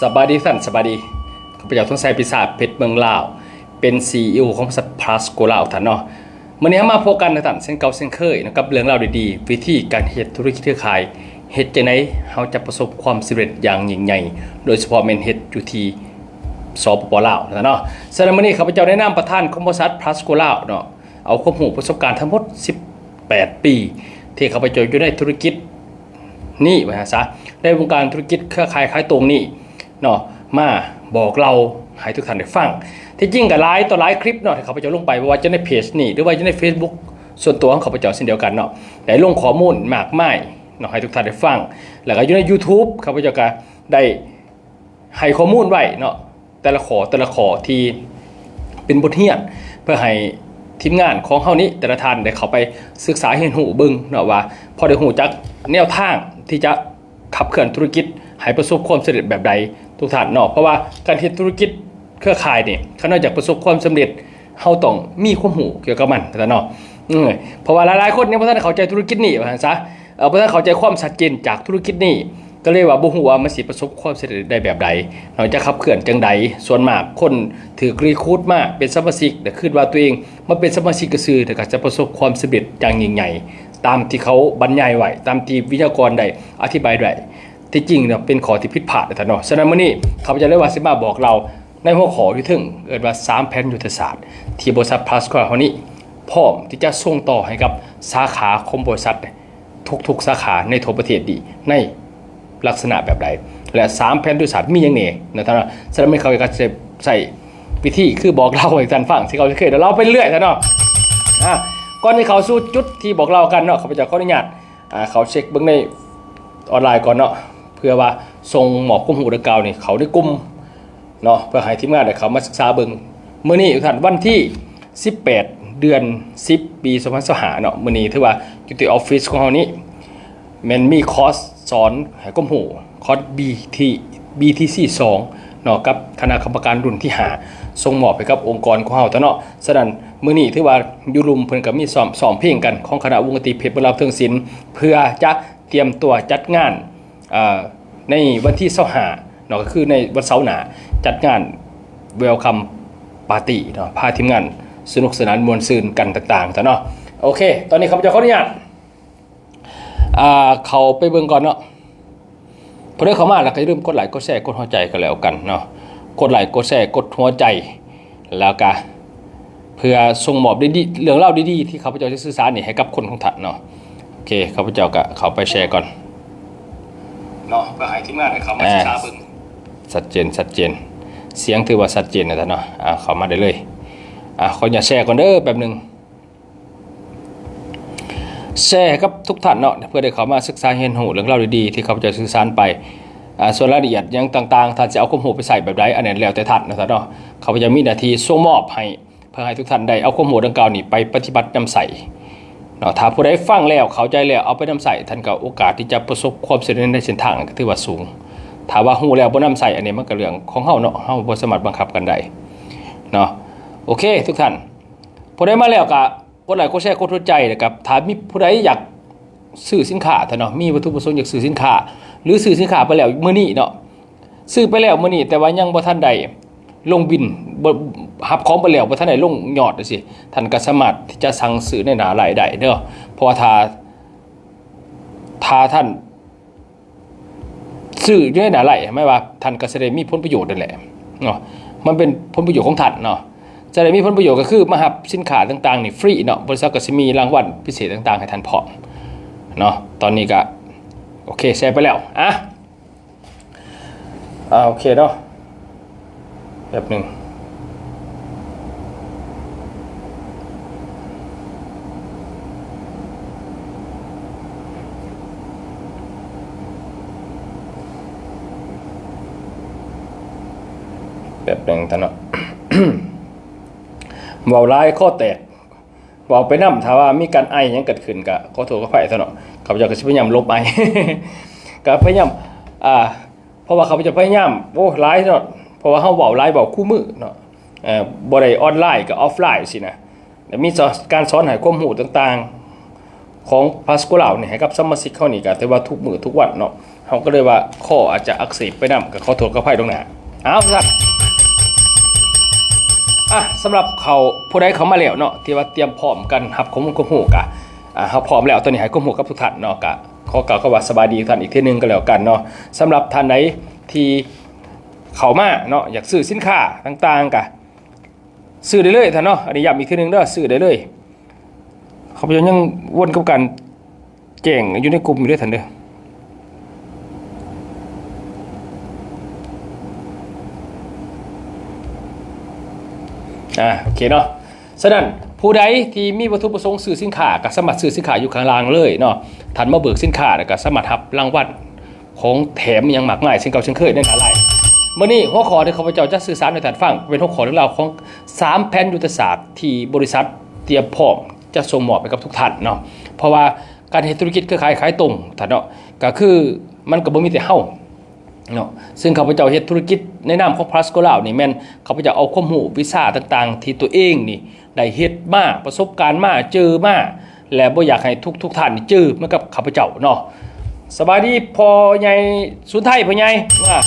ສະບາຍດີທ່ານ ສະບາຍດີ. ຂ້າພະເຈົ້າ ທອງໄຊ ປີສາດ ເພັດເມືອງລາວ ເປັນ ຊີອີໂອ ຂອງບໍລິສັດ Plasco ລາວ ທ່ານເນາະ. ມື້ນີ້ເຮົາມາພົບກັນນະທ່ານ ເຊັ່ນເກົ່າເຊັ່ນເຄີຍເນາະ ກັບເລື່ອງລາວດີໆ ວິທີການເຮັດທຸລະກິດເຄືອຂ່າຍ ເຮັດຈັ່ງໃດເຮົາຈະປະສົບຄວາມສຳເລັດຢ່າງຍິ່ງໃຫຍ່ ໂດຍສະເພາະແມ່ນເຮັດຢູ່ທີ່ ສປປ ລາວ ນະທ່ານເນາະ. ສະນັ້ນ ມື້ນີ້ຂ້າພະເຈົ້າໃນນາມປະທານຂອງບໍລິສັດ Plasco ລາວເນາະ ເອົາຄວາມຮູ້ປະສົບການທັງໝົດສິບແປດປີ ທີ່ຂ້າພະເຈົ້າຢູ່ໃນທຸລະກິດນີ້ ວ່າຊັ້ນຊະ ໃນວົງການທຸລະກິດເຄືອຂ່າຍຂາຍຕົງນີ້ເນາະ ມາບອກເລົ່າໃຫ້ທຸກທ່ານໄດ້ຟັງ. ທີ່ຈິງກໍຫຼາຍຕໍ່ຫຼາຍຄລິບເນາະ ທີ່ຂ້າພະເຈົ້າລົງໄປ ບໍ່ວ່າຈະໃນເພຈນີ້ ຫຼືວ່າຢູ່ໃນເຟສບຸກສ່ວນຕົວຂອງຂ້າພະເຈົ້າເຊັ່ນດຽວກັນເນາະ ໄດ້ລົງຂໍ້ມູນມາກມາຍເນາະ ໃຫ້ທຸກທ່ານໄດ້ຟັງ. ແລ້ວກໍຢູ່ໃນ YouTube ຂ້າພະເຈົ້າກໍໄດ້ ໃຫ້ຂໍ້ມູນໄວ້ເນາະ ແຕ່ລະຂໍ້ ແຕ່ລະຂໍ້ທີ່ເປັນບົດຮຽນ ເພື່ອໃຫ້ທີມງານຂອງເຮົານີ້ ແຕ່ລະທ່ານໄດ້ເຂົ້າໄປສຶກສາຮຽນຮູ້ເບິ່ງເນາະ ວ່າພໍໄດ້ຮູ້ຈັກແນວທາງທີ່ຈະຂັບເຄື່ອນທຸລະກິດໃຫ້ປະສົບຄວາມສຳເລັດແບບໃດ ທຸກທ່ານເນາະ. ເພາະວ່າການເຮັດທຸລະກິດເຄືອຂ່າຍນີ້ ຄັນເຮົາຢາກປະສົບຄວາມສຳເລັດ ເຮົາຕ້ອງມີຄວາມຮູ້ກ່ຽວກັບມັນ ວ່າຊັ້ນເນາະ. ເອີ ເພາະວ່າຫຼາຍໆຄົນຍັງບໍ່ທັນເຂົ້າໃຈທຸລະກິດນີ້ ວ່າຊັ້ນຊະ ເອີ ບໍ່ທັນເຂົ້າໃຈຄວາມຊັດເຈນຈາກທຸລະກິດນີ້ ກໍເລີຍວ່າບໍ່ຮູ້ວ່າມັນຊິປະສົບຄວາມສຳເລັດໄດ້ແບບໃດເນາະ ຈະຂັບເຄື່ອນຈັ່ງໃດ. ສ່ວນມາກຄົນຖືກ recruit ມາເປັນສະມາຊິກ ແຕ່ຄິດວ່າຕົວເອງມາເປັນສະມາຊິກຊື່ໆ ແລ້ວກໍຈະປະສົບຄວາມສຳເລັດຢ່າງຍິ່ງໃຫຍ່ ຕາມທີ່ເຂົາບັນຍາຍໄວ້ ຕາມທີ່ວິທະຍາກອນໄດ້ອະທິບາຍໄວ້. ທີ່ຈິງເນາະ ເປັນຂໍ້ທີ່ຜິດພາດ ວ່າຊັ້ນເນາະ. ສະນັ້ນ ມື້ນີ້ຂ້າພະເຈົ້າເລີຍວ່າຊິມາບອກເລົ່າໃນຫົວຂໍ້ຢູ່ເທິງ ເອີ້ນວ່າ ສາມແຜນຍຸດທະສາດ ທີ່ບໍລິສັດ Plasco ເຮົານີ້ ພ້ອມທີ່ຈະສົ່ງຕໍ່ໃຫ້ກັບສາຂາຂອງບໍລິສັດ ທຸກໆສາຂາໃນທົ່ວປະເທດນີ້ ໃນລັກສະນະແບບໃດ ແລະ ສາມແຜນຍຸດທະສາດມີຫຍັງແດ່ ນະທ່ານເນາະ. ສະນັ້ນ ມື້ນີ້ຂ້າພະເຈົ້າກໍຈະໃຊ້ວິທີຄືບອກເລົ່າໃຫ້ທ່ານຟັງ ທີ່ເຂົາເຄີຍເລົ່າໄປເລື້ອຍ ທ່ານເນາະ. ອາ ກ່ອນທີ່ເຂົ້າສູ່ຈຸດທີ່ບອກເລົ່າກັນເນາະ ຂ້າພະເຈົ້າຂໍອະນຸຍາດ ອາ ເຂົ້າເຊັກເບິ່ງໃນອອນລາຍກ່ອນເນາະ ເພື່ອວ່າສົ່ງມອບຄວາມຮູ້ດັ່ງກ່າວນີ້ເຂົ້າໃນກຸ່ມເນາະ ເພື່ອໃຫ້ທີມງານໄດ້ເຂົ້າມາສຶກສາເບິ່ງ. ມື້ນີ້ ທ່ານ ວັນທີສິບແປດ ເດືອນສິບ ປີສອງພັນຊາວຫ້າເນາະ ມື້ນີ້ຖືວ່າຢູ່ທີ່ອອບຟິດຂອງເຮົານີ້ ແມ່ນມີຄອສສອນໃຫ້ຄວາມຮູ້ ຄອສ ບີທີ ບີທີຊີ ສອງເນາະ ກັບຄະນະກຳມະການລຸ້ນທີຫ້າ ສົ່ງມອບໃຫ້ກັບອົງກອນຂອງເຮົາ ຕະເນາະ. ສະນັ້ນ ມື້ນີ້ຖືວ່າຢູ່ລຸ່ມເພິ່ນກໍມີຊ້ອມ ຊ້ອມເພງກັນ ຂອງຄະນະວົງດົນຕີເພັດເມືອງລາວເທິງສິນ ເພື່ອຈະຕຽມຕົວຈັດງານ ເອີ ໃນວັນທີຊາວຫ້າເນາະ ກໍຄືໃນວັນເສົາໜ້າ ຈັດງານ Welcome Party ເນາະ ພາທີມງານສະໜຸກສະໜານມ່ວນຊື່ນກັນຕ່າງໆ ຕະເນາະ. ໂອເຄ ຕອນນີ້ຂ້າພະເຈົ້າຂໍອະນຸຍາດ ອ່າ ເຂົ້າໄປເບິ່ງກ່ອນເນາະ. ຜູ້ໃດເຂົ້າມາແລ້ວກໍຢ່າລືມກົດໄລ ກົດແຊ ກົດຫົວໃຈກໍແລ້ວກັນເນາະ ກົດໄລ ກົດແຊ ກົດຫົວໃຈ ແລ້ວກະເພື່ອສົ່ງມອບດີໆ ເລື່ອງລາວດີໆ ທີ່ຂ້າພະເຈົ້າຈະສື່ສານນີ້ໃຫ້ກັບຄົນຂອງທ່ານເນາະ. ໂອເຄ ຂ້າພະເຈົ້າກະເຂົ້າໄປແຊກ່ອນເນາະ ເພື່ອໃຫ້ທີມງານໄດ້ເຂົ້າມາສຶກສາເບິ່ງ. ຊັດເຈນ ຊັດເຈນ ສຽງຖືວ່າຊັດເຈນນະທ່ານເນາະ. ອ່າ ເຂົ້າມາໄດ້ເລີຍ. ອ່າ ຂໍອະນຸຍາດແຊກ່ອນເດີ ແປັບໜຶ່ງ. ແຊໃຫ້ກັບທຸກທ່ານເນາະ ເພື່ອໄດ້ເຂົ້າມາສຶກສາຮຽນຮູ້ເລື່ອງລາວດີໆ ທີ່ຂ້າພະເຈົ້າສື່ສານໄປ. ອ່າ ສ່ວນລາຍລະອຽດຫຍັງຕ່າງໆ ທ່ານຊິເອົາຄວາມຮູ້ໄປໃຊ້ແບບໃດ ອັນນັ້ນແລ້ວແຕ່ທ່ານນະທ່ານເນາະ. ຂ້າພະເຈົ້າມີໜ້າທີ່ສົ່ງມອບໃຫ້ ເພື່ອໃຫ້ທຸກທ່ານໄດ້ເອົາຄວາມຮູ້ດັ່ງກ່າວນີ້ໄປປະຕິບັດນຳໃຊ້ເນາະ. ຖ້າຜູ້ໃດຟັງແລ້ວ ເຂົ້າໃຈແລ້ວ ເອົາໄປນຳໃຊ້ ທ່ານກໍໂອກາດທີ່ຈະປະສົບຄວາມສຳເລັດໃນເສັ້ນທາງກໍຖືວ່າສູງ. ຖ້າວ່າຮູ້ແລ້ວບໍ່ນຳໃຊ້ ອັນນີ້ມັນກໍເລື່ອງຂອງເຮົາເນາະ ເຮົາບໍ່ສາມາດບັງຄັບກັນໄດ້ເນາະ. ໂອເຄ ທຸກທ່ານ ຜູ້ໃດມາແລ້ວກໍ ກົດໄລ ກົດແຊ ກົດຫົວໃຈ ແລ້ວກໍຖ້າມີຜູ້ໃດຢາກຊື້ສິນຄ້າ ຖ້າເນາະ ມີວັດຖຸປະສົງຢາກຊື້ສິນຄ້າ ຫຼື ຊື້ສິນຄ້າໄປແລ້ວມື້ນີ້ເນາະ ຊື້ໄປແລ້ວມື້ນີ້ ແຕ່ວ່າຍັງບໍ່ທັນໄດ້ລົງບິນ ບໍ່ ຮັບຂອງໄປແລ້ວ ບໍ່ທັນໄດ້ລົງຍອດຈັ່ງຊີ້ ທ່ານກໍສາມາດທີ່ຈະສັ່ງຊື້ໃນໜ້າໄລໄດ້ເດີ. ເພາະວ່າຖ້າ ຖ້າທ່ານ ຊື້ຢູ່ໃນໜ້າໄລ ໝາຍວ່າທ່ານກໍຈະໄດ້ມີຜົນປະໂຫຍດນັ້ນແຫຼະເນາະ ມັນເປັນຜົນປະໂຫຍດຂອງທ່ານເນາະ ຈະໄດ້ມີຜົນປະໂຫຍດກໍຄືມາຮັບສິນຄ້າຕ່າງໆນີ້ຟຣີເນາະ ບໍລິສັດກໍຊິມີລາງວັນພິເສດຕ່າງໆໃຫ້ທ່ານພ້ອມເນາະ. ຕອນນີ້ກໍໂອເຄ ແຊໄປແລ້ວ ອ່ະ ອ່າ ໂອເຄເນາະ. ແປັບໜຶ່ງ ແປັບໜຶ່ງທ່ານເນາະ ເວົ້າຫຼາຍຄໍແຕກ ເວົ້າໄປນຳ ຖ້າວ່າມີການໄອຫຍັງເກີດຂຶ້ນກໍຂໍໂທດຂໍອະໄພເນາະ ຂ້າພະເຈົ້າກໍຊິພະຍາຍາມຫຼົບໄອ ກໍພະຍາຍາມ ອ່າ ເພາະວ່າຂ້າພະເຈົ້າພະຍາຍາມ ໂອ້ ຫຼາຍເນາະ ເພາະວ່າເຮົາເວົ້າຫຼາຍ ເວົ້າຄູ່ມື້ເນາະ ເອີ ບໍ່ໄດ້ອອນລາຍກໍອອຟລາຍຊີ້ນະ ແລ້ວມີການສອນໃຫ້ຄວາມຮູ້ຕ່າງໆ ຂອງພາສໂກລາວນີ້ໃຫ້ກັບສະມາຊິກເຮົານີ້ກໍຖືວ່າທຸກມື້ທຸກວັນເນາະ ເຮົາກໍເລີຍວ່າຄໍອາດຈະອັກເສບໄປນຳ ກໍຂໍໂທດຂໍອະໄພລ່ວງໜ້າ. ເອົາຊັ້ນ ອ່ະ ສຳລັບເຂົາ ຜູ້ໃດເຂົ້າມາແລ້ວເນາະ ທີ່ວ່າຕຽມພ້ອມກັນຮັບຂໍ້ມູນຄວາມຮູ້ ກະ ອ່າ ເຮົາພ້ອມແລ້ວ ຕອນນີ້ໃຫ້ຄວາມຮູ້ກັບທຸກທ່ານເນາະ ກະຂໍກ່າວຄຳວ່າສະບາຍດີທຸກທ່ານອີກເທື່ອໜຶ່ງກໍແລ້ວກັນເນາະ. ສຳລັບທ່ານໃດທີ່ເຂົ້າມາເນາະ ຢາກຊື້ສິນຄ້າຕ່າງໆ ກະ ຊື້ໄດ້ເລີຍທ່ານເນາະ ອັນນີ້ຢ້ຳອີກເທື່ອໜຶ່ງເດີ ຊື້ໄດ້ເລີຍ. ຂ້າພະເຈົ້າຍັງວົນກັບການແຈ້ງຢູ່ໃນກຸ່ມຢູ່ເດີທ່ານເດີ. ອ່າ ໂອເຄເນາະ. ສະນັ້ນ ຜູ້ໃດທີ່ມີວັດຖຸປະສົງຊື້ສິນຄ້າ ກໍສາມາດຊື້ສິນຄ້າຢູ່ຂ້າງລ່າງເລີຍເນາະ. ທ່ານມາເບີກສິນຄ້າ ແລ້ວກໍສາມາດຮັບລາງວັນ ຂອງແຖມອີຫຍັງມາກມາຍ ເຊັ່ນເກົ່າເຊັ່ນເຄີຍໃນໜ້າໄລ. ມື້ນີ້ຫົວຂໍ້ທີ່ຂ້າພະເຈົ້າຈະສື່ສານໃຫ້ທ່ານຟັງ ເປັນຫົວຂໍ້ເລື່ອງລາວຂອງສາມແຜນຍຸດທະສາດທີ່ບໍລິສັດຕຽມພ້ອມຈະສົ່ງມອບໃຫ້ກັບທຸກທ່ານເນາະ. ເພາະວ່າການເຮັດທຸລະກິດເຄືອຂ່າຍຂາຍຕົງທ່ານເນາະ ກໍຄືມັນກໍບໍ່ມີແຕ່ເຮົາເນາະ. ຊຶ່ງຂ້າພະເຈົ້າເຮັດທຸລະກິດໃນນາມຂອງພລັສໂກລາວນີ້ ແມ່ນຂ້າພະເຈົ້າເອົາຄວາມຮູ້ວິຊາຕ່າງໆ ທີ່ຕົວເອງນີ້ ໄດ້ເຮັດມາ ປະສົບການມາ ເຈີມາ ແລະ ບໍ່ຢາກໃຫ້ທຸກໆທ່ານນີ້ເຈີເໝືອນກັບຂ້າພະເຈົ້າເນາະ. ສະບາຍດີພໍ່ໃຫຍ່ສຸນໄທ ພໍ່ໃຫຍ່ ອ່າ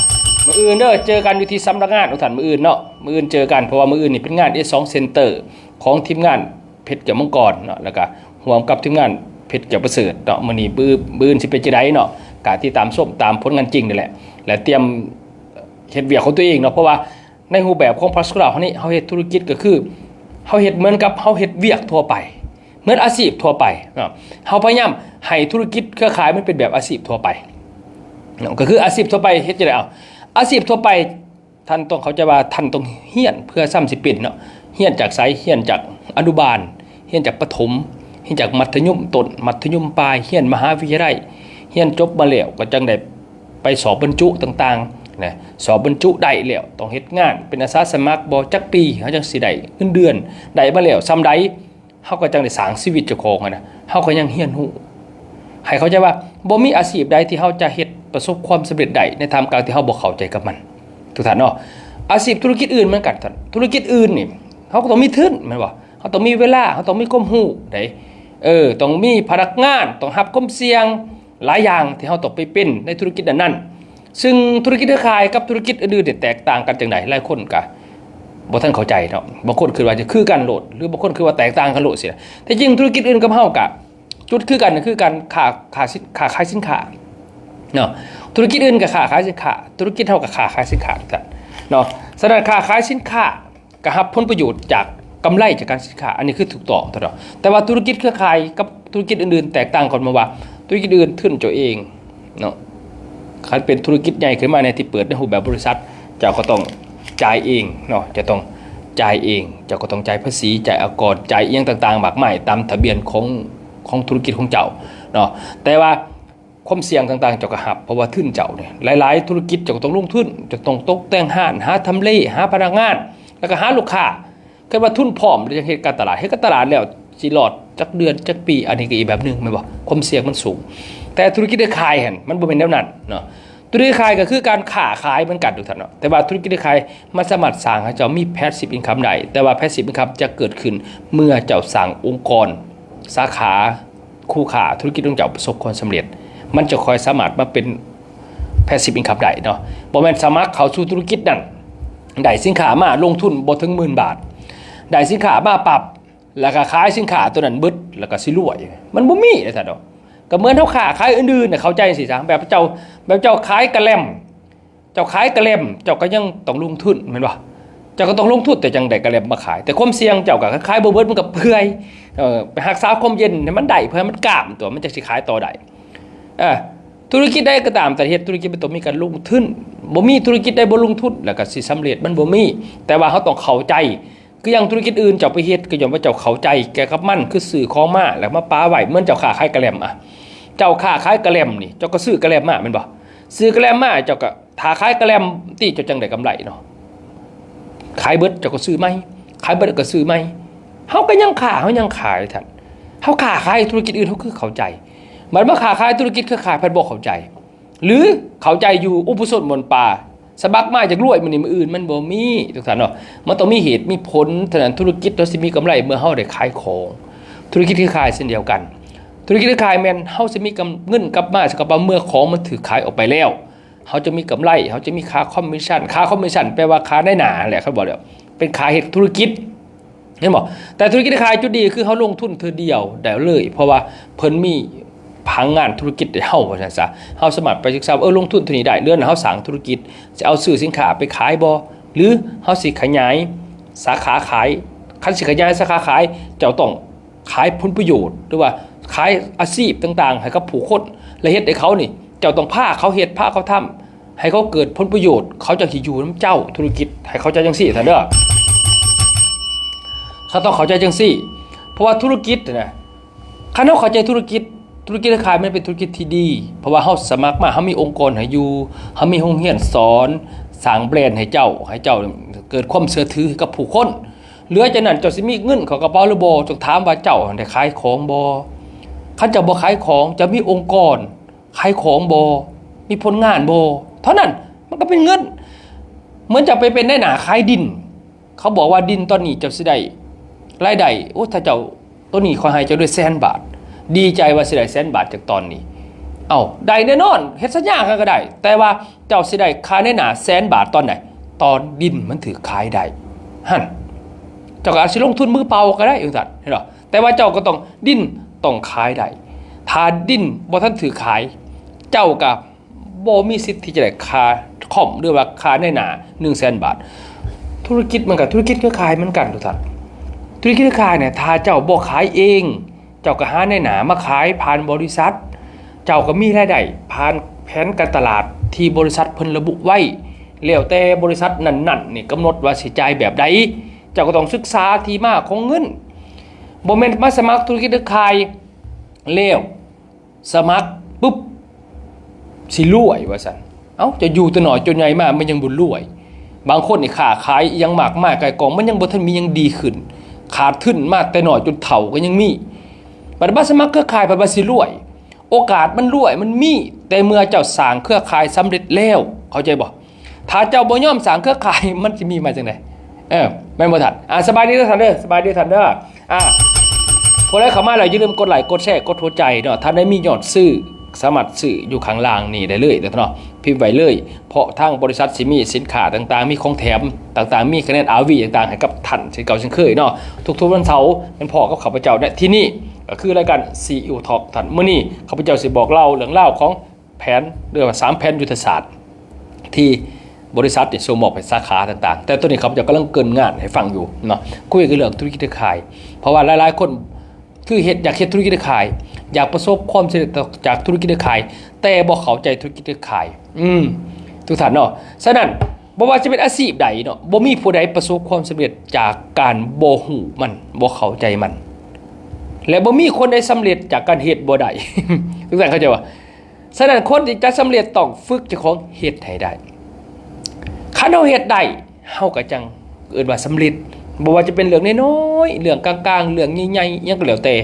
ມື້ອື່ນເດີ ເຈີກັນຢູ່ທີ່ສຳນັກງານຂອງທ່ານມື້ອື່ນເນາະ ມື້ອື່ນເຈີກັນ ເພາະວ່າມື້ອື່ນນີ້ເປັນງານເອສອງເຊັນເຕີຂອງທີມງານເພັດແກ້ວມັງກອນເນາະ ແລ້ວກະຮ່ວມກັບທີມງານເພັດແກ້ວປະເສີດເນາະ. ມື້ນີ້ ມື້ ມື້ອື່ນຊິເປັນຈັ່ງໃດເນາະ ກະຕິດຕາມຊົມຕາມຜົນງານຈິງນີ້ແຫຼະ ແລະ ຕຽມເຮັດວຽກຂອງຕົວເອງເນາະ ເພາະວ່າ ໃນຮູບແບບຂອງພລັສໂກລາວເຮົານີ້ ເຮົາເຮັດທຸລະກິດກໍຄື ເຮົາເຮັດເໝືອນກັບເຮົາເຮັດວຽກທົ່ວໄປ ເໝືອນອາຊີບທົ່ວໄປເນາະ. ເຮົາພະຍາຍາມໃຫ້ທຸລະກິດເຄືອຂ່າຍມັນເປັນແບບອາຊີບທົ່ວໄປເນາະ ກໍຄືອາຊີບທົ່ວໄປເຮັດຈັ່ງໃດ? ເອົາ ອາຊີບທົ່ວໄປ ທ່ານຕ້ອງເຂົ້າໃຈວ່າທ່ານຕ້ອງຮຽນເພື່ອສ່ຳຊິເປັນເນາະ. ຮຽນຈາກໃສ? ຮຽນຈາກອະນຸບານ ຮຽນຈາກປະຖົມ ຮຽນຈາກມັດທະຍົມຕົ້ນ ມັດທະຍົມປາຍ ຮຽນມະຫາວິທະຍາໄລ ຮຽນຈົບມາແລ້ວກໍຈັ່ງໄດ້ໄປສອບບັນຈຸຕ່າງໆນະ ສອບບັນຈຸໄດ້ແລ້ວ ຕ້ອງເຮັດງານເປັນອາສາສະໝັກບໍ່ ຈັກປີເຮົາຈັ່ງຊິໄດ້ເງິນເດືອນ ໄດ້ມາແລ້ວສ່ຳໃດ ເຮົາກໍຈັ່ງໄດ້ສ້າງຊີວິດເຈົ້າຂອງຫັ້ນນະ. ເຮົາກໍຍັງຮຽນຮູ້ ໃຫ້ເຂົ້າໃຈວ່າບໍ່ມີອາຊີບໃດທີ່ເຮົາຈະເຮັດປະສົບຄວາມສຳເລັດໄດ້ໃນທ່າມກາງທີ່ເຮົາບໍ່ເຂົ້າໃຈກັບມັນ ທຸກທ່ານເນາະ. ອາຊີບທຸລະກິດອື່ນເໝືອນກັນທ່ານ ທຸລະກິດອື່ນນີ້ ເຮົາກໍຕ້ອງມີທຶນແມ່ນບໍ່? ເຮົາຕ້ອງມີເວລາ ເຮົາຕ້ອງມີຄວາມຮູ້ໃດ໋ ເອີ ຕ້ອງມີພະນັກງານ ຕ້ອງຮັບຄວາມສ່ຽງຫຼາຍຢ່າງທີ່ເຮົາຕ້ອງໄປເປັນໃນທຸລະກິດນັ້ນໆ. ຊຶ່ງທຸລະກິດເຄືອຂ່າຍກັບທຸລະກິດອື່ນໆນີ້ແຕກຕ່າງກັນຈັ່ງໃດ? ຫຼາຍຄົນກະບໍ່ທັນເຂົ້າໃຈເນາະ ບາງຄົນຄິດວ່າຈະຄືກັນໂລດ ຫຼື ບາງຄົນຄິດວ່າແຕກຕ່າງກັນໂລດຊີ້ນະ. ແຕ່ຈິງທຸລະກິດອື່ນກັບເຮົາກະຈຸດຄືກັນ ຄືການຄ້າ ຄ້າ ຄ້າຂາຍສິນຄ້າເນາະ. ທຸລະກິດອື່ນກໍຄ້າຂາຍສິນຄ້າ ທຸລະກິດເຮົາກໍຄ້າຂາຍສິນຄ້າຄືກັນເນາະ. ສະນັ້ນຄ້າຂາຍສິນຄ້າ ກໍຮັບຜົນປະໂຫຍດຈາກກຳໄລຈາກການຊື້ຂາຍ ອັນນີ້ຄືຖືກຕ້ອງເນາະ. ແຕ່ວ່າທຸລະກິດເຄືອຂ່າຍກັບທຸລະກິດອື່ນໆແຕກຕ່າງກັນມາວ່າ ທຸລະກິດອື່ນທຶນເຈົ້າເອງເນາະ. ຄັນເປັນທຸລະກິດໃຫຍ່ຂຶ້ນມາແດ່ ທີ່ເປີດໃນຮູບແບບບໍລິສັດ ເຈົ້າກໍຕ້ອງຈ່າຍເອງເນາະ ເຈົ້າຕ້ອງຈ່າຍເອງ ເຈົ້າກໍຕ້ອງຈ່າຍພາສີ ຈ່າຍອາກອນ ຈ່າຍອີ່ຫຍັງຕ່າງໆມາກມາຍຕາມທະບຽນຂອງ ຂອງທຸລະກິດຂອງເຈົ້າເນາະ. ແຕ່ວ່າ ຄວາມສ່ຽງຕ່າງໆເຈົ້າກໍຮັບ ເພາະວ່າທຶນເຈົ້ານີ້ ຫຼາຍໆທຸລະກິດເຈົ້າກໍຕ້ອງລົງທຶນ ເຈົ້າຕ້ອງຕົກແຕ່ງຮ້ານ ຫາທຳເລ ຫາພະນັກງານ ແລ້ວກໍຫາລູກຄ້າ. ເກີດວ່າທຶນພ້ອມແລ້ວຈັ່ງເຮັດການຕະຫຼາດ ເຮັດການຕະຫຼາດແລ້ວຊິລອດຈັກເດືອນຈັກປີ ອັນນີ້ກໍອີກແບບໜຶ່ງແມ່ນບໍ່? ຄວາມສ່ຽງມັນສູງ. ແຕ່ທຸລະກິດເຄືອຂ່າຍຫັ້ນ ມັນບໍ່ແມ່ນແນວນັ້ນເນາະ. ທຸລະກິດເຄືອຂ່າຍກໍຄືການຄ້າຂາຍເໝືອນກັນທຸກທ່ານເນາະ ແຕ່ວ່າທຸລະກິດເຄືອຂ່າຍມັນສາມາດສ້າງໃຫ້ເຈົ້າມີ passive income ໄດ້ ແຕ່ວ່າ passive income ຈະເກີດຂຶ້ນເມື່ອເຈົ້າສ້າງອົງກອນ ສາຂາ ຄູ່ຄ້າທຸລະກິດຂອງເຈົ້າປະສົບຄວາມສຳເລັດ ມັນຈະຄ່ອຍສາມາດມາເປັນ passive income ໄດ້ເນາະ. ບໍ່ແມ່ນສະໝັກເຂົ້າສູ່ທຸລະກິດນັ້ນ ໄດ້ສິນຄ້າມາລົງທຶນບໍ່ເຖິງໝື່ນບາດ ໄດ້ສິນຄ້າມາປັບ ແລ້ວກໍຂາຍສິນຄ້າຕົວນັ້ນເບິດ ແລ້ວກໍຊິລວຍ ມັນບໍ່ມີເດ້ທ່ານເນາະ. ກໍເໝືອນເຮົາຄ້າຂາຍອື່ນໆນະ ເຂົ້າໃຈຈັ່ງຊີ້ຊະ ແບບເຈົ້າ ແບບເຈົ້າຂາຍກະແລັມ ເຈົ້າຂາຍກະແລັມ ເຈົ້າກໍຍັງຕ້ອງລົງທຶນແມ່ນບໍ່? ເຈົ້າກໍຕ້ອງລົງທຶນ ແຕ່ຈັ່ງໄດ້ກະແລັມມາຂາຍ ແຕ່ຄວາມສ່ຽງເຈົ້າກໍຂາຍບໍ່ເບິດ ມັນກໍເປື່ອຍ ເອີ ໄປຮັກສາຄວາມເຢັນໃຫ້ມັນໄດ້ ເພື່ອໃຫ້ມັນກ້າມຕົວະ ມັນຈັ່ງຊິຂາຍຕໍ່ໄດ້. ເອີ ທຸລະກິດໃດກໍຕາມ ແຕ່ເຮັດທຸລະກິດມັນຕ້ອງມີການລົງທຶນ ບໍ່ມີທຸລະກິດໃດບໍ່ລົງທຶນແລ້ວກໍຊິສຳເລັດ ມັນບໍ່ມີ. ແຕ່ວ່າເຮົາຕ້ອງເຂົ້າໃຈ ຄືຢ່າງທຸລະກິດອື່ນເຈົ້າໄປເຮັດ ກໍຍ້ອນວ່າເຈົ້າເຂົ້າໃຈກ່ຽວກັບມັນ ຄືຊື້ຂອງມາແລ້ວມາປະໄວ້ ເໝືອນເຈົ້າຄ້າຂາຍກະແລັມ ອະ ເຈົ້າຄ້າຂາຍກະແລັມນີ້ ເຈົ້າກໍຊື້ກະແລັມມາແມ່ນບໍ່? ຊື້ກະແລັມມາ ເຈົ້າກໍຖ້າຂາຍກະແລັມຕິ ເຈົ້າຈັ່ງໄດ້ກຳໄລເນາະ. ຂາຍເບິດເຈົ້າກໍຊື້ໃໝ່ ຂາຍເບິດກໍຊື້ໃໝ່. ເຮົາກໍຍັງຄ້າ ເຮົາຍັງຂາຍທ່ານ ເຮົາຄ້າຂາຍທຸລະກິດອື່ນ ເຮົາຄືເຂົ້າໃຈ ບັດມາຄ້າຂາຍທຸລະກິດເຄືອຂ່າຍ ພັດບໍ່ເຂົ້າໃຈ ຫຼື ເຂົ້າໃຈຢູ່ອຸບາສົກໝົນປ່າ ສະໝັກມາຢາກລວຍມື້ນີ້ມື້ອື່ນ ມັນບໍ່ມີທຸກທ່ານເນາະ. ມັນຕ້ອງມີເຫດມີຜົນ ເທົ່ານັ້ນທຸລະກິດເຮົາຊິມີກຳໄລເມື່ອເຮົາໄດ້ຂາຍຂອງ. ທຸລະກິດເຄືອຂ່າຍເຊັ່ນດຽວກັນ ທຸລະກິດຄ້າຍແມ່ນເຮົາຊິມີກຳ ເງິນກັບມາໃສ່ກະເປົາເມື່ອຂອງມັນຖືກຂາຍອອກໄປແລ້ວ. ເຮົາຈະມີກຳໄລ, ເຮົາຈະມີຄ່າຄອມມິດຊັນ. ຄ່າຄອມມິດຊັນແປວ່າຄ່ານາຍໜ້າຫັ້ນແຫຼະ, ຄັນເວົ້າແລ້ວເປັນຄ່າເຮັດທຸລະກິດ, ເຫັນບໍ່? ແຕ່ທຸລະກິດຄ້າຍຈຸດດີຄືເຮົາລົງທຶນເທື່ອດຽວໄດ້ເລີຍ, ເພາະວ່າເພິ່ນມີຜັງງານທຸລະກິດໃຫ້ເຮົາ, ວ່າຊັ້ນຊະ. ເຮົາສາມາດໄປສຶກສາວ່າ ເອີ ລົງທຶນເທົ່ານີ້ໄດ້, ເດືອນໜ້າເຮົາສ້າງທຸລະກິດ, ຊິເອົາຊື້ສິນຄ້າໄປຂາຍບໍ່ ຫຼືເຮົາຊິຂະຫຍາຍສາຂາຂາຍ? ຄັນຊິຂະຫຍາຍສາຂາຂາຍ, ເຈົ້າຕ້ອງ ຂາຍຜົນປະໂຫຍດ ຫຼືວ່າຂາຍອາຊີບຕ່າງໆໃຫ້ກັບຜູ້ຄົນ ແລະ ເຮັດໃຫ້ເຂົານີ້ ເຈົ້າຕ້ອງພາເຂົາເຮັດ ພາເຂົາທຳ ໃຫ້ເຂົາເກີດຜົນປະໂຫຍດ, ເຂົາຈັ່ງຊິຢູ່ນຳເຈົ້າທຸລະກິດ, ໃຫ້ເຂົ້າໃຈຈັ່ງຊີ້ທ່ານເດີ, ເຂົາຕ້ອງເຂົ້າໃຈຈັ່ງຊີ້. ເພາະວ່າທຸລະກິດນະ ຄັນເຮົາເຂົ້າໃຈທຸລະກິດ, ທຸລະກິດຄ້າຂາຍມັນເປັນທຸລະກິດທີ່ດີ, ເພາະວ່າເຮົາສະໝັກມາ, ເຮົາມີອົງກອນໃຫ້ຢູ່, ເຮົາມີໂຮງຮຽນສອນ, ສ້າງແບຣນໃຫ້ເຈົ້າ, ໃຫ້ເຈົ້າເກີດຄວາມເຊື່ອຖືໃຫ້ກັບຜູ້ຄົນ. ເຫຼືອຈາກນັ້ນເຈົ້າຊິມີເງິນເຂົ້າກະເປົາຫຼືບໍ່, ຕ້ອງຖາມວ່າເຈົ້າຫັ້ນໄດ້ຂາຍຂອງບໍ່? ຄັນເຈົ້າບໍ່ຂາຍຂອງ, ເຈົ້າມີອົງກອນຂາຍຂອງບໍ່? ມີຜົນງານບໍ່? ເທົ່ານັ້ນ, ມັນກໍເປັນເງິນ. ເໝືອນເຈົ້າໄປເປັນນາຍໜ້າຂາຍດິນ, ເຂົາບອກວ່າດິນຕອນນີ້ເຈົ້າຊິໄດ້ລາຍໄດ້, ໂອ້ ຖ້າເຈົ້າ ໂຕນີ້ຂ້ອຍໃຫ້ເຈົ້າເລີຍແສນບາດ, ດີໃຈວ່າຊິໄດ້ແສນບາດຈາກຕອນນີ້. ເອົ້າ, ໄດ້ແນ່ນອນ, ເຮັດສັນຍາກັນກໍໄດ້, ແຕ່ວ່າເຈົ້າຊິໄດ້ຄ່ານາຍໜ້າແສນບາດຕອນໃດ? ຕອນດິນມັນຖືກຂາຍໄດ້ຫັ້ນ. ເຈົ້າກໍອາດຊິລົງທຶນມືເປົ່າກໍໄດ້, ຈັ່ງຊັ້ນ, ເຫັນບໍ່? ແຕ່ວ່າເຈົ້າກໍຕ້ອງ, ດິນຕ້ອງຂາຍໄດ້. ຖ້າດິນບໍ່ທັນຖືກຂາຍ, ເຈົ້າກໍ ບໍ່ມີສິດທີ່ຈະໄດ້ຄ່າຄອມ ຫຼືວ່າຄ່ານາຍໜ້າໜຶ່ງແສນບາດ. ທຸລະກິດມັນກໍທຸລະກິດເຄືອຂ່າຍເໝືອນກັນທຸກທ່ານ. ທຸລະກິດເຄືອຂ່າຍນີ້ ຖ້າເຈົ້າບໍ່ຂາຍເອງ, ເຈົ້າກໍຫານາຍໜ້າມາຂາຍຜ່ານບໍລິສັດ, ເຈົ້າກໍມີລາຍໄດ້ຜ່ານແຜນການຕະຫຼາດທີ່ບໍລິສັດເພິ່ນລະບຸໄວ້, ແລ້ວແຕ່ບໍລິສັດນັ້ນໆນີ້ກຳນົດວ່າຊິຈ່າຍແບບໃດ. ເຈົ້າກໍຕ້ອງສຶກສາທີ່ມາຂອງເງິນ, ບໍ່ແມ່ນມາສະໝັກທຸລະກິດເຄືອຂ່າຍແລ້ວ ສະໝັກປຶບ ຊິລວຍວ່າຊັ້ນ. ເອົ້າ, ເຈົ້າຢູ່ແຕ່ນ້ອຍຈົນໃຫຍ່ມາ ມັນຍັງບໍ່ລວຍ. ບາງຄົນນີ້ຄ້າຂາຍອີ່ຫຍັງມາກມາຍກ່າຍກອງ ມັນຍັງບໍ່ທັນມີຫຍັງດີຂຶ້ນ, ຂາດທຶນມາແຕ່ນ້ອຍຈົນເຖົ້າກໍຍັງມີ. ບັດມາສະໝັກເຄືອຂ່າຍ ບັດວ່າຊິລວຍ. ໂອກາດມັນລວຍມັນມີ, ແຕ່ເມື່ອເຈົ້າສ້າງເຄືອຂ່າຍສຳເລັດແລ້ວ, ເຂົ້າໃຈບໍ່? ຖ້າເຈົ້າບໍ່ຍອມສ້າງເຄືອຂ່າຍ ມັນຊິມີມາຈັ່ງໃດ? ເອີ ແມ່ນບໍ່ທ່ານ? ອ່າ ສະບາຍດີເດີທ່ານເດີ, ສະບາຍດີທ່ານເດີ. ອ່າ ຜູ້ໃດເຂົ້າມາແລ້ວ ຢ່າລືມກົດໄລ, ກົດແຊ, ກົດຫົວໃຈເນາະ. ທ່ານໃດມີຍອດຊື້ ສາມາດຊື້ຢູ່ຂ້າງລ່າງນີ້ໄດ້ເລີຍເນາະ, ພິມໄວ້ເລີຍ, ເພາະທາງບໍລິສັດຊິມີສິນຄ້າຕ່າງໆ, ມີຂອງແຖມຕ່າງໆ, ມີຄະແນນ ອາຣ໌ວີ ຕ່າງໆ ໃຫ້ກັບທ່ານເຊັ່ນເກົ່າເຊັ່ນເຄີຍເນາະ. ທຸກໆວັນເສົາແມ່ນພໍ້ກັບຂ້າພະເຈົ້າໃນທີ່ນີ້, ກໍຄືລາຍການ ຊີອີໂອ Talk ທ່ານ. ມື້ນີ້ຂ້າພະເຈົ້າຊິບອກເລົ່າເລື່ອງລາວຂອງ ແຜນ ຫຼືວ່າສາມແຜນຍຸດທະສາດ ທີ່ບໍລິສັດໄດ້ສົ່ງມອບໃຫ້ສາຂາຕ່າງໆ, ແຕ່ຕອນນີ້ຂ້າພະເຈົ້າກຳລັງເກີ່ນງານໃຫ້ຟັງຢູ່ເນາະ, ຄຸຍກັນເລື່ອງທຸລະກິດເຄືອຂ່າຍ. ເພາະວ່າຫຼາຍໆຄົນຄືເຮັດ, ຢາກເຮັດທຸລະກິດເຄືອຂ່າຍ, ຢາກປະສົບຄວາມສຳເລັດຈາກທຸລະກິດເຄືອຂ່າຍ, ແຕ່ບໍ່ເຂົ້າໃຈທຸລະກິດເຄືອຂ່າຍ. ອືມ ທຸກທ່ານເນາະ, ສະນັ້ນ ບໍ່ວ່າຈະເປັນອາຊີບໃດເນາະ, ບໍ່ມີຜູ້ໃດປະສົບຄວາມສຳເລັດຈາກການບໍ່ຮູ້ມັນ, ບໍ່ເຂົ້າໃຈມັນ, ແລະ ບໍ່ມີຄົນໃດສຳເລັດຈາກການເຮັດບໍ່ໄດ້. ທຸກທ່ານເຂົ້າໃຈບໍ່? ສະນັ້ນ ຄົນທີ່ຈະສຳເລັດຕ້ອງຝຶກເຈົ້າຂອງເຮັດໃຫ້ໄດ້. ຄັນເຮົາເຮັດໄດ້, ເຮົາກໍຈັ່ງເອີ້ນວ່າສຳເລັດ. ບໍ່ວ່າຈະເປັນເລື່ອງນ້ອຍໆ, ເລື່ອງກາງໆ, ເລື່ອງໃຫຍ່ໆ, ຫຍັງກໍແລ້ວແຕ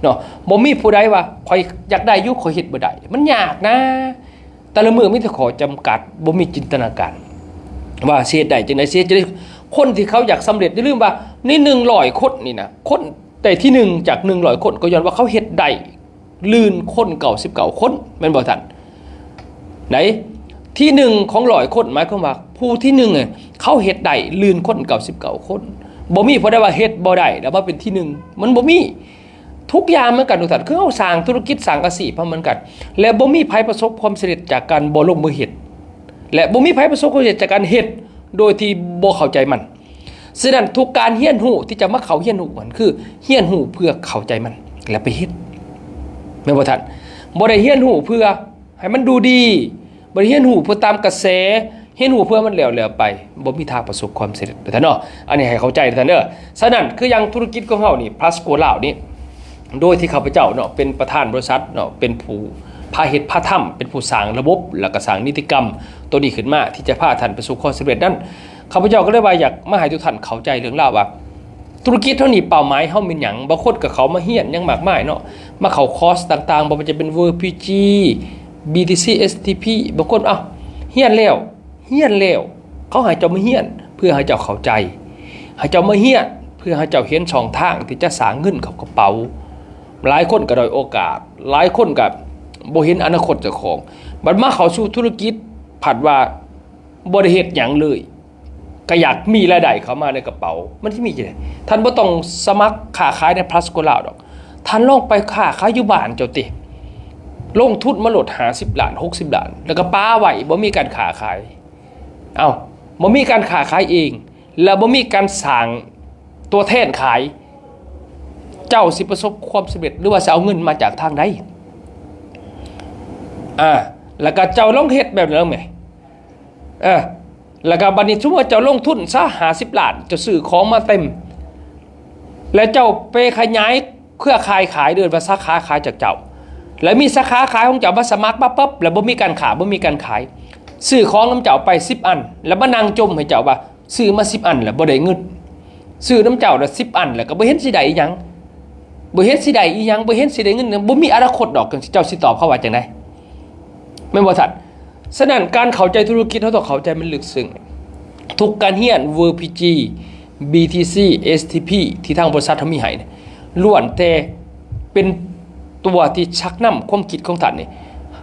່ເນາະ, ບໍ່ມີຜູ້ໃດວ່າ ຂ້ອຍຢາກໄດ້ຢູ່, ຂ້ອຍເຮັດບໍ່ໄດ້, ມັນຍາກນະ. ແຕ່ລະມື້ມີແຕ່ຂໍ້ຈຳກັດ, ບໍ່ມີຈິນຕະນາການວ່າຊິເຮັດໄດ້ຈັ່ງໃດ, ຊິເຮັດຈັ່ງໃດ. ຄົນທີ່ເຂົາຢາກສຳເລັດ, ຢ່າລືມວ່າໃນໜຶ່ງຮ້ອຍຄົນນີ້ນະ, ຄົນໄດ້ທີໜຶ່ງຈາກໜຶ່ງຮ້ອຍຄົນ ກໍຍ້ອນວ່າເຂົາເຮັດໄດ້ ລື່ນຄົນເກົ້າສິບເກົ້າຄົນ, ແມ່ນບໍ່ທ່ານ? ໃດ ທີໜຶ່ງຂອງຮ້ອຍຄົນ ໝາຍຄວາມວ່າຜູ້ທີໜຶ່ງ ເຂົາເຮັດໄດ້ ລື່ນຄົນເກົ້າສິບເກົ້າຄົນ. ບໍ່ມີຜູ້ໃດວ່າເຮັດບໍ່ໄດ້ແລ້ວມາເປັນທີໜຶ່ງ, ມັນບໍ່ມີ. ທຸກຢ່າງເໝືອນກັນ ທຸກທ່ານ, ຄືເຮົາສ້າງທຸລະກິດ ສ້າງອາຊີບເຮົາເໝືອນກັນ, ແລະ ບໍ່ມີໃຜປະສົບຄວາມສຳເລັດຈາກການບໍ່ລົງມືເຮັດ, ແລະ ບໍ່ມີໃຜປະສົບຄວາມສຳເລັດຈາກການເຮັດໂດຍທີ່ບໍ່ເຂົ້າໃຈມັນ. ສະນັ້ນ ທຸກການຮຽນຮູ້ທີ່ຈະມາເຂົ້າຮຽນຮູ້ຫັ້ນ ຄືຮຽນຮູ້ເພື່ອເຂົ້າໃຈມັນ ແລ້ວໄປເຮັດ, ແມ່ນບໍ່ທ່ານ? ບໍ່ໄດ້ຮຽນຮູ້ເພື່ອໃຫ້ມັນດູດີ, ບໍ່ໄດ້ຮຽນຮູ້ເພື່ອຕາມກະແສ, ຮຽນຮູ້ເພື່ອມັນແລ້ວໆໄປ, ບໍ່ມີທາງປະສົບຄວາມສຳເລັດເດີທ່ານເນາະ. ອັນນີ້ໃຫ້ເຂົ້າໃຈເດີທ່ານເດີ. ສະນັ້ນ ຄືຢ່າງທຸລະກິດຂອງເຮົານີ້ Plus Go Lao ນີ້ ໂດຍທີ່ຂ້າພະເຈົ້າເນາະ ເປັນປະທານບໍລິສັດເນາະ, ເປັນຜູ້ພາເຮັດພາທຳ, ເປັນຜູ້ສ້າງລະບົບ ແລ້ວກໍສ້າງນິຕິກຳໂຕນີ້ຂຶ້ນມາ ທີ່ຈະພາທ່ານປະສົບຄວາມສຳເລັດນັ້ນ, ຂ້າພະເຈົ້າກໍເລີຍວ່າຢາກມາໃຫ້ທຸກທ່ານເຂົ້າໃຈເລື່ອງລາວວ່າ ທຸລະກິດເຮົານີ້ເປົ້າໝາຍເຮົາແມ່ນຫຍັງ? ບາງຄົນກໍເຂົ້າມາຮຽນຫຍັງມາກມາຍເນາະ, ມາເຂົ້າຄອຣ໌ສຕ່າງໆ, ບໍ່ວ່າຈະເປັນ ເວີພີຈີ ບີທີຊີ ເອສທີພີ, ບາງຄົນ ເອົ້າ ຮຽນແລ້ວ, ຮຽນແລ້ວ ເຂົາໃຫ້ເຈົ້າມາຮຽນເພື່ອໃຫ້ເຈົ້າເຂົ້າໃຈ, ໃຫ້ເຈົ້າມາຮຽນເພື່ອໃຫ້ເຈົ້າເຫັນຊ່ອງທາງທີ່ຈະສ້າງເງິນເຂົ້າກະເປົາ. ຫຼາຍຄົນກໍດ້ອຍໂອກາດ, ຫຼາຍຄົນກໍບໍ່ເຫັນອະນາຄົດເຈົ້າຂອງ. ບັດມາເຂົ້າສູ່ທຸລະກິດ ພັດວ່າບໍ່ໄດ້ເຮັດຫຍັງເລີຍ, ກໍຢາກມີລາຍໄດ້ເຂົ້າມາໃນກະເປົາ. ມັນຊິມີຈັ່ງໃດ? ທ່ານບໍ່ຕ້ອງສະໝັກຄ້າຂາຍໃນພລັສໂກລາວດອກ. ທ່ານລອງໄປຄ້າຂາຍຢູ່ບ້ານເຈົ້າຕິ. ລົງທຶນມາໂລດຫ້າສິບລ້ານ ຫົກສິບລ້ານ ແລ້ວກໍປະໄວ້, ບໍ່ມີການຄ້າຂາຍ. ເອົ້າ, ບໍ່ມີການຄ້າຂາຍເອງ ແລ້ວບໍ່ມີການສ້າງຕົວແທນຂາຍ, ເຈົ້າຊິປະສົບຄວາມສຳເລັດ ຫຼືວ່າຊິເອົາເງິນມາຈາກທາງໃດ? ອາ ແລ້ວກໍເຈົ້າລອງເຮັດແບບນັ້ນແໝ. ເອີ ແລ້ວກໍບັດນີ້ ສົມມຸດວ່າເຈົ້າລົງທຶນຊະຫ້າສິບລ້ານ, ເຈົ້າຊື້ຂອງມາເຕັມ ແລ້ວເຈົ້າໄປຂະຫຍາຍເຄືອຂ່າຍຂາຍ, ເອີ້ນວ່າສາຂາຂາຍຈາກເຈົ້າ, ແລ້ວມີສາຂາຂາຍຂອງເຈົ້າມາສະໝັກມາປຶບ ແລ້ວບໍ່ມີການຄ້າ ບໍ່ມີການຂາຍ, ຊື້ຂອງນຳເຈົ້າໄປສິບອັນ ແລ້ວມານັ່ງຈົ່ມໃຫ້ເຈົ້າວ່າ ຊື້ມາສິບອັນແລ້ວບໍ່ໄດ້ເງິນ, ຊື້ນຳເຈົ້າລະສິບອັນແລ້ວກໍບໍ່ເຫັນຊິໄດ້ອີ່ຫຍັງ, ບໍ່ເຫັນຊິໄດ້ອີ່ຫຍັງ, ບໍ່ເຫັນຊິໄດ້ເງິນ, ບໍ່ມີອະນາຄົດດອກ. ຈັ່ງຊີ້ເຈົ້າຊິຕອບເຂົາວ່າຈັ່ງໃດ? ແມ່ນບໍ່ທ່ານ? ສະນັ້ນ ການເຂົ້າໃຈທຸລະກິດ ເຮົາຕ້ອງເຂົ້າໃຈມັນເລິກເຊິ່ງ. ທຸກການຮຽນ ເວີພີຈີ ບີທີຊີ ເອສທີພີ ທີ່ທາງບໍລິສັດເຮົາມີໃຫ້ ລ້ວນແຕ່ເປັນຕົວທີ່ຊັກນຳຄວາມຄິດຂອງທ່ານນີ້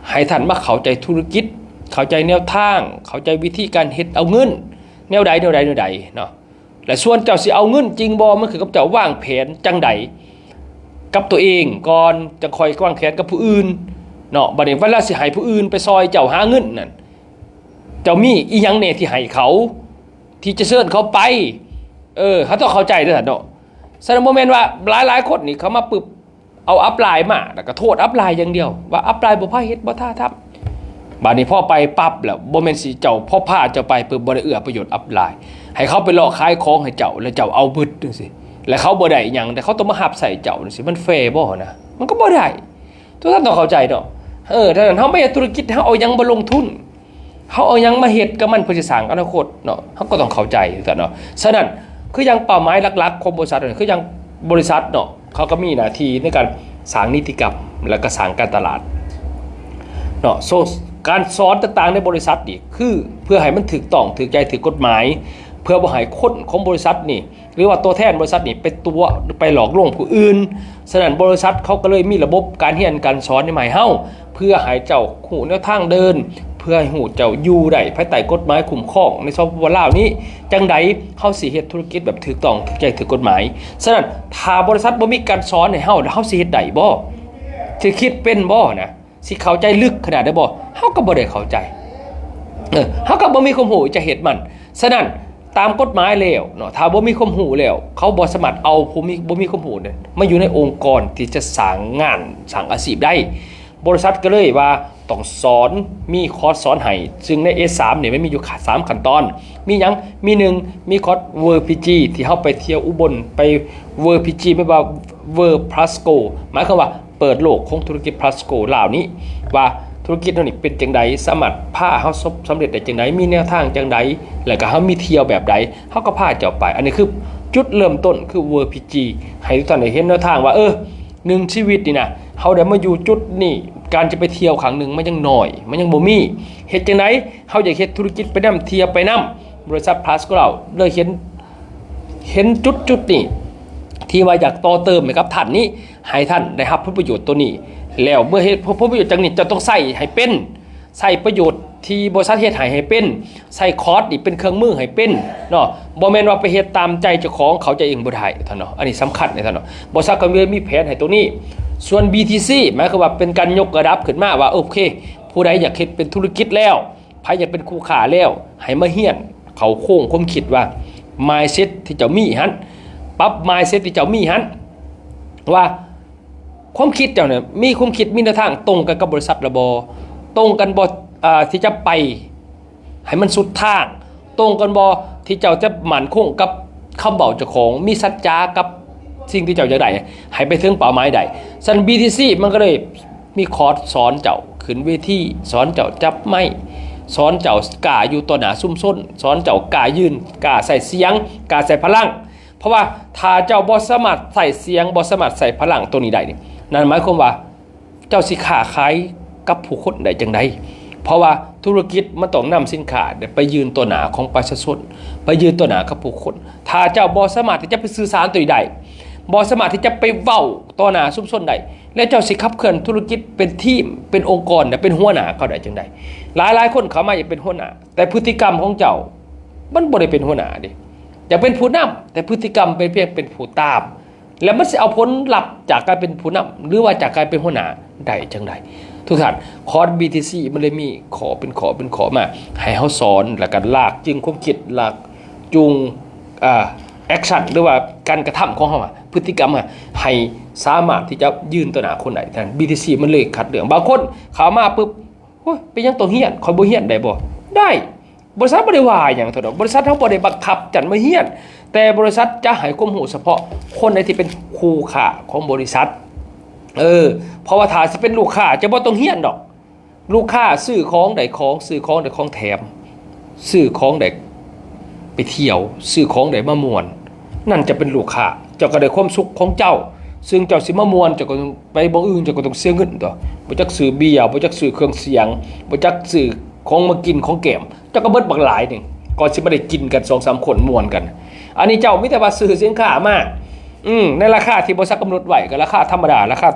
ໃຫ້ທ່ານມາເຂົ້າໃຈທຸລະກິດ, ເຂົ້າໃຈແນວທາງ, ເຂົ້າໃຈວິທີການເຮັດເອົາເງິນ ແນວໃດ ແນວໃດ ແນວໃດເນາະ. ແລະ ສ່ວນເຈົ້າຊິເອົາເງິນຈິງບໍ່ ມັນຂຶ້ນກັບເຈົ້າວາງແຜນຈັ່ງໃດກັບຕົວເອງກ່ອນ ຈັ່ງຄ່ອຍວາງແຜນກັບຜູ້ອື່ນເນາະ. ບັດນີ້ເວລາຊິໃຫ້ຜູ້ອື່ນໄປຊ່ອຍເຈົ້າຫາເງິນນັ້ນ ເຈົ້າມີອີ່ຫຍັງແດ່ທີ່ໃຫ້ເຂົາ ທີ່ຈະເຊີນເຂົາໄປ? ເອີ ເຮົາຕ້ອງເຂົ້າໃຈເດີທ່ານເນາະ. ສະນັ້ນ ບໍ່ແມ່ນວ່າຫຼາຍໆຄົນນີ້ເຂົ້າມາປຶບ ເອົາອັບລາຍມາ ແລ້ວກໍໂທດອັບລາຍຢ່າງດຽວ ວ່າອັບລາຍບໍ່ພາເຮັດ ບໍ່ທ້າທຳ. ບາດນີ້ພໍໄປປັບແລ້ວ ບໍ່ແມ່ນຊິເຈົ້າ ພໍພາເຈົ້າໄປປຶບ ບໍ່ໄດ້ເອື້ອປະໂຫຍດອັບລາຍ ໃຫ້ເຂົາໄປເລາະຂາຍຂອງໃຫ້ເຈົ້າ ແລ້ວເຈົ້າເອົາເບິດຈັ່ງຊີ້ ແລ້ວເຂົາບໍ່ໄດ້ຫຍັງ ແຕ່ເຂົາຕ້ອງມາຮັບໃຊ້ເຈົ້າຈັ່ງຊີ້ ມັນແຟບໍ່ນະ? ມັນກໍບໍ່ໄດ້. ທຸກທ່ານຕ້ອງເຂົ້າໃຈເນາະ. ເອີ ດັ່ງນັ້ນ ເຮົາມາເຮັດທຸລະກິດ ເຮົາເອົາຫຍັງມາລົງທຶນ? ເຮົາເອົາຫຍັງມາເຮັດກັບມັນເພື່ອຊິສ້າງອະນາຄົດເນາະ? ເຮົາກໍຕ້ອງເຂົ້າໃຈຄືກັນເນາະ. ສະນັ້ນ ຄືຢ່າງເປົ້າໝາຍຫຼັກໆຂອງບໍລິສັດ ຄືຢ່າງບໍລິສັດເນາະ ເຂົາກໍມີໜ້າທີ່ໃນການສ້າງນິຕິກຳ ແລ້ວກໍສ້າງການຕະຫຼາດເນາະ. ໂຊ ການສອນຕ່າງໆໃນບໍລິສັດນີ້ ຄືເພື່ອໃຫ້ມັນຖືກຕ້ອງ ຖືກໃຈ ຖືກກົດໝາຍ ເພື່ອບໍ່ໃຫ້ຄົນຂອງບໍລິສັດນີ້ ຫຼືວ່າຕົວແທນບໍລິສັດນີ້ໄປຕົວະ ໄປຫຼອກລວງຜູ້ອື່ນ. ສະນັ້ນ ບໍລິສັດເຂົາກໍເລີຍມີລະບົບການຮຽນການສອນນີ້ມາໃຫ້ເຮົາ ເພື່ອໃຫ້ເຈົ້າຮູ້ແນວທາງເດີນ ເພື່ອໃຫ້ຮູ້ເຈົ້າຢູ່ໄດ້ພາຍໃຕ້ກົດໝາຍຄຸ້ມຄອງໃນ ສປປ ລາວນີ້ຈັ່ງໃດ ເຮົາຊິເຮັດທຸລະກິດແບບຖືກຕ້ອງ ຖືກໃຈ ຖືກກົດໝາຍ. ສະນັ້ນ ຖ້າບໍລິສັດບໍ່ມີການສອນໃຫ້ເຮົາ ແລ້ວເຮົາຊິເຮັດໄດ້ບໍ່? ຊິຄິດເປັນບໍ່ນະ? ຊິເຂົ້າໃຈເລິກຂະໜາດໃດບໍ່? ເຮົາກໍບໍ່ໄດ້ເຂົ້າໃຈ ເອີ ເຮົາກໍບໍ່ມີຄວາມຮູ້ຈະເຮັດມັນ. ສະນັ້ນ ຕາມກົດໝາຍແລ້ວເນາະ ຖ້າບໍ່ມີຄວາມຮູ້ແລ້ວ ເຂົາບໍ່ສາມາດເອົາຜູ້ມີ ບໍ່ມີຄວາມຮູ້ນັ້ນມາຢູ່ໃນອົງກອນທີ່ຈະສ້າງງານ ສ້າງອາຊີບໄດ້. ບໍລິສັດກໍເລີຍວ່າຕ້ອງສອນ ມີຄອດສອນໃຫ້ ຊຶ່ງໃນເອສາມນີ້ມັນມີຢູ່ສາມຂັ້ນຕອນ. ມີຫຍັງ? ມີ ໜຶ່ງ ມີຄອດ ເວີພີຈີ ທີ່ເຮົາໄປທ່ຽວອຸບົນ ໄປ ເວີພີຈີ ແມ່ນວ່າ ເວີພລັສໂກ ໝາຍຄວາມວ່າ ເປີດໂລກຂອງທຸລະກິດພລັສໂກລາວນີ້ ວ່າທຸລະກິດເຮົານີ້ເປັນຈັ່ງໃດ ສາມາດພາເຮົາສຳ ສຳເລັດໄດ້ຈັ່ງໃດ ມີແນວທາງຈັ່ງໃດ ແລ້ວກໍເຮົາມີທ່ຽວແບບໃດ ເຮົາກໍພາເຈົ້າໄປ. ອັນນີ້ຄືຈຸດເລີ່ມຕົ້ນ ຄືເວີພີຈີ ໃຫ້ທຸກທ່ານໄດ້ເຫັນແນວທາງວ່າ ເອີ ໜຶ່ງຊີວິດນີ້ນະ ເຮົາໄດ້ມາຢູ່ຈຸດນີ້ ການຈະໄປທ່ຽວຄັ້ງໜຶ່ງມັນຍັງໜ້ອຍ ມັນຍັງບໍ່ມີ. ເຮັດຈັ່ງໃດ ເຮົາຢາກເຮັດທຸລະກິດໄປນຳ ທ່ຽວໄປນຳ. ບໍລິສັດພລັສໂກລາວເລີຍເຫັນ ເຫັນຈຸດຈຸດນີ້ ທີ່ວ່າຢາກຕໍ່ເຕີມໃຫ້ກັບທ່ານນີ້ ໃຫ້ທ່ານໄດ້ຮັບຜົນປະໂຫຍດໂຕນີ້ ແລ້ວເມື່ອເຮັດຜົນປະໂຫຍດຈາກນີ້ ເຈົ້າຕ້ອງໃຊ້ໃຫ້ເປັນ ໃຊ້ປະໂຫຍດທີ່ບໍລິສັດເຮັດໃຫ້ ໃຫ້ເປັນ ໃຊ້ຄອດນີ້ເປັນເຄື່ອງມືໃຫ້ເປັນເນາະ ບໍ່ແມ່ນວ່າໄປເຮັດຕາມໃຈເຈົ້າຂອງ ເຂົາເຈົ້າເອງບໍ່ໄດ້ທ່ານເນາະ. ອັນນີ້ສຳຄັນໃຫ້ທ່ານເນາະ. ບໍລິສັດກໍເລີຍມີແຜນໃຫ້ໂຕນີ້. ສ່ວນ ບີທີຊີ ໝາຍຄວາມວ່າເປັນການຍົກລະດັບຂຶ້ນມາວ່າ ໂອເຄ ຜູ້ໃດຢາກເຮັດເປັນທຸລະກິດແລ້ວ ໃຜຢາກເປັນຄູ່ຄ້າແລ້ວ ໃຫ້ມາຮຽນເຂົ້າໂຄງຄວາມຄິດວ່າ ມາຍເຊັດ ທີ່ເຈົ້າມີຫັ້ນ ປັບມາຍເຊັດ ທີ່ເຈົ້າມີຫັ້ນ ວ່າຄວາມຄິດເຈົ້ານີ້ ມີຄວາມຄິດ ມີແນວທາງຕົງກັນກັບບໍລິສັດລະບໍ່? ຕົງກັນບໍ່ ອ່າ ທີ່ຈະໄປໃຫ້ມັນສຸດທາງ? ຕົງກັນບໍ່ທີ່ເຈົ້າຈະໝັ້ນຄົງກັບຄຳເວົ້າເຈົ້າຂອງ? ມີສັດຈາກັບສິ່ງທີ່ເຈົ້າຢາກໄດ້ ໃຫ້ໄປເຖິງເປົ້າໝາຍໄດ້? ສະນັ້ນ ບີທີຊີ ມັນກໍເລີຍ ມີຄອດສອນເຈົ້າຂຶ້ນເວທີ, ສອນເຈົ້າຈັບໄມ, ສອນເຈົ້າກ້າຢູ່ຕໍ່ໜ້າຊຸມຊົນ, ສອນເຈົ້າກ້າຢືນ, ກ້າໃຊ້ສຽງ, ກ້າໃຊ້ພະລັງ. ເພາະວ່າຖ້າເຈົ້າບໍ່ສາມາດໃຊ້ສຽງ, ບໍ່ສາມາດໃຊ້ພະລັງໂຕນີ້ໄດ້ນີ້, ນັ້ນໝາຍຄວາມວ່າເຈົ້າຊິຄ້າຂາຍກັບຜູ້ຄົນໄດ້ຈັ່ງໃດ? ເພາະວ່າທຸລະກິດມັນຕ້ອງນຳສິນຄ້າໄປຢືນຕໍ່ໜ້າຂອງປະຊາຊົນ, ໄປຢືນຕໍ່ໜ້າກັບຜູ້ຄົນ. ຖ້າເຈົ້າບໍ່ສາມາດທີ່ຈະໄປສື່ສານໂຕນີ້ໄດ້, ບໍ່ສາມາດທີ່ຈະໄປເວົ້າຕໍ່ໜ້າຊຸມຊົນໄດ້ ແລ້ວເຈົ້າຊິຂັບເຄື່ອນທຸລະກິດເປັນທີມ ເປັນອົງກອນ ແລະ ເປັນຫົວໜ້າເຂົາໄດ້ຈັ່ງໃດ? ຫຼາຍໆຄົນເຂົ້າມາຢາກເປັນຫົວໜ້າ ແຕ່ພຶດຕິກຳຂອງເຈົ້າມັນບໍ່ໄດ້ເປັນຫົວໜ້າເດ້. ຢາກເປັນຜູ້ນຳ ແຕ່ພຶດຕິກຳເປັນພຽງເປັນຜູ້ຕາມ ແລ້ວມັນຊິເອົາຜົນລັບຈາກການເປັນຜູ້ນຳ ຫຼືວ່າຈາກການເປັນຫົວໜ້າໄດ້ຈັ່ງໃດ? ທຸກທ່ານ ຄອສ ບີທີຊີ ມັນເລີຍມີຂໍ້ເປັນຂໍ້ເປັນຂໍ້ມາໃຫ້ເຮົາສອນ ແລ້ວກໍລາກຈູງຄວາມຄິດ ລາກຈູງ ເອີ ແອັກຊັນ ຫຼືວ່າການກະທຳຂອງເຮົາ ພຶດຕິກຳ ໃຫ້ສາມາດທີ່ຈະຢືນຕໍ່ໜ້າຄົນໄດ້. ທ່ານ ບີທີຊີ ມັນເລີຍຄັດເລືອກ. ບາງຄົນເຂົ້າມາປຶບ ໂອ້ຍ ເປັນຫຍັງຕ້ອງຮຽນ? ຂ້ອຍບໍ່ຮຽນໄດ້ບໍ່? ໄດ້. ບໍລິສັດບໍ່ໄດ້ວ່າຫຍັງເທົ່າດອກ. ບໍລິສັດເຮົາບໍ່ໄດ້ບັງຄັບເຈົ້າມາຮຽນ, ແຕ່ບໍລິສັດຈະໃຫ້ຄວາມຮູ້ສະເພາະຄົນໃດທີ່ເປັນຄູ່ຄ້າຂອງບໍລິສັດ. ເອີ ເພາະວ່າຖ້າຊິເປັນລູກຄ້າ ເຈົ້າບໍ່ຕ້ອງຮຽນດອກ. ລູກຄ້າຊື້ຂອງໄດ້ຂອງ, ຊື້ຂອງໄດ້ຂອງແຖມ, ຊື້ຂອງໄດ້ໄປທ່ຽວ, ຊື້ຂອງໄດ້ມາມ່ວນ, ນັ້ນຈະເປັນລູກຄ້າ. ເຈົ້າກໍໄດ້ຄວາມສຸກຂອງເຈົ້າ, ຊຶ່ງເຈົ້າຊິມາມ່ວນ, ເຈົ້າກໍໄປບ່ອນອື່ນ ເຈົ້າກໍຕ້ອງເສຍເງິນຕົວະ. ບໍ່ຈັກຊື້ເບຍ, ບໍ່ຈັກຊື້ເຄື່ອງສຽງ, ບໍ່ຈັກຊື້ຂອງມາກິນຂອງແກ້ມ, ເຈົ້າກໍເບິດບັກຫຼາຍໜຶ່ງ ກ່ອນຊິມາໄດ້ກິນກັນສອງສາມຄົນມ່ວນກັນ. ອັນນີ້ເຈົ້າມີແຕ່ວ່າຊື້ສິນຄ້າມາ ອືມ ໃນລາຄາທີ່ບໍລິສັດກຳນົດໄວ້ ກໍລາຄາທຳມະດາ, ລາຄາ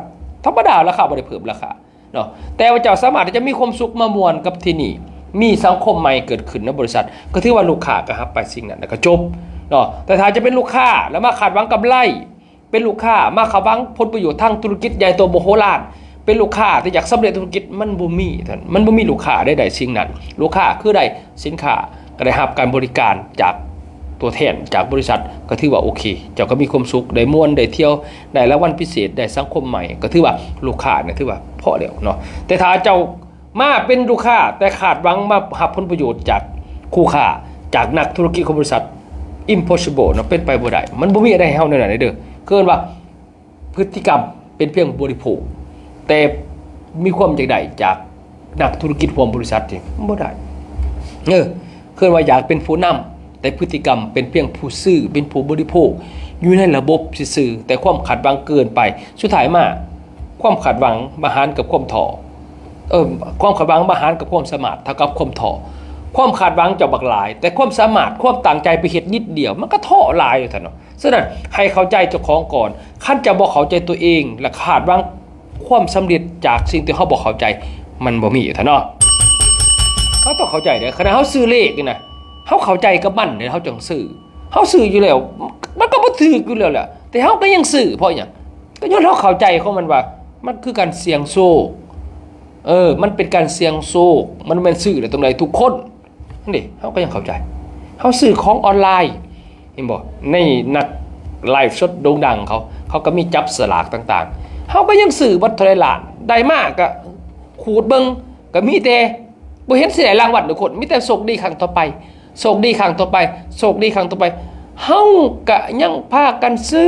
ທຳມະດາ, ລາຄາບໍ່ໄດ້ເພີ່ມລາຄາເນາະ. ແຕ່ວ່າເຈົ້າສາມາດທີ່ຈະມີຄວາມສຸກມາມ່ວນກັບທີ່ນີ້, ມີສັງຄົມໃໝ່ເກີດຂຶ້ນໃນບໍລິສັດ, ກໍຖືວ່າລູກຄ້າກໍຮັບໄປສິ່ງນັ້ນ ແລ້ວກໍຈົບເນາະ. ແຕ່ຖ້າຈະເປັນລູກຄ້າແລ້ວມາຄາດຫວັງກຳໄລ, ເປັນລູກຄ້າມາຄາດຫວັງຜົນປະໂຫຍດທາງທຸລະກິດໃຫຍ່ໂຕມະໂຫລານ, ເປັນລູກຄ້າທີ່ຢາກສຳເລັດທຸລະກິດ, ມັນບໍ່ມີທ່ານ, ມັນບໍ່ມີລູກຄ້າໃດໆສິ່ງນັ້ນ. ລູກຄ້າຄືໄດ້ສິນຄ້າ, ກໍໄດ້ຮັບການບໍລິການຈາກຕົວແທນຈາກບໍລິສັດ, ກໍຖືວ່າໂອເຄ, ເຈົ້າກໍມີຄວາມສຸກ, ໄດ້ມ່ວນ, ໄດ້ທ່ຽວ, ໄດ້ລາງວັນພິເສດ, ໄດ້ສັງຄົມໃໝ່, ກໍຖືວ່າລູກຄ້ານີ້ຖືວ່າພໍແລ້ວເນາະ. ແຕ່ຖ້າເຈົ້າ ມາເປັນລູກຄ້າ ແຕ່ຄາດຫວັງມາຮັບຜົນປະໂຫຍດຈາກຄູ່ຄ້າ, ຈາກນັກທຸລະກິດຂອງບໍລິສັດ, impossible ເນາະ, ເປັນໄປບໍ່ໄດ້. ມັນບໍ່ມີອັນໃດໃຫ້ເຮົາແນວນັ້ນເດ້. ເອີ້ນວ່າພຶດຕິກຳເປັນພຽງບໍລິໂພກ, ແຕ່ມີຄວາມຢາກໄດ້ຈາກນັກທຸລະກິດຮ່ວມບໍລິສັດນີ້ບໍ່ໄດ້. ເອີ ເອີ້ນວ່າຢາກເປັນຜູ້ນຳ, ແຕ່ພຶດຕິກຳເປັນພຽງຜູ້ຊື້, ເປັນຜູ້ບໍລິໂພກ ຢູ່ໃນລະບົບຊື່ໆ, ແຕ່ຄວາມຄາດຫວັງເກີນໄປ. ສຸດທ້າຍມາ ຄວາມຄາດຫວັງມາຫານກັບຄວາມທໍ້. ເອີ ຄວາມຄາດຫວັງມາຫານກັບຄວາມສາມາດເທົ່າກັບຄວາມທໍ້. ຄວາມຄາດຫວັງເຈົ້າບັກຫຼາຍ, ແຕ່ຄວາມສາມາດ, ຄວາມຕັ້ງໃຈໄປເຮັດນິດດຽວ, ມັນກໍທໍ້ຫຼາຍຢູ່ທ່ານເນາະ. ສະນັ້ນ ໃຫ້ເຂົ້າໃຈເຈົ້າຂອງກ່ອນ. ຄັນເຈົ້າບໍ່ເຂົ້າໃຈຕົວເອງ ແລະ ຄາດຫວັງຄວາມສຳເລັດຈາກສິ່ງທີ່ເຮົາບໍ່ເຂົ້າໃຈ, ມັນບໍ່ມີທ່ານເນາະ. ເຮົາຕ້ອງເຂົ້າໃຈເດ້, ຂະໜາດເຮົາຊື້ເລກນີ້ນະ, ເຮົາເຂົ້າໃຈກັບມັນເດ້ ເຮົາຈັ່ງຊື້. ເຮົາຊື້ຢູ່ແລ້ວ, ມັນກໍບໍ່ຖືກຢູ່ແລ້ວແຫຼະ, ແຕ່ເຮົາກໍຍັງຊື້. ເພາະຫຍັງ? ກໍຍ້ອນເຮົາເຂົ້າໃຈຂອງມັນວ່າ ມັນຄືການສ່ຽງໂຊກ. ເອີ ມັນເປັນການສ່ຽງໂຊກ, ມັນແມ່ນຊື້ໄດ້ຕົງໃດທຸກຄົນ. ນັ້ນເດ້ ເຮົາກໍຍັງເຂົ້າໃຈ. ເຮົາຊື້ຂອງອອນລາຍ ເຫັນບໍ່? ໃນນັກໄລຟ໌ສົດໂດ່ງດັງເຂົາ, ເຂົາກໍມີຈັບສະຫຼາກຕ່າງໆ. ເຮົາກໍຍັງຊື້ບັດເທົ່າໃດລ້ານ, ໄດ້ມາກໍຂູດເບິ່ງ, ກໍມີແຕ່ບໍ່ເຫັນຊິໄດ້ລາງວັນທຸກຄົນ, ມີແຕ່ໂຊກດີຄັ້ງຕໍ່ໄປ, ໂຊກດີຄັ້ງຕໍ່ໄປ, ໂຊກດີຄັ້ງຕໍ່ໄປ. ເຮົາກໍຍັງພາກັນຊື້,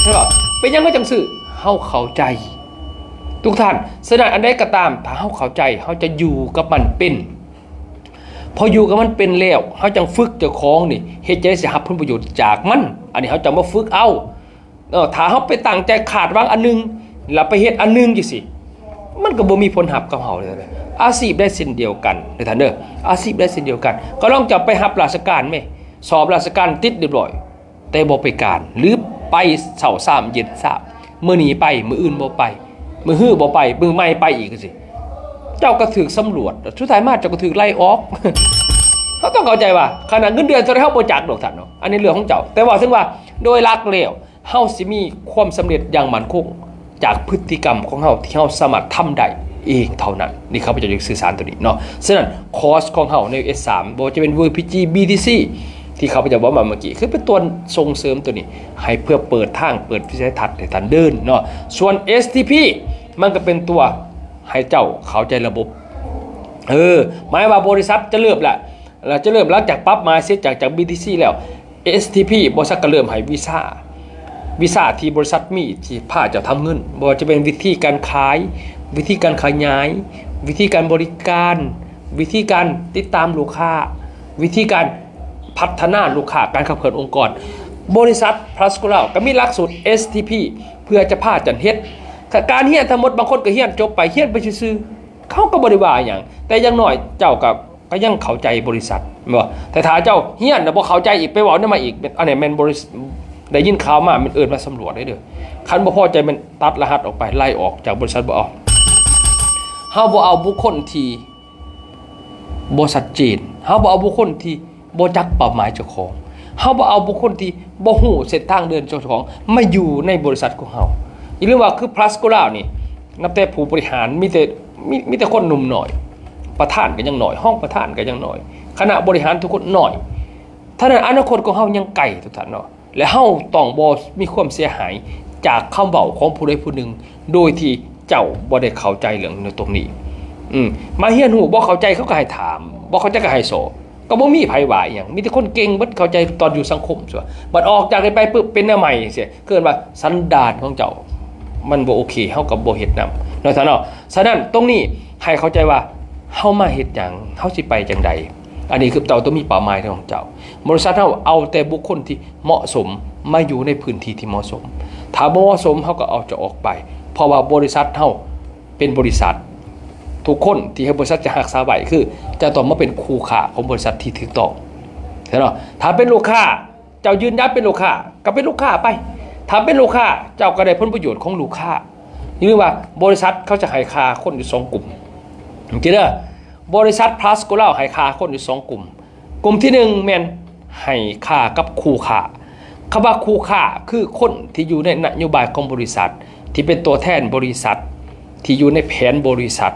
ເຫັນບໍ່? ເປັນຫຍັງເຮົາຈັ່ງຊື້? ເຮົາເຂົ້າໃຈ ທຸກທ່ານ. ສະນັ້ນ ອັນໃດກໍຕາມ ຖ້າເຮົາເຂົ້າໃຈ, ເຮົາຈະຢູ່ກັບມັນເປັນ. ພໍຢູ່ກັບມັນເປັນແລ້ວ, ເຮົາຈັ່ງຝຶກເຈົ້າຂອງນີ້, ເຮັດຈັ່ງໃດຊິຮັບຜົນປະໂຫຍດຈາກມັນ. ອັນນີ້ເຮົາຈັ່ງມາຝຶກເອົາ. ເອີ ຖ້າເຮົາໄປຕັ້ງໃຈຄາດຫວັງອັນໜຶ່ງ ແລ້ວໄປເຮັດອັນໜຶ່ງຈັ່ງຊີ້, ມັນກໍບໍ່ມີຜົນຮັບກັບເຮົາເລີຍ. ອາຊີບໄດ້ເຊັ່ນດຽວກັນເດີທ່ານເດີ, ອາຊີບໄດ້ເຊັ່ນດຽວກັນ. ກໍລອງເຈົ້າໄປຮັບລາຊະການແມ້, ສອບລາຊະການຕິດຮຽບຮ້ອຍ, ແຕ່ບໍ່ໄປການ ຫຼື ໄປເຊົ້າຊາມເຢັນຊາມ, ມື້ນີ້ໄປ, ມື້ອື່ນບໍ່ໄປ, ມື້ຮືບໍ່ໄປ, ມື້ໃໝ່ໄປອີກຈັ່ງຊີ້, ເຈົ້າກໍຖືກສຳຫຼວດ, ສຸດທ້າຍມາເຈົ້າກໍຖືກໄລ່ອອກ. ເຮົາຕ້ອງເຂົ້າໃຈວ່າ ຂະໜາດເງິນເດືອນເທົ່າໃດເຮົາບໍ່ຈັກດອກທ່ານເນາະ, ອັນນີ້ເລື່ອງຂອງເຈົ້າ. ແຕ່ເວົ້າເຖິງວ່າ ໂດຍຫຼັກແລ້ວ ເຮົາຊິມີຄວາມສຳເລັດຢ່າງໝັ້ນຄົງຈາກພຶດຕິກຳຂອງເຮົາທີ່ເຮົາສາມາດທຳໄດ້ເອງເທົ່ານັ້ນ. ນີ້ຂ້າພະເຈົ້າຢາກສື່ສານຕົວນີ້ເນາະ. ສະນັ້ນ ຄອສຂອງເຮົາໃນ ເອສສາມ ບໍ່ວ່າຈະເປັນ ວີ ພີ ຈີ ບີ ທີ ຊີ ທີ່ຂ້າພະເຈົ້າເວົ້າມາເມື່ອກີ້ ຄືເປັນຕົວສົ່ງເສີມຕົວນີ້ ໃຫ້ເພື່ອເປີດທາງ ເປີດວິໄສທັດໃຫ້ທ່ານເດີນເນາະ. ສ່ວນ ເອສ ທີ ພີ ມັນກໍເປັນຕົວໃຫ້ເຈົ້າເຂົ້າໃຈລະບົບ. ເອີ ໝາຍວ່າບໍລິສັດຈະເລີ່ມລະ ແລ້ວຈະເລີ່ມ ຫຼັງຈາກປັບມາເສັດຈາກ ຈາກ ບີ ທີ ຊີ ແລ້ວ ເອສ ທີ ພີ ບໍລິສັດກໍເລີ່ມໃຫ້ວິຊາ, ວິຊາທີ່ບໍລິສັດມີທີ່ພາເຈົ້າທຳເງິນ, ບໍ່ວ່າຈະເປັນວິທີການຂາຍ, ວິທີການຂະຫຍາຍ, ວິທີການບໍລິການ, ວິທີການຕິດຕາມລູກຄ້າ, ວິທີການພັດທະນາລູກຄ້າ, ການຂັບເຄື່ອນອົງກອນ. ບໍລິສັດ Plus Global ກໍມີຫຼັກສູດ ເອສ ທີ ພີ ເພື່ອຈະພາເຈົ້າເຮັດ. ການຮຽນທັງໝົດ ບາງຄົນກໍຮຽນຈົບໄປ, ຮຽນໄປຊື່ໆ, ເຂົາກໍບໍ່ໄດ້ວ່າຫຍັງ, ແຕ່ຢ່າງໜ້ອຍເຈົ້າກໍ ກໍຍັງເຂົ້າໃຈບໍລິສັດ ແມ່ນບໍ່? ແຕ່ຖ້າເຈົ້າຮຽນແລ້ວບໍ່ເຂົ້າໃຈອີກ ໄປເວົ້ານຳມາອີກ, ອັນນີ້ແມ່ນບໍລິ ເ ໄດ້ຍິນຂ່າວມາແມ່ນເອີ້ນມາສຳຫຼວດເດີ. ຄັນບໍ່ພໍໃຈແມ່ນຕັດລະຫັດອອກໄປ, ໄລ່ອອກຈາກບໍລິສັດ. ບໍ່ເອົາ, ເຮົາບໍ່ເອົາບຸກຄົນທີ່ບໍ່ຊັດເຈນ, ເຮົາບໍ່ເອົາບຸກຄົນທີ່ບໍ່ຈັກເປົ້າໝາຍເຈົ້າຂອງ, ເຮົາບໍ່ເອົາບຸກຄົນທີ່ບໍ່ຮູ້ເສັ້ນທາງເດີນເຈົ້າຂອງມາຢູ່ໃນບໍລິສັດຂອງເຮົາ. ຢ່າລືມວ່າຄືພລັສໂກລາວນີ້ ນັບແຕ່ຜູ້ບໍລິຫານມີແຕ່ ມີ ມີແຕ່ຄົນໜຸ່ມໜ້ອຍ, ປະທານກໍຍັງໜ້ອຍ, ຮອງປະທານກໍຍັງໜ້ອຍ, ຄະນະບໍລິຫານທຸກຄົນໜ້ອຍ. ເທົ່ານັ້ນອະນາຄົດຂອງເຮົາຍັງໄກ ທຸກທ່ານເນາະ. ແລະເຮົາຕ້ອງບໍ່ມີຄວາມເສຍຫາຍຈາກຄຳເວົ້າຂອງຜູ້ໃດຜູ້ໜຶ່ງ ໂດຍທີ່ເຈົ້າບໍ່ໄດ້ເຂົ້າໃຈເລື່ອງໃນຕົງນີ້. ອືມ ມາຮຽນຮູ້ ບໍ່ເຂົ້າໃຈເຂົາກໍໃຫ້ຖາມ, ບໍ່ເຂົ້າໃຈກໍໃຫ້ຊອກ, ກໍບໍ່ມີໃຜວ່າອີ່ຫຍັງ, ມີແຕ່ຄົນເກັ່ງເບິດ, ເຂົ້າໃຈຕອນຢູ່ສັງຄົມ. ສ່ວນບັດອອກຈາກນີ້ໄປປຶບ ເປັນແນວໃໝ່ຈັ່ງຊີ້, ຄືວ່າສັນດານຂອງເຈົ້າມັນບໍ່ໂອເຄ, ເຮົາກໍບໍ່ເຮັດນຳເນາະທ່ານເນາະ. ສະນັ້ນ ຕົງນີ້ໃຫ້ເຂົ້າໃຈວ່າເຮົາມາເຮັດຫຍັງ, ເຮົາຊິໄປຈັ່ງໃດ. ອັນນີ້ຄືເຈົ້າຕ້ອງມີເປົ້າໝາຍຂອງເຈົ້າ. ບໍລິສັດເຮົາເອົາແຕ່ບຸກຄົນທີ່ເໝາະສົມມາຢູ່ໃນພື້ນທີ່ທີ່ເໝາະສົມ. ຖ້າບໍ່ເໝາະສົມ ເຮົາກໍເອົາເຈົ້າອອກໄປ, ເພາະວ່າບໍລິສັດເຮົາເປັນບໍລິສັດ. ທຸກຄົນທີ່ໃຫ້ບໍລິສັດຈະຮັກສາໄວ້ ຄືຈະຕ້ອງມາເປັນຄູ່ຄ້າຂອງບໍລິສັດທີ່ຖືກຕ້ອງ. ເຫັນບໍ່? ຖ້າເປັນລູກຄ້າ, ເຈົ້າຢືນຢັນເປັນລູກຄ້າ ກໍເປັນລູກຄ້າໄປ. ຖ້າເປັນລູກຄ້າ ເຈົ້າກໍໄດ້ຜົນປະໂຫຍດຂອງລູກຄ້າ. ຢ່າລືມວ່າບໍລິສັດເຂົາຈະໃຫ້ຄ່າຄົນຢູ່ສອງກຸ່ມ. ຈັງຊີ້ເດີ, ບໍລິສັດພລັສໂກລາວໃຫ້ຄ່າຄົນຢູ່ສອງກຸ່ມ. ກຸ່ມທີໜຶ່ງແມ່ນໃຫ້ຄ່າກັບຄູ່ຄ້າ. ຄຳວ່າຄູ່ຄ້າ ຄືຄົນທີ່ຢູ່ໃນນະໂຍບາຍຂອງບໍລິສັດ, ທີ່ເປັນຕົວແທນບໍລິສັດ, ທີ່ຢູ່ໃນແຜນບໍລິສັດ,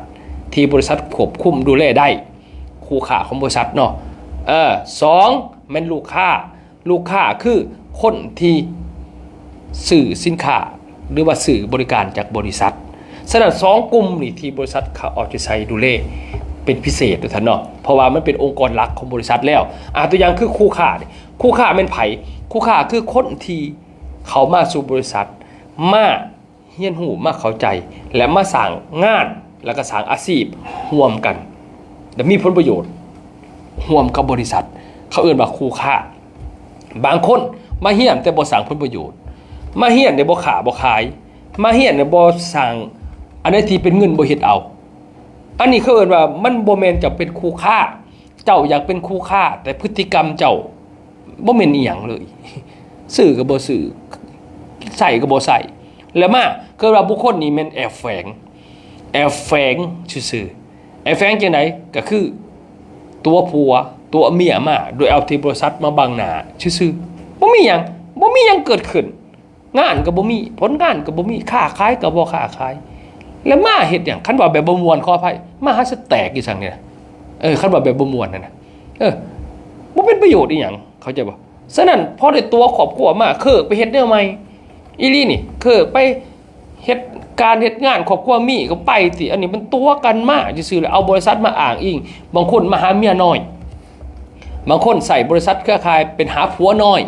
ທີ່ບໍລິສັດຄວບຄຸມດູແລໄດ້, ຄູ່ຄ້າຂອງບໍລິສັດເນາະ. ເອີ ສອງ ແມ່ນລູກຄ້າ. ລູກຄ້າຄືຄົນທີ່ຊື້ສິນຄ້າ ຫຼືວ່າຊື້ບໍລິການຈາກບໍລິສັດ. ສະນັ້ນ ສອງກຸ່ມນີ້ທີ່ບໍລິສັດເຂົາເອົາໃຈໃສ່ດູແລເປັນພິເສດ ທ່ານເນາະ, ເພາະວ່າມັນເປັນອົງກອນຫຼັກຂອງບໍລິສັດແລ້ວ. ອາ ຕົວຢ່າງຄືຄູ່ຄ້ານີ້, ຄູ່ຄ້າແມ່ນໃຜ? ຄູ່ຄ້າຄືຄົນທີ່ເຂົ້າມາສູ່ບໍລິສັດ, ມາ ຮຽນຮູ້ ມາເຂົ້າໃຈ ແລະ ມາສ້າງງານ ແລະ ກໍສ້າງອາຊີບຮ່ວມກັນ ແລະ ມີຜົນປະໂຫຍດຮ່ວມກັບບໍລິສັດ, ເຂົາເອີ້ນວ່າຄູ່ຄ້າ. ບາງຄົນມາຮຽນແຕ່ບໍ່ສ້າງຜົນປະໂຫຍດ, ມາຮຽນແຕ່ບໍ່ຄ້າບໍ່ຂາຍ, ມາຮຽນແຕ່ບໍ່ສ້າງອັນໃດທີ່ເປັນເງິນ ບໍ່ເຮັດເອົາ. ອັນນີ້ເຂົາເອີ້ນວ່າມັນບໍ່ແມ່ນເຈົ້າເປັນຄູ່ຄ້າ. ເຈົ້າຢາກເປັນຄູ່ຄ້າ ແຕ່ພຶດຕິກຳເຈົ້າ ບໍ່ແມ່ນອີ່ຫຍັງເລີຍ, ຊື້ກໍບໍ່ຊື້, ໃຊ້ກໍບໍ່ໃຊ້. ແລ້ວມາ ຄືວ່າບຸກຄົນນີ້ແມ່ນແອບແຝງ, ແອບແຝງຊື່ໆ. ແອບແຝງຈັ່ງໃດ? ກໍຄືຕົວະຜົວ ຕົວະເມຍມາ ໂດຍເອົາທີ່ບໍລິສັດມາບັງໜ້າຊື່ໆ. ບໍ່ມີຫຍັງ, ບໍ່ມີຫຍັງເກີດຂຶ້ນ. ງານກໍບໍ່ມີ, ຜົນງານກໍບໍ່ມີ, ຄ້າຂາຍກໍບໍ່ຄ້າຂາຍ, ແລ້ວມາເຮັດຫຍັງ? ຄັນວ່າແບບບໍ່ມ່ວນ, ຂໍອະໄພ, ມາຫາສະແຕກຢູ່ຊັ້ນນີ້ນະ. ເອີ, ຄັນວ່າແບບບໍ່ມ່ວນຫັ້ນນະ, ເອີ, ບໍ່ເປັນປະໂຫຍດອີ່ຫຍັງ, ເຂົ້າໃຈບໍ່? ສະນັ້ນ ພໍໄດ້ຕົວະຄອບຄົວມາ, ເຄີໄປເຮັດແນວໃໝ່. ອີ່ຫຼີນີ້, ເຄີໄປເຮັດການເຮັດງານ, ຄອບຄົວມີກໍໄປຕິ. ອັນນີ້ມັນຕົວະກັນມາຊື່ໆ ແລ້ວເອົາບໍລິສັດມາອ້າງອີງ. ບາງຄົນມາຫາເມຍນ້ອຍ, ບາງຄົນໃຊ້ບໍລິສັດເຄືອຂ່າຍເປັນຫາຜົວນ້ອຍ.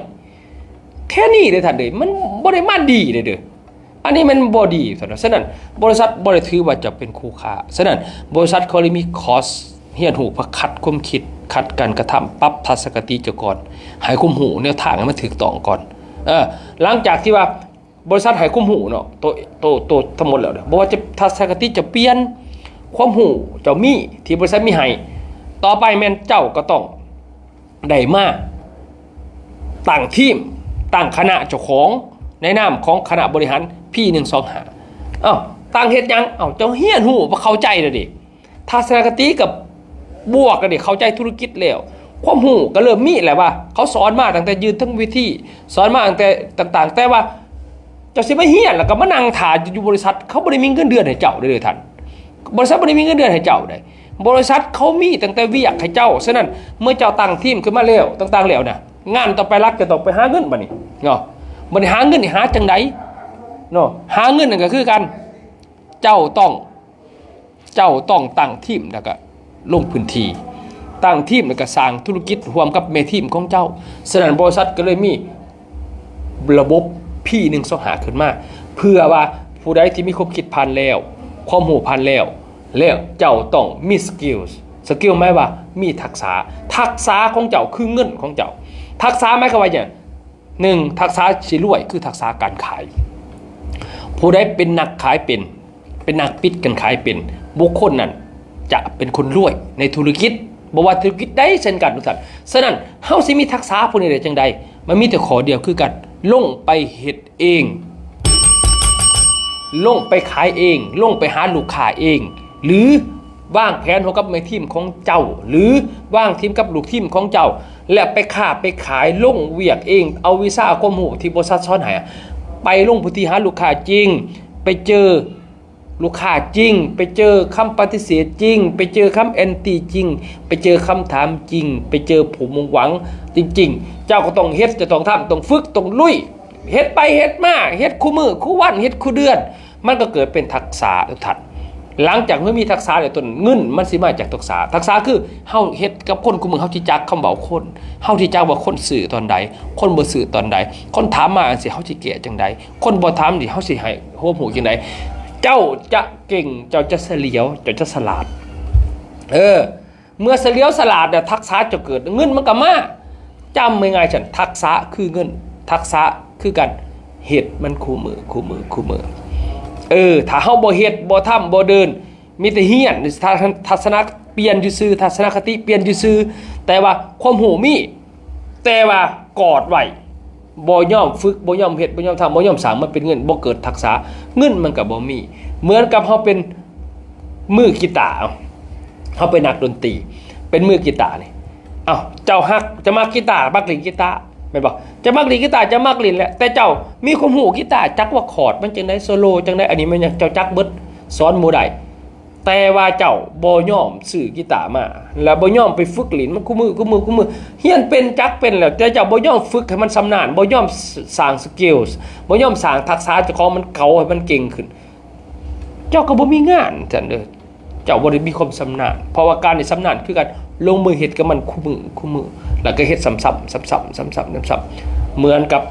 ແຄ່ນີ້ເດ້ທ່ານເດ້, ມັນບໍ່ໄດ້ມາດີເດ້ເດີ. ອັນນີ້ມັນບໍ່ດີ. ສະນັ້ນ ບໍລິສັດບໍ່ໄດ້ຖືວ່າຈະເປັນຄູ່ຄ້າ. ສະນັ້ນ ບໍລິສັດເຂົາເລີຍມີຄອສຮຽນຮູ້ເພື່ອຂັດຄວາມຄິດ, ຂັດການກະທຳ, ປັບທັດສະຄະຕິເຈົ້າກ່ອນ, ໃຫ້ຄວາມຮູ້ແນວທາງໃຫ້ມັນຖືກຕ້ອງກ່ອນ. ເອີ, ຫຼັງຈາກທີ່ວ່າບໍລິສັດໃຫ້ຄວາມຮູ້ເນາະ, ໂຕ, ໂຕ, ໂຕທັງໝົດແລ້ວ, ບໍ່ວ່າຈະທັດສະຄະຕິຈະປ່ຽນ, ຄວາມຮູ້ເຈົ້າມີ, ທີ່ບໍລິສັດມີໃຫ້, ຕໍ່ໄປແມ່ນເຈົ້າກໍຕ້ອງ ໄດ້ມາຕັ້ງທີມ, ຕັ້ງຄະນະເຈົ້າຂອງ ໃນນາມຂອງຄະນະບໍລິຫານ ພີໜຶ່ງສອງຫ້າ. ເອົ້າ, ຕັ້ງເຮັດຫຍັງ? ເອົ້າ, ເຈົ້າຮຽນຮູ້ ເຂົ້າໃຈແລ້ວເດ. ທັດສະນະຄະຕິກັບບວກແລ້ວເດ, ເຂົ້າໃຈທຸລະກິດແລ້ວ. ຄວາມຮູ້ກໍເລີ່ມມີແລ້ວວ່າ ເຂົາສອນມາຕັ້ງແຕ່ຢືນເທິງເວທີ, ສອນມາຕັ້ງແຕ່ຕ່າງໆ, ແຕ່ວ່າ ເຈົ້າຊິມາຮຽນ ແລ້ວກໍມານັ່ງຖ້າຢູ່ບໍລິສັດ, ເຂົາບໍ່ໄດ້ມີເງິນເດືອນໃຫ້ເຈົ້າເດ້ທ່ານ. ບໍລິສັດບໍ່ໄດ້ມີເງິນເດືອນໃຫ້ເຈົ້າເດ້. ບໍລິສັດເຂົາມີຕັ້ງແຕ່ວຽກໃຫ້ເຈົ້າ. ສະນັ້ນ ເມື່ອເຈົ້າຕັ້ງທີມຂຶ້ນມາແລ້ວ ຕ່າງໆ ແລ້ວນະ, ງານຕໍ່ໄປຫຼັກຈະຕ້ອງໄປຫາເງິນບັດນີ້ເນາະ. ບັດນີ້ຫາເງິນນີ້ຫາຈັ່ງໃດເນາະ? ຫາເງິນນັ້ນກໍຄືກັນ, ເຈົ້າຕ້ອງ ເຈົ້າຕ້ອງຕັ້ງທີມ ແລ້ວກໍ ລົງພື້ນທີ່, ຕັ້ງທີມ ແລ້ວກໍສ້າງທຸລະກິດຮ່ວມກັບແມ່ທີມຂອງເຈົ້າ. ສະນັ້ນ ບໍລິສັດກໍເລີຍມີລະບົບ ພີໜຶ່ງສອງຫ້າ ຂຶ້ນມາ ເພື່ອວ່າຜູ້ໃດທີ່ມີຄວາມຄິດຜ່ານແລ້ວ, ຄວາມຮູ້ຜ່ານແລ້ວ, ແລ້ວເຈົ້າຕ້ອງມີສະກິວ. ສະກິວໝາຍວ່າມີທັກສະ. ທັກສະຂອງເຈົ້າຄືເງິນຂອງເຈົ້າ. ທັກສະໝາຍຄວາມວ່າຫຍັງ? ໜຶ່ງ, ທັກສະຊິລວຍ ຄືທັກສະການຂາຍ. ຜູ້ໃດເປັນນັກຂາຍເປັນ, ເປັນນັກປິດການຂາຍເປັນ, ບຸກຄົນນັ້ນຈະເປັນຄົນລວຍໃນທຸລະກິດ, ບໍ່ວ່າທຸລະກິດໃດເຊັ່ນກັນ ທຸກທ່ານ. ສະນັ້ນ ເຮົາຊິມີທັກສະພວກນີ້ໄດ້ຈັ່ງໃດ? ມັນມີແຕ່ຂໍ້ດຽວຄືກັນ, ລົງໄປເຮັດເອງ, ລົງໄປຂາຍເອງ, ລົງໄປຫາລູກຄ້າເອງ ຫຼື ວາງແຜນຮ່ວມກັບແມ່ທີມຂອງເຈົ້າ ຫຼື ວາງທີມກັບລູກທີມຂອງເຈົ້າ ແລະ ໄປຄ້າໄປຂາຍ, ລົງວຽກເອງ, ເອົາວິຊາຄວາມຮູ້ທີ່ບໍລິສັດສອນໃຫ້ ໄປລົງພື້ນທີ່ຫາລູກຄ້າຈິງ, ໄປເຈີ ລູກຄ້າຈິງ, ໄປເຈີຄຳປະຕິເສດຈິງ, ໄປເຈີຄຳແອນຕີຈິງ, ໄປເຈີຄຳຖາມຈິງ, ໄປເຈີຜູ້ມຸ່ງຫວັງຈິງໆ. ເຈົ້າກໍຕ້ອງເຮັດ, ເຈົ້າຕ້ອງທຳ, ຕ້ອງຝຶກ, ຕ້ອງລຸຍ, ເຮັດໄປເຮັດມາ, ເຮັດຄູ່ມື້ຄູ່ວັນ, ເຮັດຄູ່ເດືອນ, ມັນກໍເກີດເປັນທັກສະ, ທຸກທ່ານ. ຫຼັງຈາກເຮົາມີທັກສະແລ້ວ, ຕົ້ນເງິນມັນຊິມາຈາກທັກສະ. ທັກສະຄືເຮົາເຮັດກັບຄົນຄູ່ມື້, ເຮົາຊິຈັກຄຳເວົ້າຄົນ, ເຮົາຊິຈັກວ່າຄົນຊື້ຕອນໃດ, ຄົນບໍ່ຊື້ຕອນໃດ, ຄົນຖາມມາຈັ່ງຊີ້ ເຮົາຊິແກ້ຈັ່ງໃດ, ຄົນບໍ່ຖາມນີ້ ເຮົາຊິໃຫ້ຄວາມຮູ້ຈັ່ງໃດ? ເຈົ້າຈະເກັ່ງ, ເຈົ້າຈະສະຫຼຽວ, ເຈົ້າຈະສະຫຼາດ. ເອີ, ເມື່ອສະຫຼຽວສະຫຼາດແລ້ວ ທັກສະຈະເກີດ, ເງິນມັນກໍມາ. ຈຳງ່າຍໆຊັ້ນ, ທັກສະຄືເງິນ, ທັກສະຄືການເຮັດມັນຄູ່ມື້, ຄູ່ມື້, ຄູ່ມື້. ເອີ, ຖ້າເຮົາບໍ່ເຮັດ, ບໍ່ທຳ, ບໍ່ເດີນ, ມີແຕ່ຮຽນ, ທັດສະນະປ່ຽນຊື່ໆ, ທັດສະນະຄະຕິປ່ຽນຊື່ໆ, ແຕ່ວ່າຄວາມຮູ້ມີ, ແຕ່ວ່າກອດໄວ້, ບໍ່ຍອມຝຶກ, ບໍ່ຍອມເຮັດ, ບໍ່ຍອມທຳ, ບໍ່ຍອມສ້າງມັນເປັນເງິນ, ບໍ່ເກີດທັກສະ, ເງິນມັນກໍບໍ່ມີ. ເໝືອນກັບເຮົາເປັນມືກີຕາ, ເຮົາເປັນນັກດົນຕີ, ເປັນມືກີຕານີ້. ເອົ້າ, ເຈົ້າຮັກ, ເຈົ້າມັກກີຕາ, ມັກຫຼິ້ນກີຕາ, ແມ່ນບໍ່? ເຈົ້າມັກຫຼິ້ນກີຕາ, ເຈົ້າມັກຫຼິ້ນແຫຼະ, ແຕ່ເຈົ້າມີຄວາມຮູ້ກີຕາ, ຈັກວ່າຄອດມັນຈັ່ງໃດ, ໂຊໂລຈັ່ງໃດ, ອັນນີ້ແມ່ນຫຍັງ, ເຈົ້າຈັກເບິດ, ສອນໝູ່ໄດ້. ແຕ່ວ່າເຈົ້າບໍ່ຍອມຊື້ກີຕາມາ ແລະ ບໍ່ຍອມໄປຝຶກຫຼິ້ນມັນຄູ່ມື້, ຄູ່ມື້, ຄູ່ມື້. ຮຽນເປັນ, ຈັກເປັນແລ້ວ, ແຕ່ເຈົ້າບໍ່ຍອມຝຶກໃຫ້ມັນຊຳນານ, ບໍ່ຍອມ ສ- ສ້າງ skills, ບໍ່ຍອມສ້າງທັກສະເຈົ້າຂອງໃຫ້ມັນເກົ່າ, ໃຫ້ມັນເກັ່ງຂຶ້ນ, ເຈົ້າກໍບໍ່ມີງານຊັ້ນເດີ. ເຈົ້າບໍ່ໄດ້ມີຄວາມຊຳນານ, ເພາະວ່າການທີ່ຊຳນານຄືການລົງມືເຮັດກັບມັນຄູ່ມື້, ຄູ່ມື້, ແລ້ວກໍເຮັດຊ້ຳໆ, ຊ້ຳໆ, ຊ້ຳໆ, ຊ້ຳໆ. ເໝືອນກັບ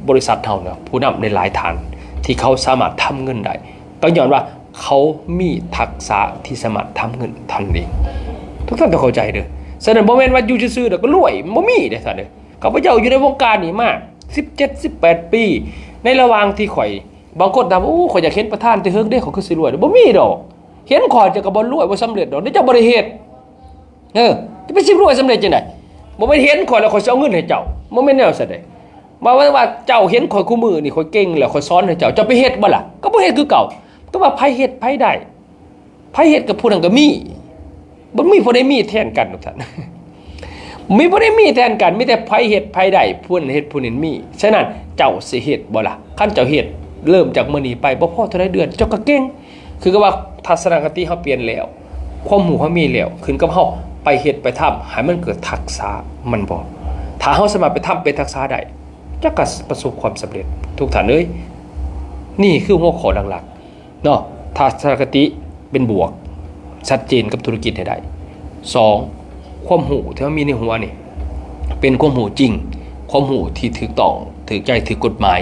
ບໍລິສັດເຮົານະ, ຜູ້ນຳຫຼາຍໆທ່ານທີ່ເຂົາສາມາດທຳເງິນໄດ້, ກໍຍ້ອນວ່າ ເຂົາມີທັກສະທີ່ສາມາດທຳເງິນເທົ່ານັ້ນເອງ. ທຸກທ່ານຕ້ອງເຂົ້າໃຈເດີ້. ສະນັ້ນ ບໍ່ແມ່ນວ່າຢູ່ຊື່ໆແລ້ວກໍລວຍ, ບໍ່ມີເດ້ທ່ານເອີຍ. ຂ້າພະເຈົ້າຢູ່ໃນວົງການນີ້ມາສິບເຈັດ ສິບແປດປີ. ໃນລະຫວ່າງທີ່ຂ້ອຍ, ບາງຄົນຖາມວ່າ, ໂອ້, ຂ້ອຍຢາກເຫັນປະທານແຕ່ເຫິງເດ້, ຂ້ອຍຄືຊິລວຍ. ບໍ່ມີດອກ. ເຫັນຂ້ອຍເຈົ້າກໍບໍ່ລວຍ, ບໍ່ສຳເລັດດອກ. ເຈົ້າບໍ່ໄດ້ເຮັດ. ເອີ, ຈະໄປຊິລວຍສຳເລັດຈັ່ງໃດ? ບໍ່ແມ່ນເຫັນຂ້ອຍແລ້ວຂ້ອຍຊິເອົາເງິນໃຫ້ເຈົ້າ. ບໍ່ແມ່ນແນວຊັ້ນເດ້. ວ່າ, ວ່າ, ວ່າເຈົ້າເຫັນຂ້ອຍຄູ່ມື້ນີ້, ຂ້ອຍເກັ່ງແລ້ວ, ຂ້ອຍສອນໃຫ້ເຈົ້າ. ເຈົ້າໄປເຮັດບໍ່ລະ? ກໍບໍ່ເຮັດຄືເກົ່າ. ກໍວ່າໃຜເຮັດໃຜໄດ້. ໃຜເຮັດກັບຜູ້ນັ້ນກໍມີ. ບໍ່ມີຜູ້ໃດມີແທນກັນ, ທຸກທ່ານ. ມີ ບໍ່ໄດ້ມີແທນກັນ, ມີແຕ່ໃຜເຮັດໃຜໄດ້, ຜູ້ນັ້ນເຮັດຜູ້ນີ້ມີ. ສະນັ້ນ ເຈົ້າຊິເຮັດບໍ່ລະ? ຄັນເຈົ້າເຮັດ, ເລີ່ມຈາກມື້ນີ້ໄປ, ບໍ່ພໍເທົ່າໃດເດືອນ, ເຈົ້າກໍເກັ່ງ. ຄືກັບວ່າທັດສະນະຄະຕິເຮົາປ່ຽນແລ້ວ, ຄວາມຮູ້ເຮົາມີແລ້ວ, ຂຶ້ນກັບເຮົາໄປເຮັດໄປທຳໃຫ້ມັນເກີດທັກສະ, ແມ່ນບໍ່? ຖ້າເຮົາສາມາດໄປທຳເປັນທັກສະໄດ້, ເຈົ້າກໍປະສົບຄວາມສຳເລັດ, ທຸກທ່ານເອີຍ. ນີ້ຄືຫົວຂໍ້ຫຼັກໆ. ເນາະ, ທັດສະນະຄະຕິເປັນບວກ, ຊັດເຈນກັບທຸລະກິດໃຫ້ໄດ້. ສອງ, ຄວາມຮູ້ທີ່ເຮົາມີໃນຫົວນີ້ ເປັນຄວາມຮູ້ຈິງ, ຄວາມຮູ້ທີ່ຖືກຕ້ອງ, ຖືກໃຈ, ຖືກກົດໝາຍ,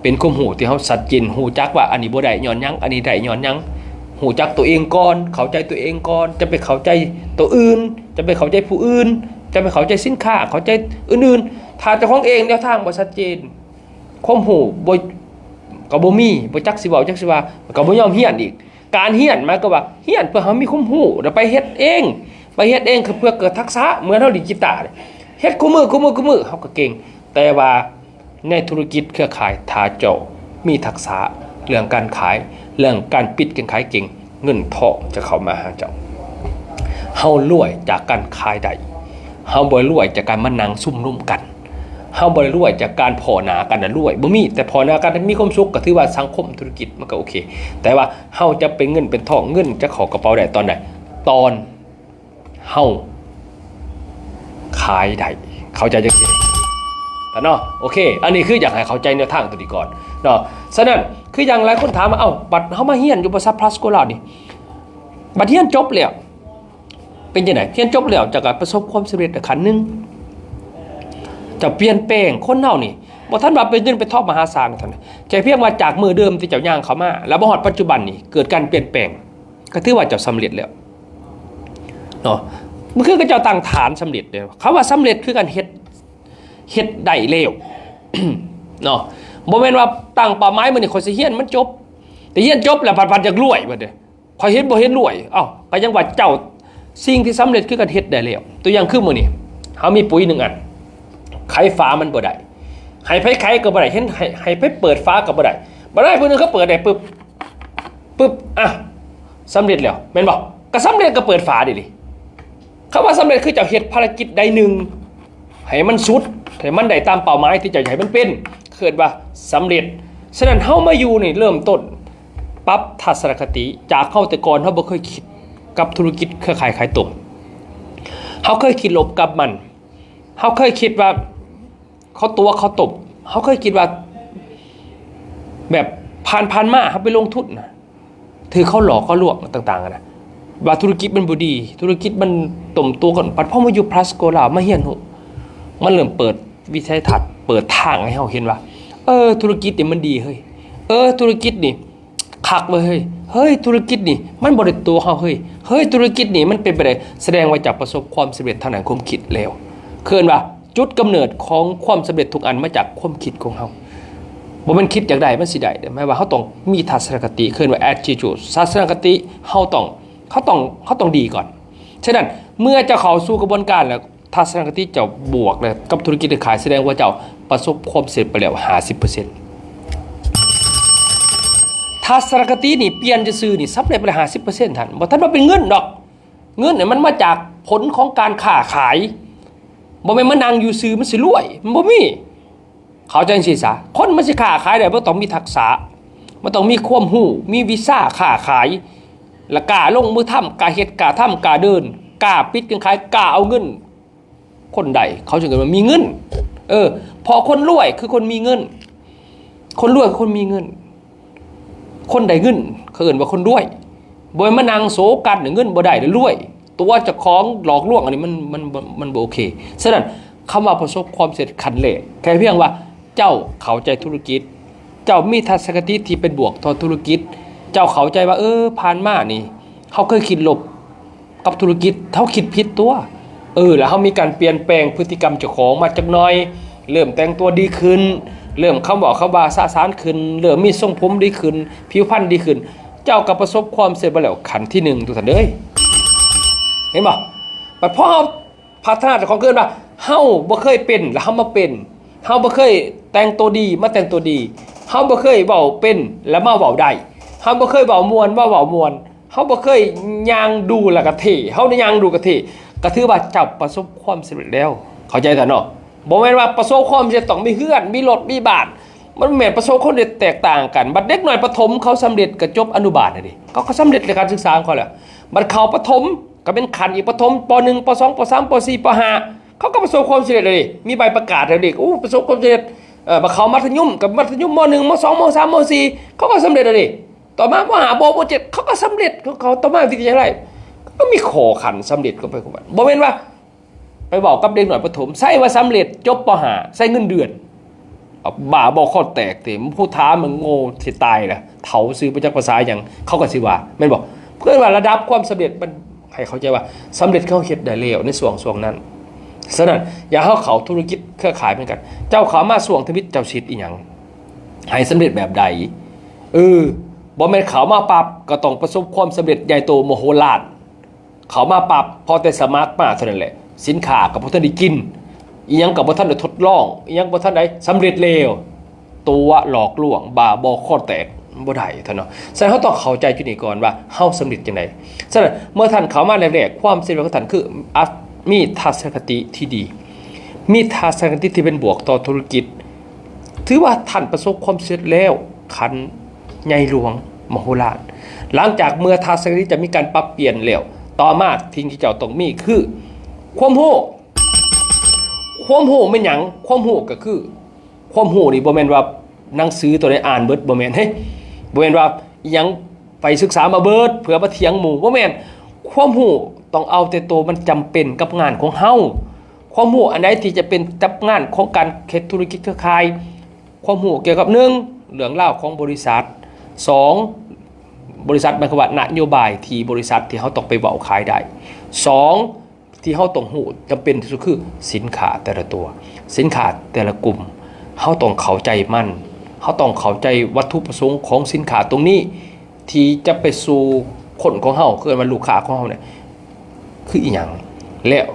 ເປັນຄວາມຮູ້ທີ່ເຮົາຊັດເຈນ, ຮູ້ຈັກວ່າອັນນີ້ບໍ່ໄດ້ຍ້ອນຫຍັງ, ອັນນີ້ໄດ້ຍ້ອນຫຍັງ, ຮູ້ຈັກຕົວເອງກ່ອນ, ເຂົ້າໃຈຕົວເອງກ່ອນ, ຈະໄປເຂົ້າໃຈຕົວອື່ນ, ຈະໄປເຂົ້າໃຈຜູ້ອື່ນ, ຈະໄປເຂົ້າໃຈສິນຄ້າ, ເຂົ້າໃຈອື່ນໆ. ຖ້າເຈົ້າຂອງເອງແນວທາງບໍ່ຊັດເຈນ, ຄວາມຮູ້ບໍ່, ກໍບໍ່ມີ, ບໍ່ຈັກຊິເວົ້າ, ຈັກຊິວ່າ, ກໍບໍ່ຍອມຮຽນອີກ. ການຮຽນໝາຍຄວາມວ່າຮຽນເພື່ອໃຫ້ເຮົາມີຄວາມຮູ້ ແລ້ວໄປເຮັດເອງ, ໄປເຮັດເອງຄືເພື່ອເກີດທັກສະ. ເໝືອນເຮົາດີດກີຕາ ເຮັດຄູ່ມື້, ຄູ່ມື້, ຄູ່ມື້, ເຮົາກໍເກັ່ງ. ແຕ່ວ່າໃນທຸລະກິດເຄືອຂ່າຍ, ຖ້າເຈົ້າມີທັກສະເລື່ອງການຂາຍ, ເລື່ອງການປິດການຂາຍເກັ່ງ, ເງິນທອງຈະເຂົ້າມາຫາເຈົ້າ. ເຮົາລວຍຈາກການຂາຍໄດ້, ເຮົາບໍ່ລວຍຈາກການມານັ່ງຊຸມນຸມກັນ, ເຮົາບໍ່ໄດ້ລວຍຈາກການພໍ້ໜ້າກັນແລ້ວລວຍ, ບໍ່ມີ. ແຕ່ພໍ້ໜ້າກັນມີຄວາມສຸກ ກໍຖືວ່າສັງຄົມທຸລະກິດມັນກໍໂອເຄ. ແຕ່ວ່າເຮົາຈະເປັນເງິນເປັນທອງ, ເງິນຈະເຂົ້າກະເປົາໄດ້ຕອນໃດ? ຕອນເຮົາຂາຍໄດ້. ເຂົ້າໃຈຈັ່ງຊີ້ເນາະ? ໂອເຄ, ອັນນີ້ຄືຢາກໃຫ້ເຂົ້າໃຈແນວທາງຕົວນີ້ກ່ອນເນາະ. ສະນັ້ນ ຄືຢ່າງຫຼາຍຄົນຖາມວ່າ, ເອົ້າ, ບັດເຮົາມາຮຽນຢູ່ບໍລິສັດພລັສໂກລາວນີ້, ບັດຮຽນຈົບແລ້ວ ເປັນຈັ່ງໃດ? ຮຽນຈົບແລ້ວເຈົ້າກໍປະສົບຄວາມສຳເລັດໃນຂັ້ນໜຶ່ງ, ເຈົ້າປ່ຽນແປງ. ຄົນເຮົານີ້ບໍ່ທັນວ່າໄປເງິນໄປທອງມະຫາສານເທົ່ານັ້ນ, ແຄ່ພຽງວ່າຈາກມື້ເດີມທີ່ເຈົ້າຍ່າງເຂົ້າມາ ແລ້ວມາຮອດປັດຈຸບັນນີ້ເກີດການປ່ຽນແປງ, ກໍຖືວ່າເຈົ້າສຳເລັດແລ້ວເນາະ. ມັນຄືເຈົ້າຕັ້ງຖານສຳເລັດເດ້. ຄຳວ່າສຳເລັດຄືການເຮັດ, ເຮັດໄດ້ແລ້ວເນາະ. ບໍ່ແມ່ນວ່າຕັ້ງເປົ້າໝາຍ, ມື້ນີ້ຂ້ອຍຊິຮຽນມັນຈົບ, ແຕ່ຮຽນຈົບແລ້ວພັດ, ພັດຢາກລວຍບັດເດ. ຂ້ອຍເຮັດບໍ່ເຫັນລວຍ. ເອົ້າ, ກໍຍັງວ່າເຈົ້າ, ສິ່ງທີ່ສຳເລັດຄືການເຮັດໄດ້ແລ້ວ. ຕົວຢ່າງຄືມື້ນີ້ ເຮົາມີປຸ໋ຍໜຶ່ງອັນ, ໄຂຝາມັນບໍ່ໄດ້, ໃຫ້ໃຜໄຂກໍບໍ່ໄດ້ ເຫັນໃຫ້ ໃຫ້ໃຜເປີດຝາກໍບໍ່ໄດ້. ບັດໃດຜູ້ໜຶ່ງເຂົາເປີດໄດ້ປຶບ ປຶບ ອ່ະ ສຳເລັດແລ້ວ ແມ່ນບໍ່? ກໍສຳເລັດ ກໍເປີດຝາໄດ້ເດ. ຄຳວ່າສຳເລັດຄືເຈົ້າເຮັດພາລະກິດໃດໜຶ່ງໃຫ້ມັນສຸດ ໃຫ້ມັນໄດ້ຕາມເປົ້າໝາຍທີ່ເຈົ້າຢາກໃຫ້ມັນເປັນ ເອີ້ນວ່າສຳເລັດ. ສະນັ້ນເຮົາມາຢູ່ນີ້ ເລີ່ມຕົ້ນປັບທັດສະນະຄະຕິ ຈາກເຮົາແຕ່ກ່ອນເຮົາບໍ່ເຄີຍຄິດກັບທຸລະກິດເຄືອຂ່າຍຂາຍຕົງ ເຮົາເຄີຍຄິດລົບກັບມັນ ເຮົາເຄີຍຄິດວ່າ ເຂົາຕົວະເຂົາຕົ້ມ ເຮົາເຄີຍຄິດວ່າ ແບບຜ່ານ ຜ່ານມາເຮົາໄປລົງທຶນນະ ຖືກເຂົາຫຼອກເຂົາລວງຕ່າງໆນະ ວ່າທຸລະກິດມັນບໍ່ດີ ທຸລະກິດມັນຕົ້ມຕົວະກັນ. ບັດພໍມາຢູ່ພລັສໂກລາວ ມາຮຽນຮູ້ ມັນເລີ່ມເປີດວິໄສທັດ ເປີດທາງໃຫ້ເຮົາເຫັນວ່າ ເອີ ທຸລະກິດນີ້ມັນດີເຮີ້ຍ ເອີ ທຸລະກິດນີ້ ຄັກເວີຍເຮີ້ຍ ເຮີ້ຍ ທຸລະກິດນີ້ມັນບໍ່ໄດ້ຕົວະເຮົາເຮີ້ຍ ເຮີ້ຍ ທຸລະກິດນີ້ມັນເປັນໄປໄດ້. ສະແດງວ່າເຈົ້າປະສົບຄວາມສຳເລັດທາງດ້ານຄວາມຄິດແລ້ວ. ເອີ້ນວ່າຈຸດກຳເນີດຂອງຄວາມສຳເລັດທຸກອັນມາຈາກຄວາມຄິດຂອງເຮົາ ບໍ່ແມ່ນຄິດຢາກໄດ້ມັນຊິໄດ້ເດ້. ໝາຍວ່າເຮົາຕ້ອງມີທັດສະນະຄະຕິ ເອີ້ນວ່າແອດທິຈູດ ທັດສະນະຄະຕິ ເຮົາຕ້ອງ ເຮົາຕ້ອງ ເຮົາຕ້ອງດີກ່ອນ. ສະນັ້ນເມື່ອເຈົ້າເຂົ້າສູ່ກະບວນການແລ້ວ ທັດສະນະຄະຕິເຈົ້າບວກແລ້ວກັບທຸລະກິດເຄື່ອຂາຍ ສະແດງວ່າເຈົ້າປະສົບຄວາມສຳເລັດໄປແລ້ວຫ້າສິບເປີເຊັນ. ທັດສະນະຄະຕິນີ້ປ່ຽນຊື່ໆນີ້ສຳເລັດໄປແລ້ວຫ້າສິບເປີເຊັນ ທ່ານ. ບໍ່ທັນວ່າເປັນເງິນດອກ ເງິນນີ້ມັນມາຈາກຜົນຂອງການຄ້າຂາຍ ບໍ່ແມ່ນມານັ່ງຢູ່ຊື່ມັນຊິລວຍ ມັນບໍ່ມີ. ເຂົ້າໃຈຈັ່ງຊີ້ຊະ ຄົນມັນຊິຄ້າຂາຍໄດ້ ມັນຕ້ອງມີທັກສະ ມັນຕ້ອງມີຄວາມຮູ້ ມີວິຊາຄ້າຂາຍ ແລະ ກ້າລົງມືທຳ ກ້າເຮັດ ກ້າທຳ ກ້າເດີນ ກ້າປິດການຂາຍ ກ້າເອົາເງິນ. ຄົນໃດເຂົາຈຶ່ງເອີ້ນວ່າມີເງິນ ເອີ ເພາະຄົນລວຍຄືຄົນມີເງິນ ຄົນລວຍຄືຄົນມີເງິນ ຄົນໄດ້ເງິນເຂົາເອີ້ນວ່າຄົນລວຍ ບໍ່ແມ່ນມານັ່ງໂສກັນເງິນບໍ່ໄດ້ແລ້ວລວຍ ຕົວະເຈົ້າຂອງຫຼອກລວງ ອັນນີ້ມັນ ມັນ ມັນບໍ່ໂອເຄ. ສະນັ້ນ ຄຳວ່າປະສົບຄວາມສຳເລັດຂັ້ນແລກ ແຄ່ພຽງວ່າເຈົ້າເຂົ້າໃຈທຸລະກິດ ເຈົ້າມີທັດສະນະຄະຕິທີ່ເປັນບວກຕໍ່ທຸລະກິດ ເຈົ້າເຂົ້າໃຈວ່າ ເອີ ຜ່ານມານີ້ເຮົາເຄີຍຄິດລົບກັບທຸລະກິດ ເຮົາຄິດຜິດຕົວະ ເອີ ແລ້ວເຮົາມີການປ່ຽນແປງພຶດຕິກຳເຈົ້າຂອງມາຈັກໜ່ອຍ ເລີ່ມແຕ່ງຕົວດີຂຶ້ນ ເລີ່ມຄຳເວົ້າຄຳວ່າສະສານຂຶ້ນ ເລີ່ມມີຊົງຜົມດີຂຶ້ນ ຜິວພັນດີຂຶ້ນ ເຈົ້າກໍປະສົບຄວາມສຳເລັດມາແລ້ວຂັ້ນທີໜຶ່ງ ທຸກທ່ານເອີຍ ເຫັນບໍ່? ບັດພໍເຮົາ ພັດທະນາເຈົ້າຂອງ ເອີ້ນວ່າເຮົາບໍ່ເຄີຍເປັນ ແລ້ວເຮົາມາເປັນ ເຮົາບໍ່ເຄີຍແຕ່ງໂຕດີ ມາແຕ່ງໂຕດີ ເຮົາບໍ່ເຄີຍເວົ້າເປັນ ແລ້ວມາເວົ້າໄດ້ ເຮົາບໍ່ເຄີຍເວົ້າມ່ວນ ມາເວົ້າມ່ວນ ເຮົາບໍ່ເຄີຍຍ່າງດູ ແລ້ວກະເທ່ ເຮົາໄດ້ຍ່າງດູກະເທ່ ກະຖືວ່າເຈົ້າປະສົບຄວາມສຳເລັດແລ້ວ ເຂົ້າໃຈຊະເນາະ. ບໍ່ແມ່ນວ່າປະສົບຄວາມສຳເລັດຕ້ອງມີເຮືອນ ມີລົດ ມີບ້ານ ມັນແມ່ນປະສົບຄວາມສຳເລັດແຕກຕ່າງກັນ. ບັດເດັກນ້ອຍປະຖົມເຂົາສຳເລັດກະຈົບອະນຸບານແລ້ວເດ ເຂົາກະສຳເລັດໃນການສຶກສາຂອງເຂົາແລ້ວ. ບັດເຂົ້າປະຖົມ ກະເປັນຂັ້ນອີກປະຖົມ ປໍໜຶ່ງ ປໍສອງ ປໍສາມ ປໍສີ່ ປໍຫ້າ ເຂົາກະປະສົບຄວາມສຳເລັດແລ້ວເດ ມີໃບປະກາດແລ້ວເດ ໂອ້ ປະສົບຄວາມສຳເລັດ. ເອີ ບັດເຂົ້າມັດທະຍົມ ກະມັດທະຍົມ ມໍໜຶ່ງ ມໍສອງ ມໍສາມ ມໍສີ່ ເຂົາກະສຳເລັດແລ້ວເດ. ຕໍ່ມາ ມໍຫ້າ ມໍຫົກ ມໍເຈັດ ເຂົາກະສຳເລັດຂອງເຂົາ. ຕໍ່ມາວິທະຍາໄລ ກະມີຂໍ້ຂັ້ນສຳເລັດເຂົ້າໄປຂອງມັນ ບໍ່ແມ່ນວ່າ ໄປເວົ້າກັບເດັກນ້ອຍປະຖົມ ໃສ່ວ່າສຳເລັດ ຈົບ ປໍຫ້າ ໃສ່ເງິນເດືອນ ອາ ບ້າບໍ່ຄໍແຕກຕິ ຜູ້ຖາມມັນໂງ່ຊິຕາຍລະ ເຖົ້າຊື່ບໍ່ຈັກພາສາຫຍັງ ເຂົາກະຊິວ່າ ແມ່ນບໍ່? ເພື່ອວ່າລະດັບຄວາມສຳເລັດມັນ ໃຫ້ເຂົ້າໃຈວ່າສຳເລັດເຂົາເຮັດໄດ້ແລ້ວໃນຊ່ວງ ຊ່ວງນັ້ນ. ສະນັ້ນ ຢ່າເຮົາເຂົ້າທຸລະກິດເຄືອຂ່າຍເໝືອນກັນ ເຈົ້າເຂົ້າມາຊ່ວງທຳອິດເຈົ້າຊິເຮັດອີ່ຫຍັງ ໃຫ້ສຳເລັດແບບໃດ? ເອີ ບໍ່ແມ່ນເຂົ້າມາປັບກະຕ້ອງປະສົບຄວາມສຳເລັດໃຫຍ່ໂຕມະໂຫລານ. ເຂົ້າມາປັບ ພໍແຕ່ສະໝັກມາເທົ່ານັ້ນແຫຼະ ສິນຄ້າກະບໍ່ທັນໄດ້ກິນ ອີ່ຫຍັງກະບໍ່ທັນໄດ້ທົດລອງ ອີ່ຫຍັງບໍ່ທັນໄດ້ສຳເລັດແລ້ວ ຕົວະຫຼອກລວງ ບ້າບໍ່ຄໍແຕກ ບໍ່ໄດ້ທ່ານເນາະ. ສະນັ້ນເຮົາຕ້ອງເຂົ້າໃຈຈຸດນີ້ກ່ອນວ່າເຮົາສຳເລັດຈັ່ງໃດ. ສະນັ້ນເມື່ອທ່ານເຂົ້າມາແລກໆ ຄວາມສຳເລັດຂອງທ່ານຄື ອາ ມີທັດສະນະຄະຕິທີ່ດີ ມີທັດສະນະຄະຕິທີ່ເປັນບວກຕໍ່ທຸລະກິດ ຖືວ່າທ່ານປະສົບຄວາມສຳເລັດແລ້ວ ຂັ້ນໃຫຍ່ຫຼວງມະໂຫລານ. ຫຼັງຈາກເມື່ອທັດສະນະຄະຕິຈະມີການປັບປ່ຽນແລ້ວ ຕໍ່ມາສິ່ງທີ່ເຈົ້າຕ້ອງມີຄື ຄວາມຮູ້. ຄວາມຮູ້ແມ່ນຫຍັງ? ຄວາມຮູ້ກະຄື ຄວາມຮູ້ນີ້ບໍ່ແມ່ນວ່າໜັງສືໂຕໃດອ່ານເບິດ ບໍ່ແມ່ນເດ ບໍ່ແມ່ນວ່າອີ່ຫຍັງໄປສຶກສາມາເບິດເພື່ອມາຖຽງໝູ່ ບໍ່ແມ່ນ. ຄວາມຮູ້ຕ້ອງເອົາແຕ່ໂຕມັນຈຳເປັນກັບງານຂອງເຮົາ. ຄວາມຮູ້ອັນໃດທີ່ຈະເປັນກັບງານຂອງການເຮັດທຸລະກິດເຄືອຂ່າຍ ຄວາມຮູ້ກ່ຽວກັບ ໜຶ່ງ ເລື່ອງລາວຂອງບໍລິສັດ ສອງ ບໍລິສັດ ໝາຍຄວາມວ່ານະໂຍບາຍທີ່ບໍລິສັດທີ່ເຮົາຕ້ອງໄປເວົ້າຂາຍໄດ້ ສອງ ທີ່ເຮົາຕ້ອງຮູ້ຈຳເປັນທີ່ສຸດຄືສິນຄ້າແຕ່ລະຕົວ ສິນຄ້າແຕ່ລະກຸ່ມ ເຮົາຕ້ອງເຂົ້າໃຈມັນ ເຮົາຕ້ອງເຂົ້າໃຈວັດຖຸປະສົງຂອງສິນຄ້າຕົງນີ້ ທີ່ຈະໄປສູ່ຄົນຂອງເຮົາ ຄືເອີ້ນວ່າລູກຄ້າຂອງເຮົານີ້ ຄືອີ່ຫຍັງ ແລະ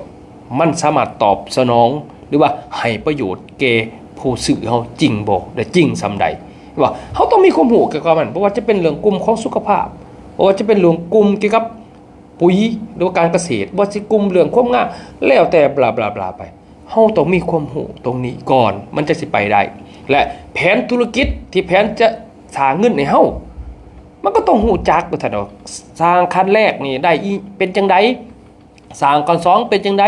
ມັນສາມາດຕອບສະໜອງ ຫຼືວ່າໃຫ້ປະໂຫຍດແກ່ຜູ້ ຜູ້ຊື້ເຮົາຈິງບໍ່ ແລະ ຈິງສ່ຳໃດ. ວ່າເຮົາຕ້ອງມີຄວາມຮູ້ກ່ຽວກັບມັນ, ບໍ່ວ່າຈະເປັນເລື່ອງກຸ່ມຂອງສຸຂະພາບ, ບໍ່ວ່າຈະເປັນເລື່ອງກຸ່ມກ່ຽວກັບປຸ໋ຍ ຫຼືວ່າການກະເສດ, ບໍ່ວ່າຊິກຸ່ມເລື່ອງຄວາມງາມ, ແລ້ວແຕ່ບລາໆໆໄປ. ເຮົາຕ້ອງມີຄວາມຮູ້ຕົງນີ້ກ່ອນ ມັນຈະຊິໄປໄດ້. ແລະ ແຜນທຸລະກິດທີ່ແຜນຈະສ້າງເງິນໃຫ້ເຮົາ ມັນກໍຕ້ອງຮູ້ຈັກວ່າຊັ້ນເນາະ, ສ້າງຂັ້ນແລກນີ້ໄດ້ອີ ເປັນຈັ່ງໃດ? ສ້າງຂັ້ນສອງເປັນຈັ່ງໃດ?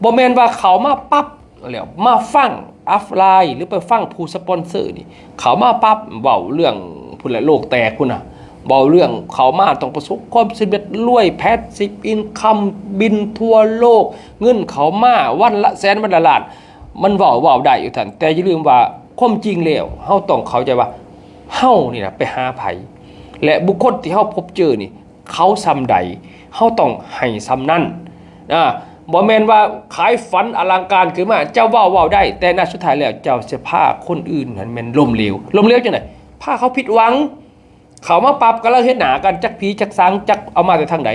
ບໍ່ແມ່ນວ່າເຂົ້າມາປັບແລ້ວມາຟັງອັບລາຍ ຫຼືໄປຟັງຜູ້ສະປອນເຊີນີ້ ເຂົ້າມາປັບເວົ້າເລື່ອງພຸ້ນແຫຼະ ໂລກແຕກພຸ້ນນະ, ເວົ້າເລື່ອງເຂົ້າມາຕ້ອງປະສົບຄວາມສຳເລັດ ລວຍ passive income ບິນທົ່ວໂລກ, ເງິນເຂົ້າມາວັນລະແສນ ວັນລະລ້ານ. ມັນເວົ້າ ເວົ້າໄດ້ຢູ່ທ່ານ, ແຕ່ຢ່າລືມວ່າຄວາມຈິງແລ້ວເຮົາຕ້ອງເຂົ້າໃຈວ່າເຮົານີ້ນະໄປຫາໃຜ ແລະ ບຸກຄົນທີ່ເຮົາພົບເຈີນີ້ ເຂົາສ່ຳໃດ ເຮົາຕ້ອງໃຫ້ສ່ຳນັ້ນ. ອາ ບໍ່ແມ່ນວ່າຂາຍຝັນອະລັງການຂຶ້ນມາ, ເຈົ້າເວົ້າ ເວົ້າໄດ້ ແຕ່ນະສຸດທ້າຍແລ້ວເຈົ້າຊິພາຄົນອື່ນຫັ້ນແມ່ນລົ້ມເຫຼວ. ລົ້ມເຫຼວຈັ່ງໃດ? ພາເຂົາຜິດຫວັງ. ເຂົ້າມາປັບກຳລັງເຫັນໜ້າກັນ, ຈັກຜີຈັກສາງ, ຈັກເອົາມາແຕ່ທາງໃດ.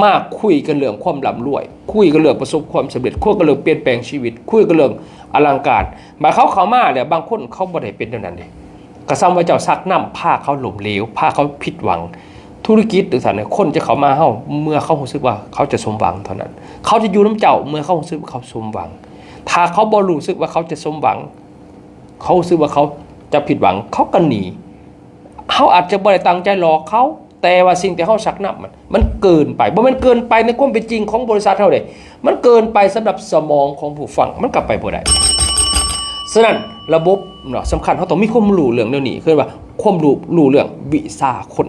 ມາຄຸຍກັນເລື່ອງຄວາມລ່ຳລວຍ, ຄຸຍກັນເລື່ອງປະສົບຄວາມສຳເລັດ, ຄຸຍກັນເລື່ອງປ່ຽນແປງຊີວິດ, ຄຸຍກັນເລື່ອງອະລັງການ. ບາດເຂົາເຂົ້າມາແລ້ວ ບາງຄົນເຂົາບໍ່ໄດ້ເປັນແນວນັ້ນເດ້. ກໍສ່ຳວ່າເຈົ້າຊັກນຳພາເຂົາລົ້ມເຫຼວ, ພາເຂົາຜິດຫວັງ. ທຸລະກິດຈັ່ງຊັ້ນນະ, ຄົນຈະເຂົ້າມາເຮົາເມື່ອເຂົາຮູ້ສຶກວ່າເຂົາຈະສົມຫວັງເທົ່ານັ້ນ. ເຂົາຈະຢູ່ນຳເຈົ້າເມື່ອເຂົາຮູ້ສຶກວ່າເຂົາສົມຫວັງ. ຖ້າເຂົາບໍ່ຮູ້ສຶກວ່າເຂົາຈະສົມຫວັງ, ເຂົາຮູ້ສຶກວ່າເຂົາຈະຜິດຫວັງ, ເຂົາກໍໜີ. ເຮົາອາດຈະບໍ່ໄດ້ຕັ້ງໃຈຫຼອກເຂົາ, ແຕ່ວ່າສິ່ງທີ່ເຮົາຊັກນຳມັນ ມັນເກີນໄປ. ບໍ່ແມ່ນເກີນໄປໃນຄວາມເປັນຈິງຂອງບໍລິສັດເຮົາເດ້, ມັນເກີນໄປສຳລັບສະໝອງຂອງຜູ້ຟັງ, ມັນກໍໄປບໍ່ໄດ້. ສະນັ້ນ ລະບົບເນາະ ສຳຄັນ, ເຮົາຕ້ອງມີຄວາມຮູ້ເລື່ອງແນວນີ້, ເອີ້ນວ່າຄວາມຮູ້ ຮູ້ເລື່ອງວິຊາຄົນ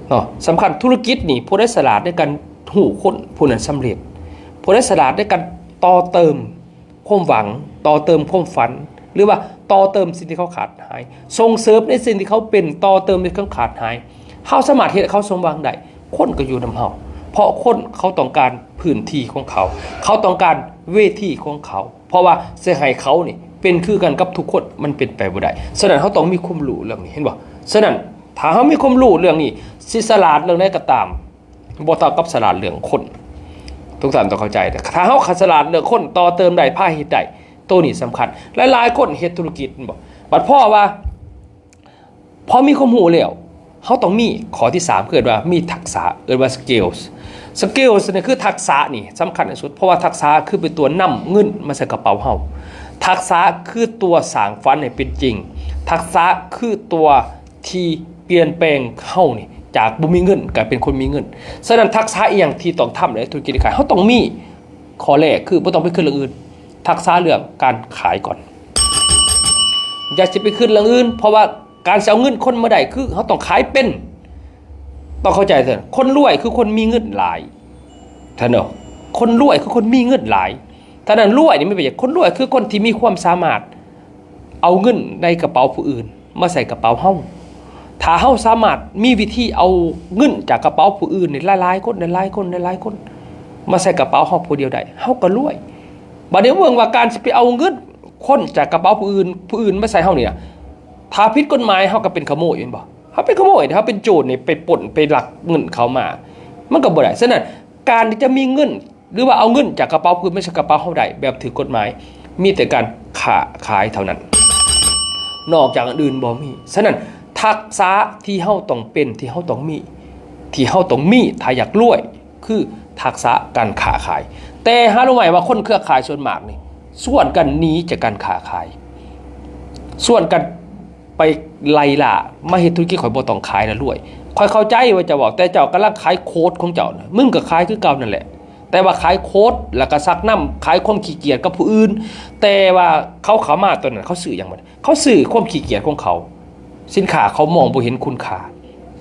ເນາະ ສຳຄັນ. ທຸລະກິດນີ້ ຜູ້ໃດສະຫຼາດໃນການຮູ້ຄົນ ຜູ້ນັ້ນສຳເລັດ, ຜູ້ໃດສະຫຼາດໃນການຕໍ່ເຕີມ ຄວາມຫວັງ, ຕໍ່ເຕີມຄວາມຝັນ ຫຼືວ່າຕໍ່ເຕີມສິ່ງທີ່ເຂົາຂາດຫາຍ, ສົ່ງເສີມໃນສິ່ງທີ່ເຂົາເປັນ, ຕໍ່ເຕີມໃນຄວາມຂາດຫາຍ. ເຮົາສາມາດເຮັດໃຫ້ເຂົາສົມຫວັງໄດ້, ຄົນກໍຢູ່ນຳເຮົາ, ເພາະຄົນເຂົາຕ້ອງການພື້ນທີ່ຂອງເຂົາ, ເຂົາຕ້ອງການເວທີຂອງເຂົາ, ເພາະວ່າຊິໃຫ້ເຂົານີ້ເປັນຄືກັນກັບທຸກຄົນ ມັນເປັນໄປບໍ່ໄດ້. ສະນັ້ນ ເຮົາຕ້ອງມີຄວາມຮູ້ເລື່ອງນີ້, ເຫັນບໍ່? ສະນັ້ນ ຖ້າເຮົາມີຄວາມຮູ້ເລື່ອງນີ້, ຊິສະຫຼາດເລື່ອງໃດກໍຕາມ ບໍ່ເທົ່າກັບສະຫຼາດເລື່ອງຄົນ. ທຸກທ່ານຕ້ອງເຂົ້າໃຈ, ຖ້າເຮົາສະຫຼາດເລື່ອງຄົນ, ຕໍ່ເຕີມໄດ້, ພາເຮັດໄດ້, ໂຕນີ້ສຳຄັນ. ຫຼາຍໆຄົນເຮັດທຸລະກິດ ແມ່ນບໍ່? ບັດພໍວ່າ ພໍມີຄວາມຮູ້ແລ້ວ, ເຮົາຕ້ອງມີຂໍ້ທີສາມ ຄືເອີ້ນວ່າມີທັກສະ, ເອີ້ນວ່າ skills. Skills ນີ້ຄືທັກສະນີ້ສຳຄັນທີ່ສຸດ, ເພາະວ່າທັກສະຄືເປັນຕົວນຳເງິນມາໃສ່ກະເປົາເຮົາ. ທັກສະຄືຕົວສ້າງຝັນໃຫ້ເປັນຈິງ. ທັກສະຄືຕົວ ທີ່ປ່ຽນແປງເຮົານີ້ ຈາກບໍ່ມີເງິນກາຍເປັນຄົນມີເງິນ. ສະນັ້ນ ທັກສະອີ່ຫຍັງທີ່ຕ້ອງທຳໃນທຸລະກິດຂາຍ? ເຮົາຕ້ອງມີ ຂໍ້ແລກຄືບໍ່ຕ້ອງໄປຄິດເລື່ອງອື່ນ, ທັກສະເລື່ອງການຂາຍກ່ອນ. ຢ່າຊິໄປຄິດເລື່ອງອື່ນ, ເພາະວ່າການຊິເອົາເງິນຄົນມາໄດ້ ຄືເຮົາຕ້ອງຂາຍເປັນ. ຕ້ອງເຂົ້າໃຈເຖິງ ຄົນລວຍຄືຄົນມີເງິນຫຼາຍ. ທ່ານເນາະ, ຄົນລວຍຄືຄົນມີເງິນຫຼາຍ. ທ່ານນັ້ນລວຍນີ້ມັນເປັນຫຍັງ? ຄົນລວຍຄືຄົນທີ່ມີຄວາມສາມາດເອົາເງິນໃນກະເປົາຜູ້ອື່ນມາໃສ່ກະເປົາເຮົາ. ຖ້າເຮົາສາມາດມີວິທີເອົາເງິນຈາກກະເປົາຜູ້ອື່ນນີ້ຫຼາຍໆຄົນ, ຫຼາຍໆຄົນ, ຫຼາຍໆຄົນ ມາໃສ່ກະເປົາເຮົາຜູ້ດຽວໄດ້, ເຮົາກໍລວຍ. ບາດນີ້ເບິ່ງວ່າການຊິໄປເອົາເງິນຄົນຈາກກະເປົາຜູ້ອື່ນ, ຜູ້ອື່ນມາໃສ່ເຮົານີ້ນະ, ຖ້າຜິດກົດໝາຍ ເຮົາກໍເປັນຂະໂມຍ, ແມ່ນບໍ່? ເຮົາເປັນຂະໂມຍ, ເຮົາເປັນໂຈນນີ້, ໄປປຸ້ນ, ໄປລັກເງິນເຂົາມາ, ມັນກໍບໍ່ໄດ້. ສະນັ້ນ ການທີ່ຈະມີເງິນ ຫຼືວ່າເອົາເງິນຈາກກະເປົາຜູ້ອື່ນມາໃສ່ກະເປົາເຮົາໄດ້ແບບຖືກກົດໝາຍ ມີແຕ່ການຄ້າຂາຍເທົ່ານັ້ນ, ນອກຈາກອັນອື່ນບໍ່ມີ. ສະນັ້ນ ທັກສະທີ່ເຮົາຕ້ອງເປັນ, ທີ່ເຮົາຕ້ອງມີ, ທີ່ເຮົາຕ້ອງມີ ຖ້າຢາກລວຍ ຄືທັກສະການຄ້າຂາຍ. ແຕ່ຫາຮູ້ໄໝວ່າຄົນເຄືອຂ່າຍສ່ວນມາກນີ້ ຊວນກັນໜີຈາກການຄ້າຂາຍ, ຊວນກັນ ໄປໄລ່ລ່າມາເຮັດທຸລະກິດ, ຂ້ອຍບໍ່ຕ້ອງຂາຍລະລວຍ. ຂ້ອຍເຂົ້າໃຈວ່າເຈົ້າເວົ້າ, ແຕ່ເຈົ້າກຳລັງຂາຍໂຄດຂອງເຈົ້ານະ, ມຶງກໍຂາຍຄືເກົ່ານັ້ນແຫຼະ, ແຕ່ວ່າຂາຍໂຄດ ແລ້ວກໍຊັກນຳຂາຍຄວາມຂີ້ກຽດກັບຜູ້ອື່ນ. ແຕ່ວ່າເຂົາເຂົ້າມາຕອນນັ້ນ ເຂົາຊື້ຫຍັງບັດ? ເຂົາຊື້ຄວາມຂີ້ກຽດຂອງເຂົາ. ສິນຄ້າເຂົາມອງບໍ່ເຫັນຄຸນຄ່າ,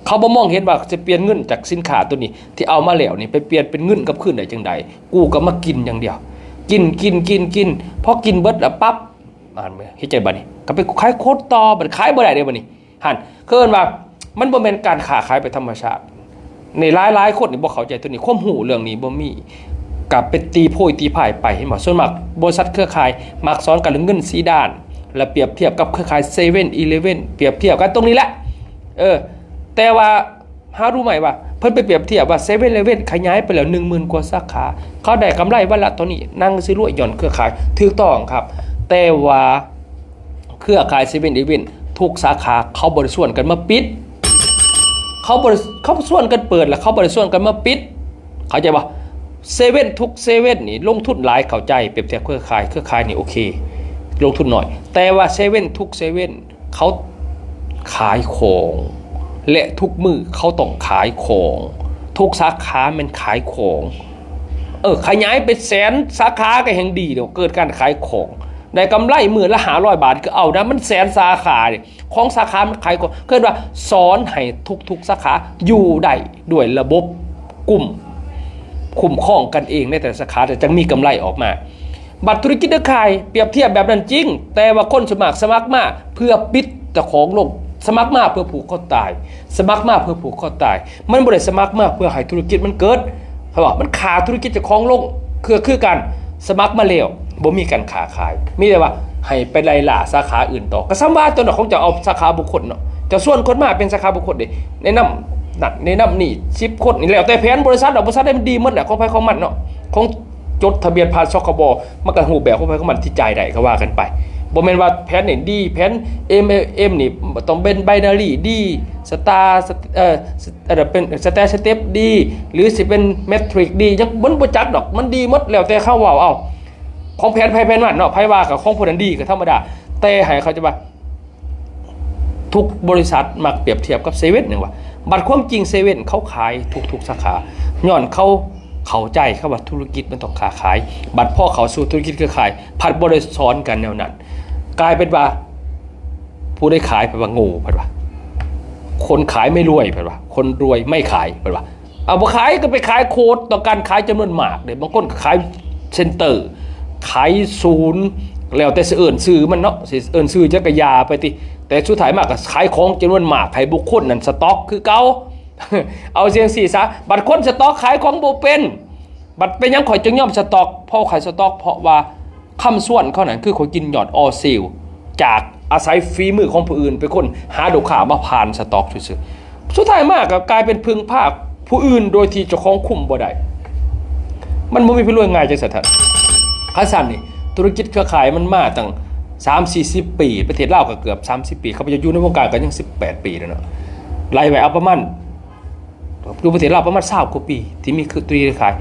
ເຂົາບໍ່ມອງເຫັນວ່າຈະປ່ຽນເງິນຈາກສິນຄ້າໂຕນີ້ທີ່ເອົາມາແລ້ວນີ້ ໄປປ່ຽນເປັນເງິນກັບຄືນໄດ້ຈັ່ງໃດ. ກູກໍມາກິນຢ່າງດຽວ, ກິນ ກິນ ກິນ ກິນ, ພໍກິນເບິດແລ້ວປັບ ອ່ານເມືອ ເຮັດຈັ່ງໃດບັດນີ້? ກໍໄປຂາຍໂຄດຕໍ່, ບັດຂາຍບໍ່ໄດ້ເດ້ບັດນີ້. ຫັ້ນ ຄືເອີ້ນວ່າມັນບໍ່ແມ່ນການຄ້າຂາຍແບບທຳມະຊາດ. ໃນຫຼາຍໆຄົນນີ້ບໍ່ເຂົ້າໃຈຕົວນີ້, ຄວາມຮູ້ເລື່ອງນີ້ບໍ່ມີ, ກໍໄປຕີໂພຍຕີພາຍໄປ, ເຫັນບໍ່? ສ່ວນມາກບໍລິສັດເຄືອຂ່າຍມັກສອນກັນເລື່ອງເງິນສີ່ດ້ານ ແລະ ປຽບທຽບກັບເຄືອຂ່າຍເຊເວັນອີເລເວັນ, ປຽບທຽບກັນຕົງນີ້ແຫຼະ. ເອີ ແຕ່ວ່າ ຫາຮູ້ໄໝວ່າ ເພິ່ນໄປປຽບທຽບວ່າເຊເວັນອີເລເວັນຂະຫຍາຍໄປແລ້ວໜຶ່ງໝື່ນກວ່າສາຂາ, ເຂົາໄດ້ກຳໄລວັນລະເທົ່ານີ້, ນາງຊິລວຍຍ້ອນເຄືອຂ່າຍ. ຖືກຕ້ອງຄັບ, ແຕ່ວ່າ ເຄືອຂ່າຍເຊເວັນອີເວັນທຸກສາຂາ ເຂົາບໍ່ໄດ້ຊວນກັນມາປິດ ເຂົາບໍ່ໄດ້ ເຂົາຊວນກັນເປີດ ແລ້ວເຂົາບໍ່ໄດ້ຊວນກັນມາປິດ ເຂົ້າໃຈບໍ່? ເຊເວັນທຸກເຊເວັນນີ້ລົງທຶນຫຼາຍ ເຂົ້າໃຈ ປຽບທຽບເຄືອຂ່າຍ ເຄືອຂ່າຍນີ້ໂອເຄ ລົງທຶນໜ້ອຍ ແຕ່ວ່າເຊເວັນທຸກເຊເວັນ ເຂົາຂາຍຂອງ ແລະ ທຸກມື້ເຂົາຕ້ອງຂາຍຂອງ ທຸກສາຂາແມ່ນຂາຍຂອງ ເອີ ຂະຫຍາຍໄປແສນສາຂາກໍແຮ່ງດີແລ້ວ ເກີດການຂາຍຂອງ ໄດ້ກຳໄລມື້ລະຫ້າຮ້ອຍບາດ ກໍເອົານະ ມັນແສນສາຂາເດ້ ຂອງສາຂາມັນຂາຍຂອງ ເອີ້ນວ່າສອນໃຫ້ທຸກໆສາຂາຢູ່ໄດ້ດ້ວຍລະບົບກຸ່ມ ຄຸ້ມຄອງກັນເອງໃນແຕ່ລະສາຂາ ແຕ່ຈັ່ງມີກຳໄລອອກມາ. ບັດທຸລະກິດເຄືອຂ່າຍ ປຽບທຽບແບບນັ້ນຈິງ, ແຕ່ວ່າຄົນສ່ວນມາກສະໝັກມາເພື່ອປິດເຈົ້າຂອງລົງ, ສະໝັກມາເພື່ອຜູກຄໍຕາຍ, ສະໝັກມາເພື່ອຜູກຄໍຕາຍ. ມັນບໍ່ໄດ້ສະໝັກມາເພື່ອໃຫ້ທຸລະກິດມັນເກີດ, ເພາະວ່າມັນຂ້າທຸລະກິດເຈົ້າຂອງລົງ. ຄື ຄືກັນ, ສະໝັກມາແລ້ວ ບໍ່ມີການຄ້າຂາຍ, ມີແຕ່ວ່າໃຫ້ໄປໄລ່ລ່າສາຂາອື່ນຕໍ່. ກໍສ່ຳວ່າຕົວນັ້ນຂອງເຈົ້າເອົາສາຂາບຸກຄົນເນາະ, ເຈົ້າຊວນຄົນມາເປັນສາຂາບຸກຄົນເດ້, ແນະນຳນັ້ນ ແນະນຳນີ້ ສິບຄົນນີ້ ແລ້ວແຕ່ແຜນບໍລິສັດເນາະ, ບໍລິສັດໃດມັນດີໝົດແຫຼະ, ຂອງໃຜຂອງມັນເນາະ, ຂອງ ຈົດທະບຽນຜ່ານ ສຄບ ມັນກໍຮູບແບບຂອງໃຜຂອງມັນທີ່ຈ່າຍໄດ້ກໍວ່າກັນໄປ. ບໍ່ແມ່ນວ່າແຜນນີ້ດີ, ແຜນ ເອັມເອັມ ນີ້ຕ້ອງເປັນ binary ດີ, star ເອີ ເປັນ stair step ດີ ຫຼືຊິເປັນ matrix ດີ, ຍັງ ມັນບໍ່ຈັກດອກ, ມັນດີໝົດ ແລ້ວແຕ່ເຂົາເວົ້າເອົາ. ຂອງແຜນໃຜແຜນມັນເນາະ, ໃຜວ່າກໍຂອງຜູ້ນັ້ນດີກໍທຳມະດາ, ແຕ່ໃຫ້ເຂົາໃຈວ່າ ທຸກບໍລິສັດມັກປຽບທຽບກັບເຊເວັນຫຍັງວະ, ບັດຄວາມຈິງເຊເວັນເຂົາຂາຍທຸກໆສາຂາ ຍ້ອນເຂົາເຂົ້າໃຈຄຳວ່າທຸລະກິດມັນຕ້ອງຄ້າຂາຍ. ບັດພໍເຂົ້າສູ່ທຸລະກິດເຄືອຂ່າຍ ພັດບໍ່ໄດ້ສອນກັນແນວນັ້ນ, ກາຍເປັນວ່າຜູ້ໃດຂາຍ ເພິ່ນວ່າໂງ່ ເພິ່ນວ່າ ຄົນຂາຍໄມ່ລວຍ ເພິ່ນວ່າ ຄົນລວຍໄມ່ຂາຍ ເພິ່ນວ່າ. ເອົາ ບໍ່ຂາຍກໍໄປຂາຍໂຄດຕໍ່ກັນ, ຂາຍຈຳນວນມາກເດ້, ບາງຄົນກໍຂາຍເຊັນເຕີ ຂາຍສູນ ແລ້ວແຕ່ຊິເອີ້ນຊື່ມັນເນາະ, ຊິເອີ້ນຊື່ຈັ່ງໃດກໍຢ່າໄປຕິ, ແຕ່ສຸດທ້າຍມາກໍຂາຍຂອງຈຳນວນມາກໃຫ້ບຸກຄົນນັ້ນສະຕັອກຄືເກົ່າ. ເອົາຈັ່ງຊີ້ຊະ, ບັດຄົນສະຕັອກຂາຍຂອງບໍ່ເປັນ, ບັດເປັນຫຍັງຂ້ອຍຈຶ່ງຍອມສະຕັອກ? ເພາະຂ້ອຍສະຕັອກ ເພາະວ່າ ຄຳຊວນເຂົານັ້ນ ຄືຂ້ອຍກິນຍອດອໍເຊວ ຈາກອາໄສຝີມືຂອງຜູ້ອື່ນ ເປັນຄົນຫາລູກຄ້າມາຜ່ານສະຕັອກຊື່ໆ. ສຸດທ້າຍມາກໍກາຍເປັນເພິ່ງພາຜູ້ອື່ນໂດຍທີ່ເຈົ້າຂອງຄຸມບໍ່ໄດ້. ມັນບໍ່ມີໃຜລວຍງ່າຍຈັ່ງຊັ້ນທ່ານ. ຄັນຊັ້ນນີ້ ທຸລະກິດເຄືອຂ່າຍມັນມາຕັ້ງສາມສີ່ສິບປີ, ປະເທດລາວກໍເກືອບສາມສິບປີ, ຂ້າພະເຈົ້າຢູ່ໃນວົງການກໍຍັງສິບແປດປີແລ້ວເນາະ, ໄລ່ໄວ້ເອົາປະມານ ຢູ່ປະເທດລາວປະມານຊາວກວ່າປີ ທີ່ມີຄື ທຸລະກິດເຄືອຂ່າຍ,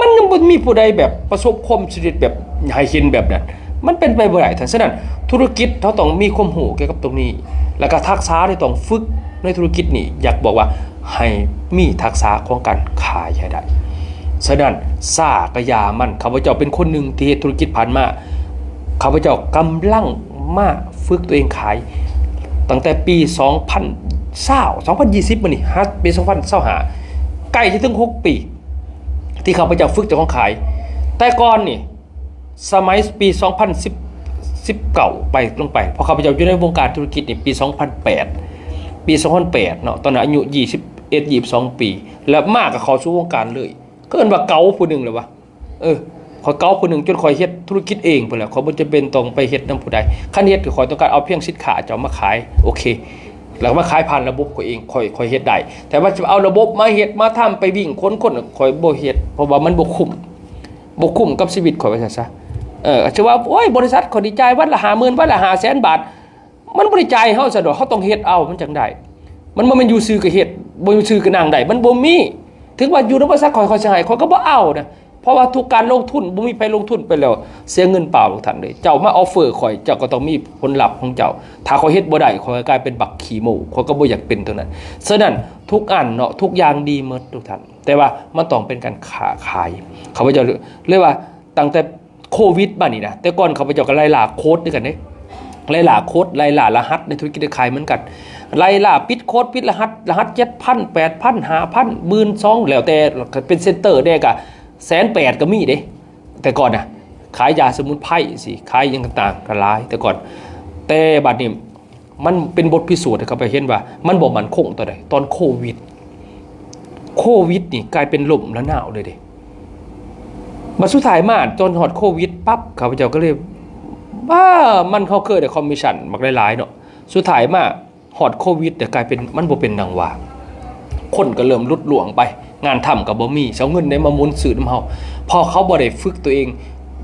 ມັນຍັງບໍ່ມີຜູ້ໃດແບບປະສົບຄວາມສຳເລັດແບບໃຫ້ເຫັນແບບນັ້ນ, ມັນເປັນໄປບໍ່ໄດ້ທ່ານ. ສະນັ້ນ ທຸລະກິດເຮົາຕ້ອງມີຄວາມຮູ້ກ່ຽວກັບຕົງນີ້ ແລ້ວກໍທັກສະທີ່ຕ້ອງຝຶກໃນທຸລະກິດນີ້ ຢາກບອກວ່າໃຫ້ມີທັກສະຂອງການຂາຍໃຫ້ໄດ້. ສະນັ້ນ ຊ້າກໍຢ່າມັນ, ຂ້າພະເຈົ້າເປັນຄົນໜຶ່ງທີ່ເຮັດທຸລະກິດຜ່ານມາ, ຂ້າພະເຈົ້າກຳລັງມາຝຶກຕົວເອງຂາຍ ຕັ້ງແຕ່ປີສອງພັນຊາວ ສອງພັນຊາວມານີ້ ຮະ ປີສອງພັນຊາວຫ້າ ໃກ້ຈະເຖິງຫົກປີ ທີ່ຂ້າພະເຈົ້າຝຶກເຈົ້າຂອງຂາຍ. ແຕ່ກ່ອນນີ້ ສະໄໝປີສອງພັນສິບ ສິບເກົ້າໄປ ລົງໄປ ເພາະຂ້າພະເຈົ້າຢູ່ໃນວົງການທຸລະກິດນີ້ປີສອງພັນແປດ ປີສອງພັນແປດເນາະ, ຕອນນັ້ນອາຍຸຊາວເອັດ ຊາວສອງປີ ແລ້ວມາກໍເຂົ້າສູ່ວົງການເລີຍ. ເອີ້ນວ່າເກົ່າຜູ້ໜຶ່ງແລ້ວວະ. ເອີ ຂ້ອຍເກົ່າຜູ້ໜຶ່ງຈົນຂ້ອຍເຮັດທຸລະກິດເອງພຸ້ນແຫຼະ, ຂ້ອຍບໍ່ຈຳເປັນຕ້ອງໄປເຮັດນຳຜູ້ໃດ. ຄັນເຮັດກໍຂ້ອຍຕ້ອງການເອົາພຽງສິນຄ້າເຈົ້າມາຂາຍ, ໂອເຄ, ແລ້ວກໍມາຂາຍຜ່ານລະບົບຂ້ອຍເອງ, ຂ້ອຍ ຂ້ອຍເຮັດໄດ້. ແຕ່ວ່າຈະເອົາລະບົບມາເຮັດ ມາທຳ ໄປວິ່ງຂົນຄົນ ຂ້ອຍບໍ່ເຮັດ, ເພາະວ່າມັນບໍ່ຄຸ້ມ, ບໍ່ຄຸ້ມກັບຊີວິດຂ້ອຍ ວ່າຊັ້ນຊະ. ເອີ ຖືວ່າ ໂອ້ຍ ບໍລິສັດຂ້ອຍນີ້ຈ່າຍວັນລະຫ້າໝື່ນ ວັນລະຫ້າແສນບາດ. ມັນບໍ່ໄດ້ຈ່າຍໃຫ້ເຮົາຊະດອກ, ເຮົາຕ້ອງເຮັດເອົາ ມັນຈັ່ງໄດ້. ມັນບໍ່ແມ່ນຢູ່ຊື່ກໍເຮັດ, ບໍ່ຢູ່ຊື່ກໍນັ່ງໄດ້, ມັນບໍ່ມີ. ເຖິງວ່າຢູ່ນຳບໍລິສັດຂ້ອຍ ຂ້ອຍຊິໃຫ້ ຂ້ອຍກໍບໍ່ເອົານະ, ເພາະວ່າທຸກການລົງທຶນ ບໍ່ມີໃຜລົງທຶນໄປແລ້ວເສຍເງິນເປົ່າ ທ່ານເອີຍ. ເຈົ້າມາອອຟເຟີຂ້ອຍ ເຈົ້າກໍຕ້ອງມີຜົນລັບຂອງເຈົ້າ. ຖ້າຂ້ອຍເຮັດບໍ່ໄດ້ ຂ້ອຍກໍກາຍເປັນບັກຂີ້ໂມ້, ຂ້ອຍກໍບໍ່ຢາກເປັນຕົງນັ້ນ. ສະນັ້ນ ທຸກອັນເນາະ ທຸກຢ່າງດີໝົດ ທຸກທ່ານ, ແຕ່ວ່າມັນຕ້ອງເປັນການຄ້າຂາຍ. ຂ້າພະເຈົ້າເລີຍວ່າ ຕັ້ງແຕ່ ໂຄວິດມານີ້ນະ, ແຕ່ກ່ອນຂ້າພະເຈົ້າກໍໄລ່ລ່າໂຄດຄືກັນເດ້, ໄລ່ລ່າໂຄດ ໄລ່ລ່າລະຫັດໃນທຸລະກິດເຄືອຂ່າຍເໝືອນກັນ, ໄລ່ລ່າປິດໂຄດ ປິດລະຫັດ, ລະຫັດເຈັດພັນ ແປດພັນ ຫ້າພັນ ໝື່ນສອງ ແລ້ວແຕ່, ເປັນເຊັນເຕີແດ່ກໍແສນແປດກໍມີເດ້. ແຕ່ກ່ອນນະ ຂາຍຢາສະໝຸນໄພ ຊິຂາຍຫຍັງຕ່າງໆກໍຫຼາຍແຕ່ກ່ອນ, ແຕ່ບັດນີ້ ມັນເປັນບົດພິສູດໃຫ້ຂ້າພະເຈົ້າເຫັນວ່າມັນບໍ່ໝັ້ນຄົງຕອນໃດ, ຕອນໂຄວິດ. ໂຄວິດນີ້ກາຍເປັນລົ້ມລະນາວເລີຍເດ້. ບັດສຸດທ້າຍມາຕອນຮອດໂຄວິດປັບ ຂ້າພະເຈົ້າກໍເລີຍ ບ້າ ມັນ ເຮົາເຄີຍໄດ້ຄອມມິຊັນບັກຫຼາຍໆເນາະ, ສຸດທ້າຍມາຮອດໂຄວິດແລ້ວກາຍເປັນ ມັນບໍ່ເປັນດັ່ງຫວັງ, ຄົນກໍເລີ່ມຫຼຸດລ່ວງໄປ. ງານທຳກໍບໍ່ມີ, ຊິເອົາເງິນໃດມາໝູນຊື້ນຳເຮົາ? ເພາະເຂົາບໍ່ໄດ້ຝຶກຕົວເອງ.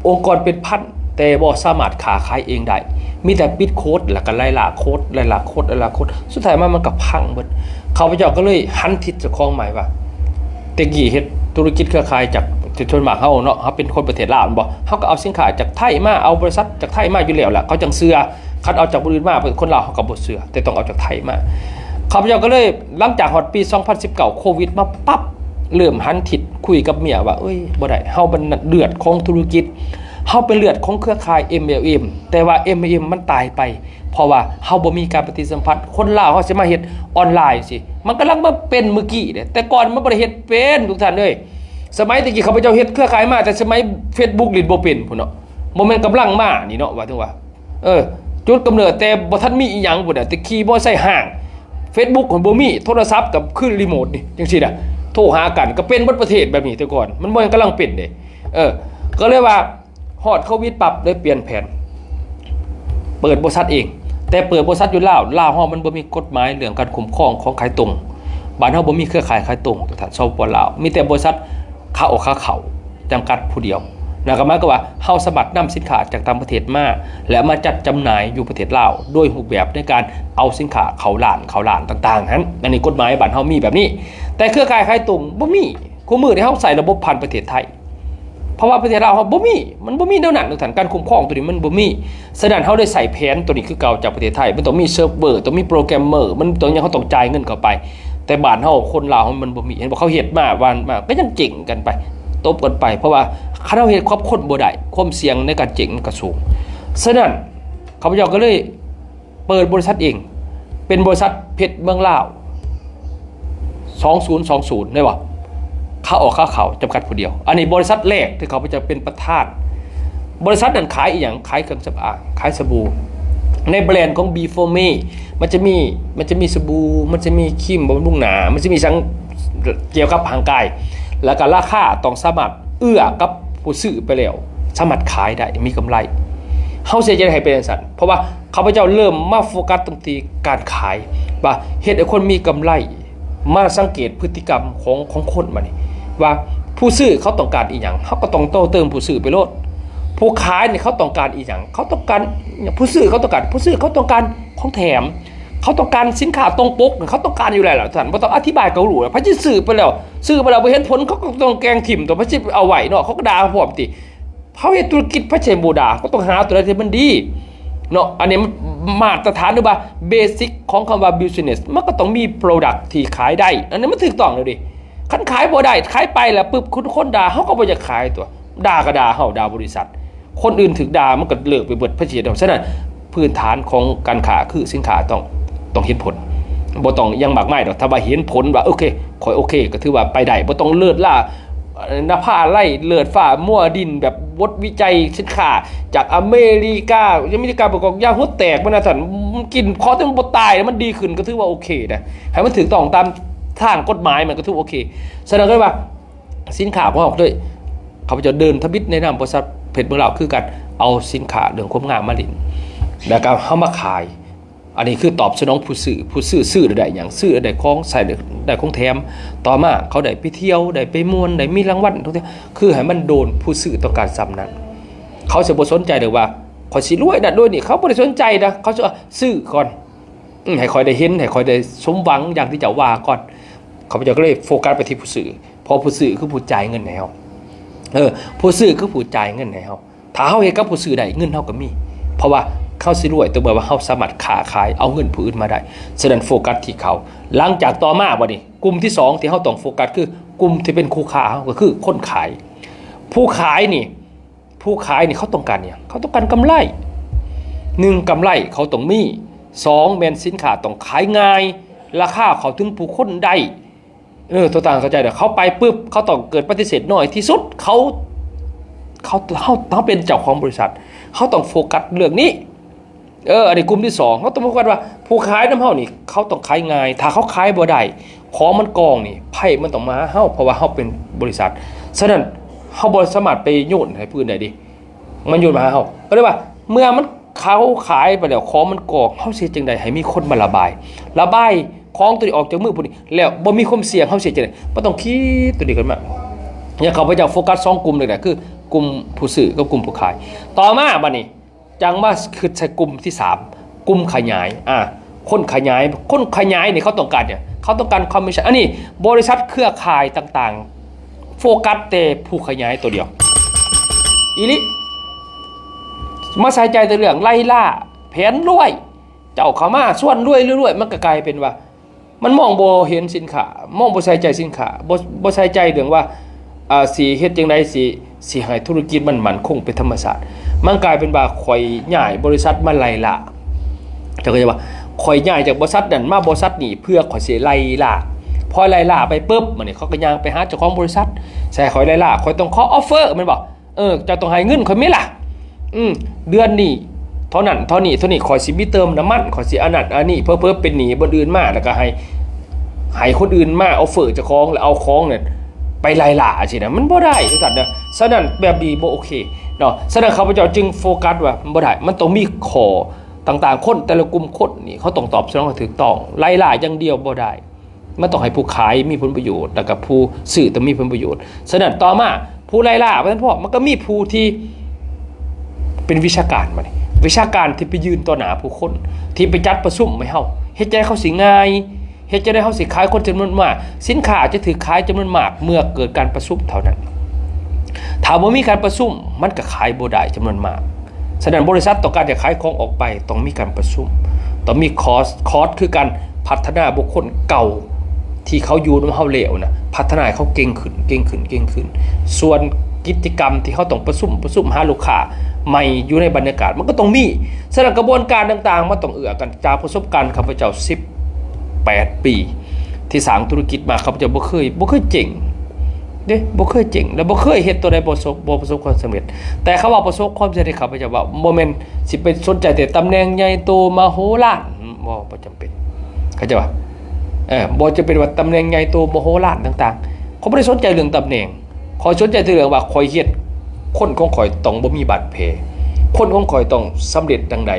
ອົງກອນເປັນພັນ ແຕ່ບໍ່ສາມາດຄ້າຂາຍເອງໄດ້. ມີແຕ່ປິດໂຄດ ແລ້ວກໍໄລ່ລ່າໂຄດ ໄລ່ລ່າໂຄດ ໄລ່ລ່າໂຄດ ສຸດທ້າຍມາມັນກໍພັງເບິດ. ຂ້າພະເຈົ້າກໍເລີຍຫັນທິດເຈົ້າຂອງໃໝ່ວ່າ ແຕ່ກີ້ເຮັດທຸລະກິດເຄືອຂ່າຍຈາກ ສ່ວນມາກເຮົາເນາະ ເຮົາເປັນຄົນປະເທດລາວແມ່ນບໍ່ ເຮົາກໍເອົາສິນຄ້າຈາກໄທມາ ເອົາບໍລິສັດຈາກໄທມາຢູ່ແລ້ວແຫຼະ ເຂົາຈັ່ງເຊື່ອ. ຄັນເອົາຈາກຜູ້ອື່ນມາ ເປັນຄົນລາວ ເຮົາກໍບໍ່ເຊື່ອ ແຕ່ຕ້ອງເອົາຈາກໄທມາ. ຂ້າພະເຈົ້າກໍເລີຍ ຫຼັງຈາກຮອດປີສອງພັນສິບເກົ້າ ໂຄວິດມາປັບ ເລີ່ມຫັນທິດ ຄຸຍກັບເມຍວ່າ ເອີຍ ບໍ່ໄດ້ ເຮົາມັນເລືອດຂອງທຸລະກິດ ເຮົາເປັນເລືອດຂອງເຄືອຂ່າຍ ເອັມແອລເອັມ ແຕ່ວ່າ ເອັມແອລເອັມ ມັນຕາຍໄປ ເພາະວ່າເຮົາບໍ່ມີການປະຕິສຳພັນ. ຄົນລາວເຮົາຊິມາເຮັດອອນລາຍຊີ້ ມັນກຳລັງມາເປັນມື້ກີ້ເດ້ ແຕ່ກ່ອນມັນບໍ່ໄດ້ເຮັດເປັນ ທຸກທ່ານເອີຍ. ສະໄໝແຕ່ກີ້ຂ້າພະເຈົ້າເຮັດເຄືອຂ່າຍມາແຕ່ສະໄໝເຟສບຸກຫຼິ້ນບໍ່ເປັນພຸ້ນເນາະ ບໍ່ແມ່ນກຳລັງມານີ້ເນາະ ວ່າເຖິງວ່າ ເອີ ຈຸດກຳເນີດແຕ່ບໍ່ທັນມີອີ່ຫຍັງພຸ້ນນະ ແຕ່ຂີ່ມໍເຕີໄຊຫ້າງ ເຟສບຸກກໍບໍ່ມີ ໂທລະສັບກໍຄືຣີໂມດນີ້ ຈັ່ງຊີ້ນະ ໂທຫາກັນ ກໍເປັນເບິດປະເທດແບບນີ້ແຕ່ກ່ອນ ມັນບໍ່ແມ່ນກຳລັງເປັນເດ້. ເອີ ກໍເລີຍວ່າຮອດໂຄວິດປັບ ເລີຍປ່ຽນແຜນ ເປີດບໍລິສັດເອງ ແຕ່ເປີດບໍລິສັດຢູ່ລາວ ລາວເຮົາມັນບໍ່ມີກົດໝາຍເລື່ອງການຄຸ້ມຄອງຂອງຂາຍຕົງ ບ້ານເຮົາບໍ່ມີເຄືອຂ່າຍຂາຍຕົງ ທ່ານ ສປປ ລາວ ມີແຕ່ບໍລິສັດ ຂາອອກຂາເຂົ້າຈຳກັດຜູ້ດຽວ ນັ້ນກໍໝາຍຄວາມວ່າເຮົາສາມາດນຳສິນຄ້າຈາກຕ່າງປະເທດມາ ແລະ ມາຈັດຈຳໜ່າຍຢູ່ປະເທດລາວ ໂດຍຮູບແບບໃນການເອົາສິນຄ້າເຂົ້າຮ້ານ ເຂົ້າຮ້ານຕ່າງໆຫັ້ນ. ອັນນີ້ກົດໝາຍບ້ານເຮົາມີແບບນີ້ ແຕ່ເຄືອຂ່າຍຂາຍຕົງບໍ່ມີ. ຄູ່ມື້ນີ້ເຮົາໃຊ້ລະບົບຜ່ານປະເທດໄທ ເພາະວ່າປະເທດລາວເຮົາບໍ່ມີ ມັນບໍ່ມີແນວນັ້ນ ທ່ານ ການຄຸ້ມຄອງຕົວນີ້ມັນບໍ່ມີ. ສະນັ້ນເຮົາໄດ້ໃຊ້ແຜນຕົວນີ້ຄືເກົ່າຈາກປະເທດໄທ ມັນຕ້ອງມີເຊີບເວີ ຕ້ອງມີໂປຣແກຣມເມີ ມັນຕ້ອງຫຍັງ ເຮົາຕ້ອງຈ່າຍເງິນເຂົ້າໄປ ແຕ່ບ້ານເຮົາຄົນລາວເຮົາມັນບໍ່ມີ ເຫັນບໍ່ ເຂົາເຮັດມາວານມາກໍຍັງເຈັງກັນໄປ ຕົບກັນໄປ ເພາະວ່າຄັນເຮົາເຮັດຄວາມຄົນບໍ່ໄດ້ ຄວາມສ່ຽງໃນການເຈັງມັນກໍສູງ. ສະນັ້ນຂ້າພະເຈົ້າກໍເລີຍເປີດບໍລິສັດເອງ ເປັນບໍລິສັດເພັດເມືອງລາວ ສອງສູນສອງສູນ ໄດ້ບໍ່? ຂາອອກຂາເຂົ້າຈຳກັດຜູ້ດຽວ ອັນນີ້ບໍລິສັດແລກທີ່ຂ້າພະເຈົ້າເປັນປະທານ. ບໍລິສັດນັ້ນຂາຍອີ່ຫຍັງ? ຂາຍເຄື່ອງສຳອາງ ຂາຍສະບູ. ໃນແບຣນຂອງ Be For Me ມັນຈະມີ ມັນຈະມີສະບູ ມັນຈະມີຄຣີມບຳລຸງໜ້າ ມັນຈະມີສັງກ່ຽວກັບຮ່າງກາຍ ແລ້ວກໍລາຄາຕ້ອງສາມາດເອື້ອກັບຜູ້ຊື້ໄປແລ້ວ ສາມາດຂາຍໄດ້ ມີກຳໄລ. ເຮົາຊິເຮັດຈັ່ງໃດໃຫ້ເປັນຈັ່ງຊັ້ນ? ເພາະວ່າຂ້າພະເຈົ້າເລີ່ມມາໂຟກັສຕ ທີ່ການຂາຍ ວ່າເຮັດໃຫ້ຄົນມີກຳໄລ. ມາສັງເກດພຶດຕິກຳຂອງ ຂອງຄົນບາດນີ້ ວ່າຜູ້ຊື້ເຂົາຕ້ອງການອີ່ຫຍັງ ເຮົາກໍຕ້ອງຕໍ່ເຕີມຜູ້ຊື້ໄປໂລດ. ຜູ້ຂາຍນີ້ເຂົາຕ້ອງການອີ່ຫຍັງ ເຂົາຕ້ອງການ ຜູ້ຊື້ເຂົາຕ້ອງການ ຜູ້ຊື້ເຂົາຕ້ອງການຂອງແຖມ ເຂົາຕ້ອງການສິນຄ້າຕົງປົກ ເຂົາຕ້ອງການຢູ່ແລ້ວລະ ທ່ານບໍ່ຕ້ອງອະທິບາຍກໍຮູ້ແລ້ວ. ໃຜຊິຊື້ໄປແລ້ວ ຊື້ໄປແລ້ວບໍ່ເຫັນຜົນ ເຂົາກໍຕ້ອງແກງຖິ້ມຕົວະ ໃຜຊິເອົາໄວ້ເນາະ ເຂົາກໍດ່າເຮົາພ້ອມຕິ. ເຮົາເຮັດທຸລະກິດ ໃຜຊິບໍ່ດ່າ ກໍຕ້ອງຫາຕົວໃດທີ່ມັນດີເນາະ. ອັນນີ້ມັນມາດຕະຖານ ຫຼືວ່າເບສິກຂອງຄຳວ່າບິວຊີເນສ ມັນກໍຕ້ອງມີໂປຣດັກທີ່ຂາຍໄດ້ ອັນນີ້ມັນຖືກຕ້ອງແລ້ວເດ້. ຄັນຂາຍບໍ່ໄດ້ ຂາຍໄປແລ້ວປຶບ ຄົນ ຄົນດ່າ ເຮົາກໍບໍ່ຢາກຂາຍຕົວະ ດ່າກໍດ່າເຮົາ ດ່າບໍລິສັດ ຄົນອື່ນຖືກດ່າ ມັນກໍເລີກໄປເບິດ ໃຜຊິເຮັດດອກ. ສະນັ້ນພື້ນຖານຂອງການຄ້າຄືສິນຄ້າຕ້ອງ ຕ້ອງເຫັນຜົນ ບໍ່ຕ້ອງຫຍັງມາກມາຍດອກ. ຖ້າວ່າເຫັນຜົນວ່າ ໂອເຄ ຂ້ອຍໂອເຄ ກໍຖືວ່າໄປໄດ້ ບໍ່ຕ້ອງເລີດລາ ນະພາໄລເລີດຟ້າມົວດິນ ແບບບົດວິໄຈສິນຄ້າຈາກອາເມລິກາ ອາເມລິກາປະກອບຢາຫົວແຕກມັນນະທ່ານ ມັນກິນເຄາະແຕ່ມັນບໍ່ຕາຍ ມັນດີຂຶ້ນ ກໍຖືວ່າໂອເຄນະ ໃຫ້ມັນຖືກຕ້ອງຕາມທາງກົດໝາຍ ມັນກໍຖືວ່າໂອເຄ. ສະນັ້ນກໍເລີຍວ່າສິນຄ້າຂອງເຮົາເລີຍ ຂ້າພະເຈົ້າເດີນທຳອິດໃນນາມບໍລິສັດເພັດເມືອງລາວ ຄືການເອົາສິນຄ້າເລື່ອງຄວາມງາມມາຫຼິ້ນ ແລ້ວກໍເຮົາມາຂາຍ. ອັນນີ້ຄືຕອບສະໜອງຜູ້ຊື້ ຜູ້ຊື້ຊື້ແລ້ວໄດ້ຫຍັງ? ຊື້ແລ້ວໄດ້ຂອງໃຊ້ ໄດ້ ໄດ້ຂອງແຖມ. ຕໍ່ມາເຂົາໄດ້ໄປທ່ຽວ ໄດ້ໄປມ່ວນ ໄດ້ມີລາງວັນ ທຸກຢ່າງ ຄືໃຫ້ມັນໂດນຜູ້ຊື້ຕ້ອງການສ່ຳນັ້ນ. ເຂົາຊິບໍ່ສົນໃຈເລີຍວ່າຂ້ອຍຊິລວຍນັ້ນລວຍນີ້ ເຂົາບໍ່ໄດ້ສົນໃຈນະ ເຂົາຊິວ່າຊື້ກ່ອນ ອືມ ໃຫ້ຂ້ອຍໄດ້ເຫັນ ໃຫ້ຂ້ອຍໄດ້ສົມຫວັງຢ່າງທີ່ເຈົ້າວ່າກ່ອນ. ຂ້າພະເຈົ້າກໍເລີຍໂຟກັສໄປທີ່ຜູ້ຊື້ ເພາະຜູ້ຊື້ຄືຜູ້ຈ່າຍເງິນໃຫ້ເຮົາ ເອີ ຜູ້ຊື້ຄືຜູ້ຈ່າຍເງິນໃຫ້ເຮົາ. ຖ້າເຮົາເຮັດກັບຜູ້ຊື້ໄດ້ ເງິນເຮົາກໍມີ ເພາະວ່າເຮົາຊິລວຍຕໍ່ເມື່ອວ່າເຮົາສາມາດຄ້າຂາຍເອົາເງິນຜູ້ອື່ນມາໄດ້. ສະນັ້ນໂຟກັສທີ່ເຂົາ. ຫຼັງຈາກຕໍ່ມາບັດນີ້ ກຸ່ມທີສອງທີ່ເຮົາຕ້ອງໂຟກັສຄືກຸ່ມທີ່ເປັນຄູ່ຄ້າເຮົາ ກໍຄືຄົນຂາຍ. ຜູ້ຂາຍນີ້ ຜູ້ຂາຍນີ້ເຂົາຕ້ອງການຫຍັງ? ເຂົາຕ້ອງການກຳໄລ. ໜຶ່ງ ກຳໄລເຂົາຕ້ອງມີ. ສອງ ແມ່ນສິນຄ້າຕ້ອງຂາຍງ່າຍ ລາຄາເຂົ້າເຖິງຜູ້ຄົນໄດ້. ເອີ ຕົວຕ່າງເຂົ້າໃຈເດີ້ ເຂົາໄປປຶບ ເຂົາຕ້ອງເກີດປະຕິເສດໜ້ອຍທີ່ສຸດ. ເຂົາ ເຂົາ ເຮົາ ເຮົາເປັນເຈົ້າຂອງບໍລິສັດ ເຮົາຕ້ອງໂຟກັສເລື່ອງນີ້. ເອີ ອັນນີ້ກຸ່ມທີສອງ ເຮົາຕ້ອງໂຟກັສວ່າຜູ້ຂາຍນຳເຮົານີ້ ເຂົາຕ້ອງຂາຍງ່າຍ. ຖ້າເຂົາຂາຍບໍ່ໄດ້ ຂອງມັນກອງນີ້ ໄພມັນຕ້ອງມາຫາເຮົາ ເພາະວ່າເຮົາເປັນບໍລິສັດ. ສະນັ້ນເຮົາບໍ່ສາມາດໄປໂຍນໃຫ້ຜູ້ອື່ນໄດ້ເດ້ ມັນໂຍນມາຫາເຮົາ. ກໍເລີຍວ່າເມື່ອມັນ ເຂົາຂາຍໄປແລ້ວ ຂອງມັນກອງ ເຮົາຊິເຮັດຈັ່ງໃດໃຫ້ມີຄົນມາລະບາຍ ລະບາຍຂອງຕົວນີ້ອອກຈາກມືຜູ້ນີ້ ແລ້ວບໍ່ມີຄວາມສ່ຽງ ເຮົາຊິເຮັດຈັ່ງໃດ? ມັນຕ້ອງຄິດຕົວນີ້ຂຶ້ນມາ. ຢ່າງຂ້າພະເຈົ້າໂຟກັສສອງກຸ່ມນີ້ແຫຼະ ຄືກຸ່ມຜູ້ຊື້ກັບກຸ່ມຜູ້ຂາຍ. ຕໍ່ມາບັດນີ້ ຈັ່ງມາຄິດໃສ່ກຸ່ມທີສາມ ກຸ່ມຂະຫຍາຍ ອາ ຄົນຂະຫຍາຍ ຄົນຂະຫຍາຍນີ້ເຂົາຕ້ອງການຫຍັງ? ເຂົາຕ້ອງການຄອມມິດຊັນ. ອັນນີ້ບໍລິສັດເຄືອຂ່າຍຕ່າງໆ ໂຟກັສແຕ່ຜູ້ຂະຫຍາຍໂຕດຽວ ອີ່ຫຼີ ມາໃສ່ໃຈແຕ່ເລື່ອງໄລ່ລ່າ ແຜນລວຍ ເຈົ້າເຂົ້າມາຊວນລວຍ ລວຍ ລວຍ ມັນກໍກາຍເປັນວ່າ ມັນມອງບໍ່ເຫັນສິນຄ້າ ມອງບໍ່ໃສ່ໃຈສິນຄ້າ ບໍ່ ບໍ່ໃສ່ໃຈເລື່ອງວ່າ ອ່າ ຊິເຮັດຈັ່ງໃດ ຊິ ຊິໃຫ້ທຸລະກິດມັນໝັ້ນຄົງເປັນທຳມະຊາດ. ມັນກາຍເປັນວ່າຂ້ອຍຍ້າຍບໍລິສັດມາໄລ່ລ່າ ເຈົ້າເຂົ້າໃຈບໍ່? ຂ້ອຍຍ້າຍຈາກບໍລິສັດນັ້ນມາບໍລິສັດນີ້ ເພື່ອຂ້ອຍຊິໄລ່ລ່າ. ພໍໄລ່ລ່າໄປປຶບ ບາດນີ້ເຂົາກໍຍ່າງໄປຫາເຈົ້າຂອງບໍລິສັດ ຊິໃຫ້ຂ້ອຍໄລ່ລ່າ ຂ້ອຍຕ້ອງຂໍອອຟເຟີ ແມ່ນບໍ່? ເອີ ເຈົ້າຕ້ອງໃຫ້ເງິນຂ້ອຍແມ່ນລະ ອືມ ເດືອນນີ້ເທົ່ານັ້ນເທົ່ານີ້ ເທົ່ານີ້ ຂ້ອຍຊິມີເຕີມນ້ຳມັນ ຂ້ອຍຊິອັນນັ້ນອັນນີ້ ເຜີໆເປັນໜີ້ບ່ອນອື່ນມາ ແລ້ວກໍໃຫ້ ໃຫ້ຄົນອື່ນມາອອຟເຟີເຈົ້າຂອງ ແລ້ວເອົາຂອງນັ້ນໄປໄລ່ລ່າຊີ້ນະ ມັນບໍ່ໄດ້ຈັ່ງຊັ້ນນະ. ສະນັ້ນແບບນີ້ບໍ່ໂອເຄເນາະ. ສະນັ້ນຂ້າພະເຈົ້າຈຶ່ງໂຟກັສວ່າບໍ່ໄດ້ ມັນຕ້ອງມີຂໍ້ຕ່າງໆ ຄົນແຕ່ລະກຸ່ມຄົນນີ້ ເຂົາຕ້ອງຕອບສະໜອງໃຫ້ຖືກຕ້ອງ ໄລ່ລ່າຢ່າງດຽວບໍ່ໄດ້. ມັນຕ້ອງໃຫ້ຜູ້ຂາຍມີຜົນປະໂຫຍດ ແລ້ວກໍຜູ້ຊື້ຕ້ອງມີຜົນປະໂຫຍດ. ສະນັ້ນຕໍ່ມາ ຜູ້ໄລ່ລ່າບໍ່ທັນພໍ ມັນກໍມີຜູ້ທີ່ເປັນວິຊາການ ບາດນີ້ວິຊາການທີ່ໄປຢືນຕໍ່ໜ້າຜູ້ຄົນ ທີ່ໄປຈັດປະຊຸມໃຫ້ເຮົາ ເຮັດຈັ່ງໃດເຂົາຊິງ່າຍ ເຮັດຈັ່ງໃດເຮົາຊິຂາຍຄົນຈຳນວນມາກ ສິນຄ້າຈະຖືກຂາຍຈຳນວນມາກເມື່ອເກີດການປະຊຸມເທົ່ານັ້ນ. ຖ້າບໍ່ມີການປະຊຸມ ມັນກໍຂາຍບໍ່ໄດ້ຈຳນວນມາກ. ສະນັ້ນ ບໍລິສັດຕ້ອງການຈະຂາຍຂອງອອກໄປ ຕ້ອງມີການປະຊຸມ ຕ້ອງມີຄອສ ຄອສຄືການພັດທະນາບຸກຄົນເກົ່າທີ່ເຂົາຢູ່ນຳເຮົາແລ້ວນະ ພັດທະນາໃຫ້ເຂົາເກັ່ງຂຶ້ນ ເກັ່ງຂຶ້ນ ເກັ່ງຂຶ້ນ. ສ່ວນກິດຈະກຳທີ່ເຮົາຕ້ອງປະຊຸມ ປະຊຸມຫາລູກຄ້າໃໝ່ຢູ່ໃນບັນຍາກາດ ມັນກໍຕ້ອງມີ. ສະນັ້ນ ກະບວນການຕ່າງໆ ມັນຕ້ອງເອື້ອກັນ. ຈາກປະສົບການຂ້າພະເຈົ້າສິບແປດປີ ທີ່ສ້າງທຸລະກິດມາ ຂ້າພະເຈົ້າບໍ່ເຄີຍ ບໍ່ເຄີຍເຈັງເດ້ ບໍ່ເຄີຍເຈັງ ແລະ ບໍ່ເຄີຍເຮັດຕົວໃດບໍ່ປະສົບ ບໍ່ປະສົບຄວາມສຳເລັດ. ແຕ່ຄຳວ່າປະສົບຄວາມສຳເລັດ ຂ້າພະເຈົ້າເວົ້າບໍ່ແມ່ນຊິໄປສົນໃຈແຕ່ຕຳແໜ່ງໃຫຍ່ໂຕມະໂຫລານ ບໍ່ ບໍ່ຈຳເປັນ ເຂົ້າໃຈບໍ່? ເອີ ບໍ່ຈຳເປັນວ່າຕຳແໜ່ງໃຫຍ່ໂຕມະໂຫລານຕ່າງໆ ຂ້ອຍບໍ່ໄດ້ສົນໃຈເລື່ອງຕຳແໜ່ງ ຂ້ອຍສົນໃຈແຕ່ເລື່ອງວ່າຂ້ອຍເຮັດ ຄົນຂອງຂ້ອຍຕ້ອງບໍ່ມີບາດແຜ ຄົນຂອງຂ້ອຍຕ້ອງສຳເລັດຈັ່ງໃດ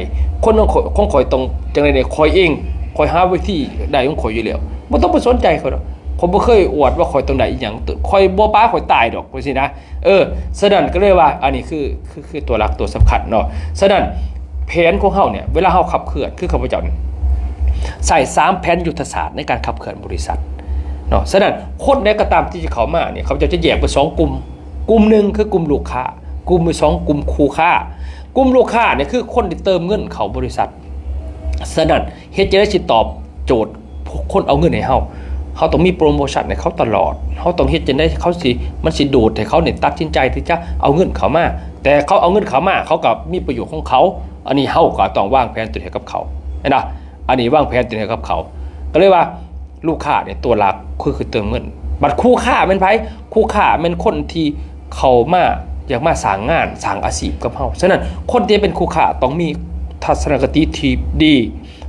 ຄົນຂອງຂ້ອຍ ຂອງຂ້ອຍຕ້ອງຈັ່ງໃດແດ່ ຂ້ອຍເອງ ຂ້ອຍຫາວິທີໄດ້ຂອງຂ້ອຍຢູ່ແລ້ວ ບໍ່ຕ້ອງໄປສົນໃຈຂ້ອຍດອກ. ຂ້ອຍບໍ່ເຄີຍອວດວ່າຂ້ອຍຕ້ອງໄດ້ອີ່ຫຍັງ ຂ້ອຍບໍ່ປາຂ້ອຍຕາຍດອກ ຈັ່ງຊີ້ນະ. ເອີ ສະນັ້ນກໍເລີຍວ່າ ອັນນີ້ຄື ຄື ຄືຕົວຫຼັກຕົວສຳຄັນເນາະ. ສະນັ້ນ ແຜນຂອງເຮົາເນຍ ເວລາເຮົາຂັບເຄື່ອນ ຄືຂ້າພະເຈົ້ານີ້ ໃຊ້ສາມແຜນຍຸດທະສາດໃນການຂັບເຄື່ອນບໍລິສັດເນາະ. ສະນັ້ນ ຄົນໃດກໍຕາມທີ່ຈະເຂົ້າມານີ້ ຂ້າພະເຈົ້າຈະແຍກເປັນສອງກຸ່ມ ກຸ່ມໜຶ່ງຄືກຸ່ມລູກຄ້າ ກຸ່ມທີສອງກຸ່ມຄູ່ຄ້າ. ກຸ່ມລູກຄ້ານີ້ຄືຄົນທີ່ເຕີມເງິນເຂົ້າບໍລິສັດ. ສະນັ້ນ ເຮັດຈັ່ງໃດຊິຕອບໂຈດຄົນເອົາເງິນໃຫ້ເຮົາ? ເຮົາຕ້ອງມີໂປຣໂມຊັນໃຫ້ເຂົາຕະຫຼອດ. ເຮົາຕ້ອງເຮັດຈັ່ງໃດເຂົາຊິ ມັນຊິດູດໃຫ້ເຂົານີ້ຕັດສິນໃຈທີ່ຈະເອົາເງິນເຂົ້າມາ. ແຕ່ເຂົາເອົາເງິນເຂົ້າມາ ເຂົາກໍມີປະໂຫຍດຂອງເຂົາ. ອັນນີ້ເຮົາກໍຕ້ອງວາງແຜນຕົວນີ້ໃຫ້ກັບເຂົາ ເຫັນບໍ່? ອັນນີ້ວາງແຜນຕົວນີ້ໃຫ້ກັບເຂົາ. ກໍເລີຍວ່າລູກຄ້ານີ້ຕົວຫຼັກຄື ຄືເຕີມເງິນ. ບັດຄູ່ຄ້າແມ່ນໃຜ? ຄູ່ຄ້າແມ່ນຄົນທີ່ເຂົ້າມາ ຢາກມາສ້າງງານ ສ້າງອາຊີບກັບເຮົາ. ສະນັ້ນ ຄົນທີ່ເປັນຄູ່ຄ້າຕ້ອງມີທັດສະນະຄະຕິທີ່ດີ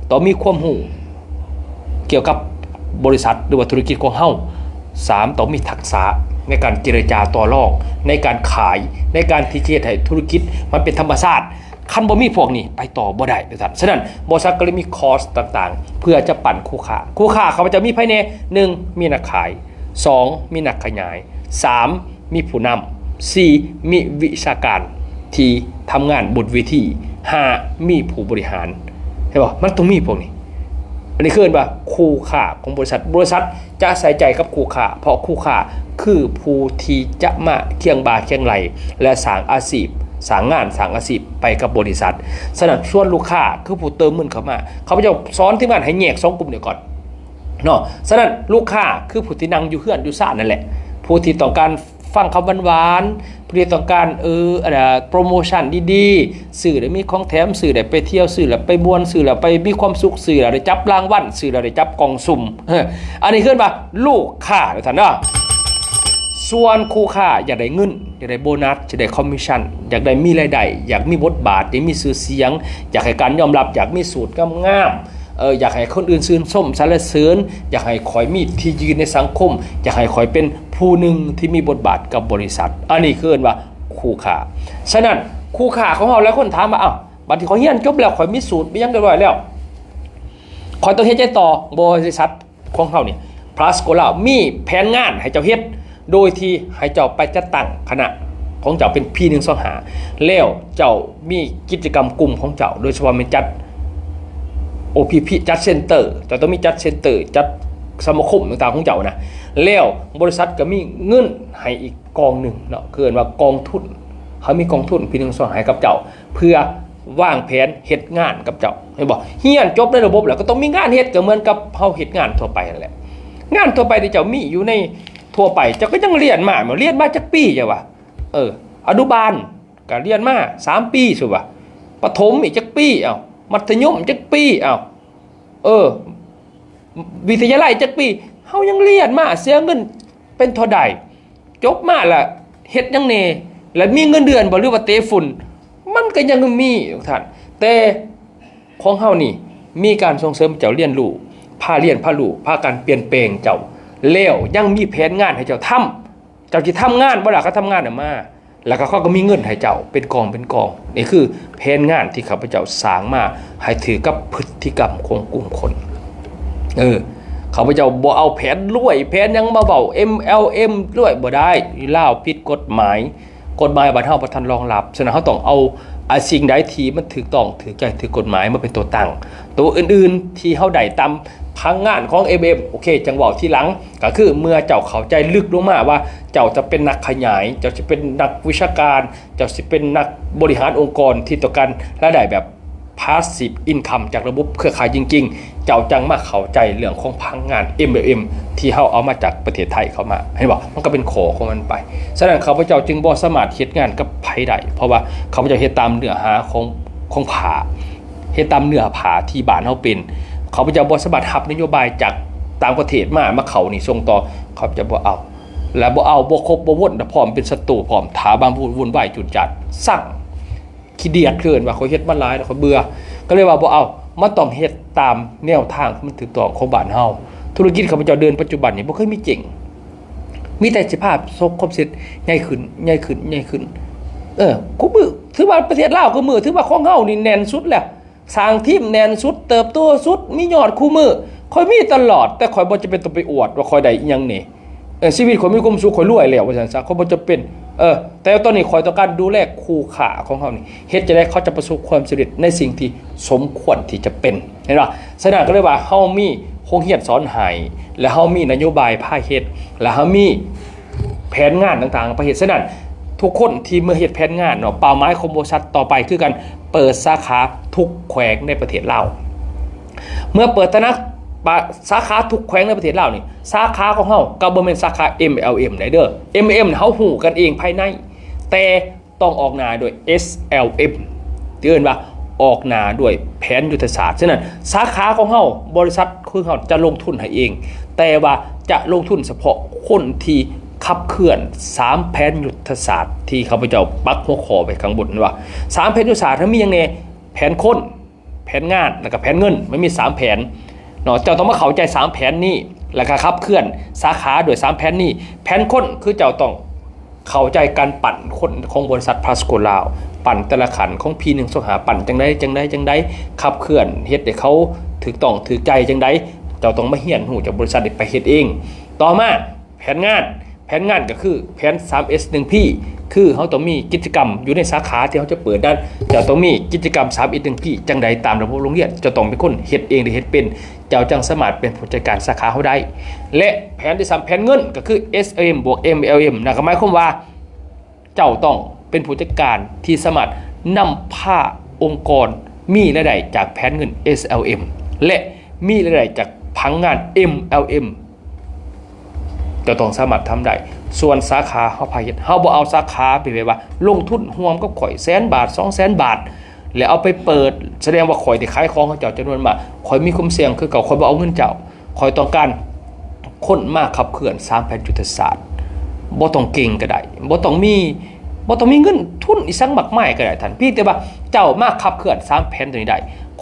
ຕ້ອງມີຄວາມຮູ້ກ່ຽວກັບບໍລິສັດ ຫຼືວ່າທຸລະກິດຂອງເຮົາ. ສາມ ຕ້ອງມີທັກສະໃນການເຈລະຈາຕໍ່ລອງ ໃນການຂາຍ ໃນການທີ່ຈະເຮັດໃຫ້ທຸລະກິດມັນເປັນທຳມະຊາດ. ຄັນບໍ່ມີພວກນີ້ ໄປຕໍ່ບໍ່ໄດ້ ວ່າຊັ້ນ. ສະນັ້ນ ບໍລິສັດກໍເລີຍມີຄອສຕ່າງໆ ເພື່ອຈະປັ້ນຄູ່ຄ້າ. ຄູ່ຄ້າເຂົາເຈົ້າມີໃຜແດ່? ໜຶ່ງ ມີນັກຂາຍ, ສອງ ມີນັກຂະຫຍາຍ, ສາມ ມີຜູ້ນຳ, ສີ່ ມີວິຊາການທີ່ທຳງານບົນເວທີ, ຫ້າ ມີຜູ້ບໍລິຫານ. ເຫັນບໍ່? ມັນຕ້ອງມີພວກນີ້. ອັນນີ້ຄືເອີ້ນວ່າຄູ່ຄ້າຂອງບໍລິສັດ. ບໍລິສັດຈະໃສ່ໃຈກັບຄູ່ຄ້າ ເພາະຄູ່ຄ້າຄືຜູ້ທີ່ຈະມາຄຽງບ່າຄຽງໄຫຼ່ ແລະ ສ້າງອາຊີບ, ສ້າງງານ, ສ້າງອາຊີບໄປກັບບໍລິສັດ. ສະນັ້ນ ສ່ວນລູກຄ້າຄືຜູ້ເຕີມເງິນເຂົ້າມາ. ຂ້າພະເຈົ້າສອນທີມງານໃຫ້ແຍກສອງກຸ່ມນີ້ກ່ອນເນາະ. ສະນັ້ນ ລູກຄ້າຄືຜູ້ທີ່ນັ່ງຢູ່ເຮືອນຢູ່ຊານນັ້ນແຫຼະ, ຜູ້ທີ່ຕ້ອງການ ຟັງຄຳຫວານໆ ຜູ້ທີ່ຕ້ອງການ ເອີ ອັນນ່າ ໂປຣໂມຊັນດີໆ, ຊື້ແລ້ວມີຂອງແຖມ, ຊື້ແລ້ວໄປທ່ຽວ, ຊື້ແລ້ວໄປມ່ວນ, ຊື້ແລ້ວໄປມີຄວາມສຸກ, ຊື້ແລ້ວໄດ້ຈັບລາງວັນ, ຊື້ແລ້ວໄດ້ຈັບກ່ອງສຸ່ມ. ເອີ ອັນນີ້ເອີ້ນວ່າລູກຄ້າ ທ່ານເນາະ. ສ່ວນຄູ່ຄ້າຢາກໄດ້ເງິນ, ຢາກໄດ້ໂບນັດ, ຢາກໄດ້ຄອມມິດຊັນ, ຢາກໄດ້ມີລາຍໄດ້, ຢາກມີບົດບາດ, ຢາກມີຊື່ສຽງ, ຢາກໃຫ້ການຍອມຮັບ, ຢາກມີສູດງາມໆ, ເອີ ຢາກໃຫ້ຄົນອື່ນຊື່ນຊົມສັນລະເສີນ, ຢາກໃຫ້ຂ້ອຍມີທີ່ຢືນໃນສັງຄົມ, ຢາກໃຫ້ຂ້ອຍເປັນຜູ້ໜຶ່ງທີ່ມີບົດບາດກັບບໍລິສັດ. ອັນນີ້ຄືເອີ້ນວ່າຄູ່ຄ້າ. ສະນັ້ນ ຄູ່ຄ້າຂອງເຮົາຫຼາຍຄົນຖາມວ່າ ອ້າວ ບັດທີ່ຂ້ອຍຮຽນຈົບແລ້ວ, ຂ້ອຍມີສູດ ມີຫຍັງຮຽບຮ້ອຍແລ້ວ, ຂ້ອຍຕ້ອງເຮັດຈັ່ງໃດຕໍ່? ບໍລິສັດຂອງເຮົານີ້ Plasco ລາວ ມີແຜນງານໃຫ້ເຈົ້າເຮັດ ໂດຍທີ່ໃຫ້ເຈົ້າໄປຈັດຕັ້ງຄະນະ ຂອງເຈົ້າເປັນ ພີໜຶ່ງສອງຫ້າ ແລ້ວເຈົ້າມີກິດຈະກຳກຸ່ມຂອງເຈົ້າ ໂດຍສະເພາະແມ່ນຈັດ ໂອ ພີ ພີ ຈັດເຊັນເຕີ ເຈົ້າຕ້ອງມີຈັດເຊັນເຕີ ຈັດສະມາຄົມຕ່າງໆຂອງເຈົ້ານະ ແລ້ວບໍລິສັດກໍມີເງິນໃຫ້ອີກກອງໜຶ່ງເນາະ ຄືເອີ້ນວ່າກອງທຶນ ເຮົາມີກອງທຶນ ພີໜຶ່ງສອງຫ້າ ໃຫ້ກັບເຈົ້າ ເພື່ອວາງແຜນເຮັດງານກັບເຈົ້າ ເຫັນບໍ່? ຮຽນຈົບໃນລະບົບແລ້ວກໍຕ້ອງມີງານເຮັດ ກໍເໝືອນກັບເຮົາເຮັດງານທົ່ວໄປຫັ້ນແຫຼະ ງານທົ່ວໄປທີ່ເຈົ້າມີຢູ່ໃນທົ່ວໄປ ເຈົ້າກໍຍັງຮຽນມາ ຮຽນມາຈັກປີເຈົ້າວ່າ? ເອີ ອະນຸບານກໍຮຽນມາສາມປີ ສົມມຸດວ່າ ປະຖົມອີກຈັກປີ ເອົ້າ ມັດທະຍົມຈັກປີ ເອົ້າ ເອີ ວິທະຍາໄລຈັກປີ ເຮົາຍັງຮຽນມາ ເສຍເງິນເປັນເທົ່າໃດ? ຈົບມາລະເຮັດຫຍັງແດ່? ລະມີເງິນເດືອນບໍ່ ຫຼືວ່າເຕະຝຸ່ນ? ມັນກໍຍັງມີ ທ່ານ ແຕ່ຂອງເຮົານີ້ມີການສົ່ງເສີມເຈົ້າຮຽນຮູ້ ພາຮຽນ ພາຮູ້ ພາກັນປ່ຽນແປງເຈົ້າ ແລ້ວຍັງມີແຜນງານໃຫ້ເຈົ້າທຳ ເຈົ້າຊິທຳງານບໍ່ລະ? ຄັນທຳງານນະມາ ແລ້ວກໍເຂົາກໍມີເງິນໃຫ້ເຈົ້າເປັນກອງເປັນກອງ. ນີ້ຄືແຜນງານທີ່ຂ້າພະເຈົ້າສ້າງມາໃຫ້ຖືກກັບພຶດຕິກຳຂອງກຸ່ມຄົນ. ເອີ ຂ້າພະເຈົ້າບໍ່ເອົາແຜນລວຍ ແຜນຫຍັງມາເວົ້າ ເອັມແອລເອັມ ລວຍ ບໍ່ໄດ້. ລາວຜິດກົດໝາຍ, ກົດໝາຍບ້ານເຮົາບໍ່ທັນຮອງຮັບ. ສະນັ້ນເຮົາຕ້ອງເອົາ ອາ ສິ່ງໃດທີ່ມັນຖືກຕ້ອງ ຖືກໃຈ ຖືກກົດໝາຍມາເປັນຕົວຕັ້ງ. ຕົວອື່ນໆທີ່ເຮົາໄດ້ຕາມຜັງງານຂອງເອັມເອັມ ໂອເຄ ຈັ່ງເວົ້າທີຫຼັງ. ກໍຄືເມື່ອເຈົ້າເຂົ້າໃຈເລິກລົງມາວ່າເຈົ້າຈະເປັນນັກຂະຫຍາຍ, ເຈົ້າຈະເປັນນັກວິຊາການ, ເຈົ້າຊິເປັນນັກບໍລິຫານອົງກອນທີ່ຕ້ອງການລາຍໄດ້ແບບ passive income ຈາກລະບົບເຄືອຂ່າຍຈິງໆ ເຈົ້າຈັ່ງມາເຂົ້າໃຈເລື່ອງຂອງພະນັກງານ ເອັມແອລເອັມ ທີ່ເຮົາເອົາມາຈາກປະເທດໄທເຂົ້າມາ. ເຫັນບໍ່? ມັນກໍເປັນຂໍ້ຂອງມັນໄປ. ສະນັ້ນ ຂ້າພະເຈົ້າຈຶ່ງບໍ່ສາມາດເຮັດງານກັບໃຜໄດ້, ເພາະວ່າຂ້າພະເຈົ້າເຮັດຕາມເນື້ອຫາຂອງ ຂອງຜ້າ, ເຮັດຕາມເນື້ອຜ້າທີ່ບ້ານເຮົາເປັນ. ຂ້າພະເຈົ້າບໍ່ສາມາດຮັບນະໂຍບາຍຈາກຕ່າງປະເທດມາ, ມາເຂົ້ານີ້ ສົ່ງຕໍ່, ຂ້າພະເຈົ້າບໍ່ເອົາ ແລະ ບໍ່ເອົາ, ບໍ່ຄົບ, ບໍ່ວົນ, ແລະ ພ້ອມເປັນສັດຕູ, ພ້ອມຖ້າມາວຸ່ນວາຍຈູດຈາດ, ຊັງ. ຂີ້ດຽດ ຄືເອີ້ນວ່າ ຂ້ອຍເຮັດມາຫຼາຍແລ້ວ ຂ້ອຍເບື່ອ ກໍເລີຍວ່າບໍ່ເອົາ. ມັນຕ້ອງເຮັດຕາມແນວທາງທີ່ມັນຖືກຕ້ອງຂອງບ້ານເຮົາ. ທຸລະກິດຂ້າພະເຈົ້າເດີນປັດຈຸບັນນີ້ບໍ່ເຄີຍມີເຈັງ, ມີແຕ່ສະພາບປະສົບຄວາມສຳເລັດໃຫຍ່ຂຶ້ນ, ໃຫຍ່ຂຶ້ນ, ໃຫຍ່ຂຶ້ນ. ເອີ ຄູ່ມື້ ຖືວ່າປະເທດລາວຄູ່ມື້ ຖືວ່າຂອງເຮົານີ້ແໜ້ນສຸດແລ້ວ, ສ້າງທີມແໜ້ນສຸດ, ເຕີບໂຕສຸດ, ມີຍອດຄູ່ມື້. ຂ້ອຍມີຕະຫຼອດ, ແຕ່ຂ້ອຍບໍ່ຈຳເປັນຕ້ອງໄປອວດວ່າຂ້ອຍໄດ້ອີ່ຫຍັງແດ່. ເອີ ຊີວິດຂ້ອຍມີຄວາມສຸກ, ຂ້ອຍລວຍແລ້ວ ວ່າຊັ້ນຊະ, ຂ້ອຍບໍ່ຈຳເປັນ. ເອີ ແຕ່ຕອນນີ້ຂ້ອຍຕ້ອງການດູແລຄູ່ຄ້າຂອງເຮົານີ້, ເຮັດຈັ່ງໃດເຂົາຈະປະສົບຄວາມສຳເລັດໃນສິ່ງທີ່ສົມຄວນທີ່ຈະເປັນ, ເຫັນບໍ່? ສະນັ້ນກໍເລີຍວ່າເຮົາມີໂຮງຮຽນສອນໃຫ້ ແລະ ເຮົາມີນະໂຍບາຍພາເຮັດ ແລະ ເຮົາມີແຜນງານຕ່າງໆໄປເຮັດ. ສະນັ້ນ ທຸກຄົນທີ່ເມື່ອເຮັດແຜນງານເນາະ, ເປົ້າໝາຍຂອງບໍລິສັດຕໍ່ໄປຄືການເປີດສາຂາທຸກແຂວງໃນປະເທດລາວ. ເມື່ອເປີດຕະໜັກ ປະ ສາຂາທຸກແຂວງໃນປະເທດລາວນີ້, ສາຂາຂອງເຮົາກໍບໍ່ແມ່ນສາຂາ ເອັມແອລເອັມ ໃດເດີ. ເອັມແອລເອັມ ເຮົາຮູ້ກັນເອງພາຍໃນ, ແຕ່ຕ້ອງອອກໜ້າດ້ວຍ ເອສແອລເອັມ ທີ່ເອີ້ນວ່າອອກໜ້າດ້ວຍແຜນຍຸດທະສາດ. ສະນັ້ນ ສາຂາຂອງເຮົາ, ບໍລິສັດຂອງເຮົາຈະລົງທຶນໃຫ້ເອງ, ແຕ່ວ່າຈະລົງທຶນສະເພາະຄົນທີ່ຂັບເຄື່ອນສາມແຜນຍຸດທະສາດທີ່ຂ້າພະເຈົ້າປັກຫົວຂໍ້ໄວ້ຂ້າງບົນວ່າ ສາມແຜນຍຸດທະສາດ ເຮົາມີຫຍັງແດ່? ແຜນຄົນ, ແຜນງານ ແລ້ວກໍແຜນເງິນ. ມັນມີສາມແຜນເນາະ, ເຈົ້າຕ້ອງມາເຂົ້າໃຈສາມແຜນນີ້ ແລ້ວກໍຂັບເຄື່ອນສາຂາດ້ວຍສາມແຜນນີ້. ແຜນຄົນ ຄືເຈົ້າຕ້ອງເຂົ້າໃຈການປັ້ນຄົນຂອງບໍລິສັດພລັສໂກລາວ, ປັ້ນແຕ່ລະຂັ້ນຂອງ ພີໜຶ່ງສອງຫ້າ ປັ້ນຈັ່ງໃດ ຈັ່ງໃດ ຈັ່ງໃດ, ຂັບເຄື່ອນ ເຮັດໃຫ້ເຂົາຖືກຕ້ອງຖືກໃຈຈັ່ງໃດ. ເຈົ້າຕ້ອງມາຮຽນຮູ້ຈາກບໍລິສັດນີ້ໄປເຮັດເອງ. ຕໍ່ມາ ແຜນງານ, ແຜນງານກໍຄືແຜນ ສາມເອັສ ໜຶ່ງ ພີ ຄືເຮົາຕ້ອງມີກິດຈະກຳຢູ່ໃນສາຂາທີ່ເຮົາຈະເປີດນັ້ນ, ຈະຕ້ອງມີກິດຈະກຳ ສາມເອັສ ໜຶ່ງ ພີ ຈັ່ງໃດຕາມລະບົບໂຮງຮຽນ, ຈະຕ້ອງເປັນຄົນເຮັດເອງ ຫຼື ເຮັດເປັນ, ເຈົ້າຈັ່ງສາມາດເປັນຜູ້ຈັດການສາຂາເຮົາໄດ້. ແລະ ແຜນທີສາມ ແຜນເງິນ ກໍຄື ເອສແອລເອັມ ບວກ ເອັມແອລເອັມ ນັ້ນກໍໝາຍຄວາມວ່າ ເຈົ້າຕ້ອງເປັນຜູ້ຈັດການທີ່ສາມາດນຳພາອົງກອນມີລາຍໄດ້ຈາກແຜນເງິນ ເອສແອລເອັມ ແລະ ມີລາຍໄດ້ຈາກຜັງງານ ເອັມແອລເອັມ ເຈົ້າຕ້ອງສາມາດທຳໄດ້. ສ່ວນສາຂາເຮົາພາເຮັດ, ເຮົາບໍ່ເອົາສາຂາໄປແບບວ່າລົງທຶນຮ່ວມກັບຂ້ອຍແສນບາດ ສອງແສນບາດ ແລ້ວເອົາໄປເປີດ, ສະແດງວ່າຂ້ອຍໄດ້ຂາຍຂອງເຂົາເຈົ້າຈຳນວນມາກ. ຂ້ອຍມີຄວາມສ່ຽງຄືເກົ່າ, ຂ້ອຍບໍ່ເອົາເງິນເຈົ້າ. ຂ້ອຍຕ້ອງການຄົນມາຂັບເຄື່ອນສາມແຜນຍຸດທະສາດ. ບໍ່ຕ້ອງເກັ່ງກໍໄດ້, ບໍ່ຕ້ອງມີ, ບໍ່ຕ້ອງມີເງິນທຶນອີ່ສັງມາກມາຍກໍໄດ້ທ່ານ. ພຽງແຕ່ວ່າເຈົ້າມາຂັບເຄື່ອນສາມແຜນຕົວນີ້ໄດ້,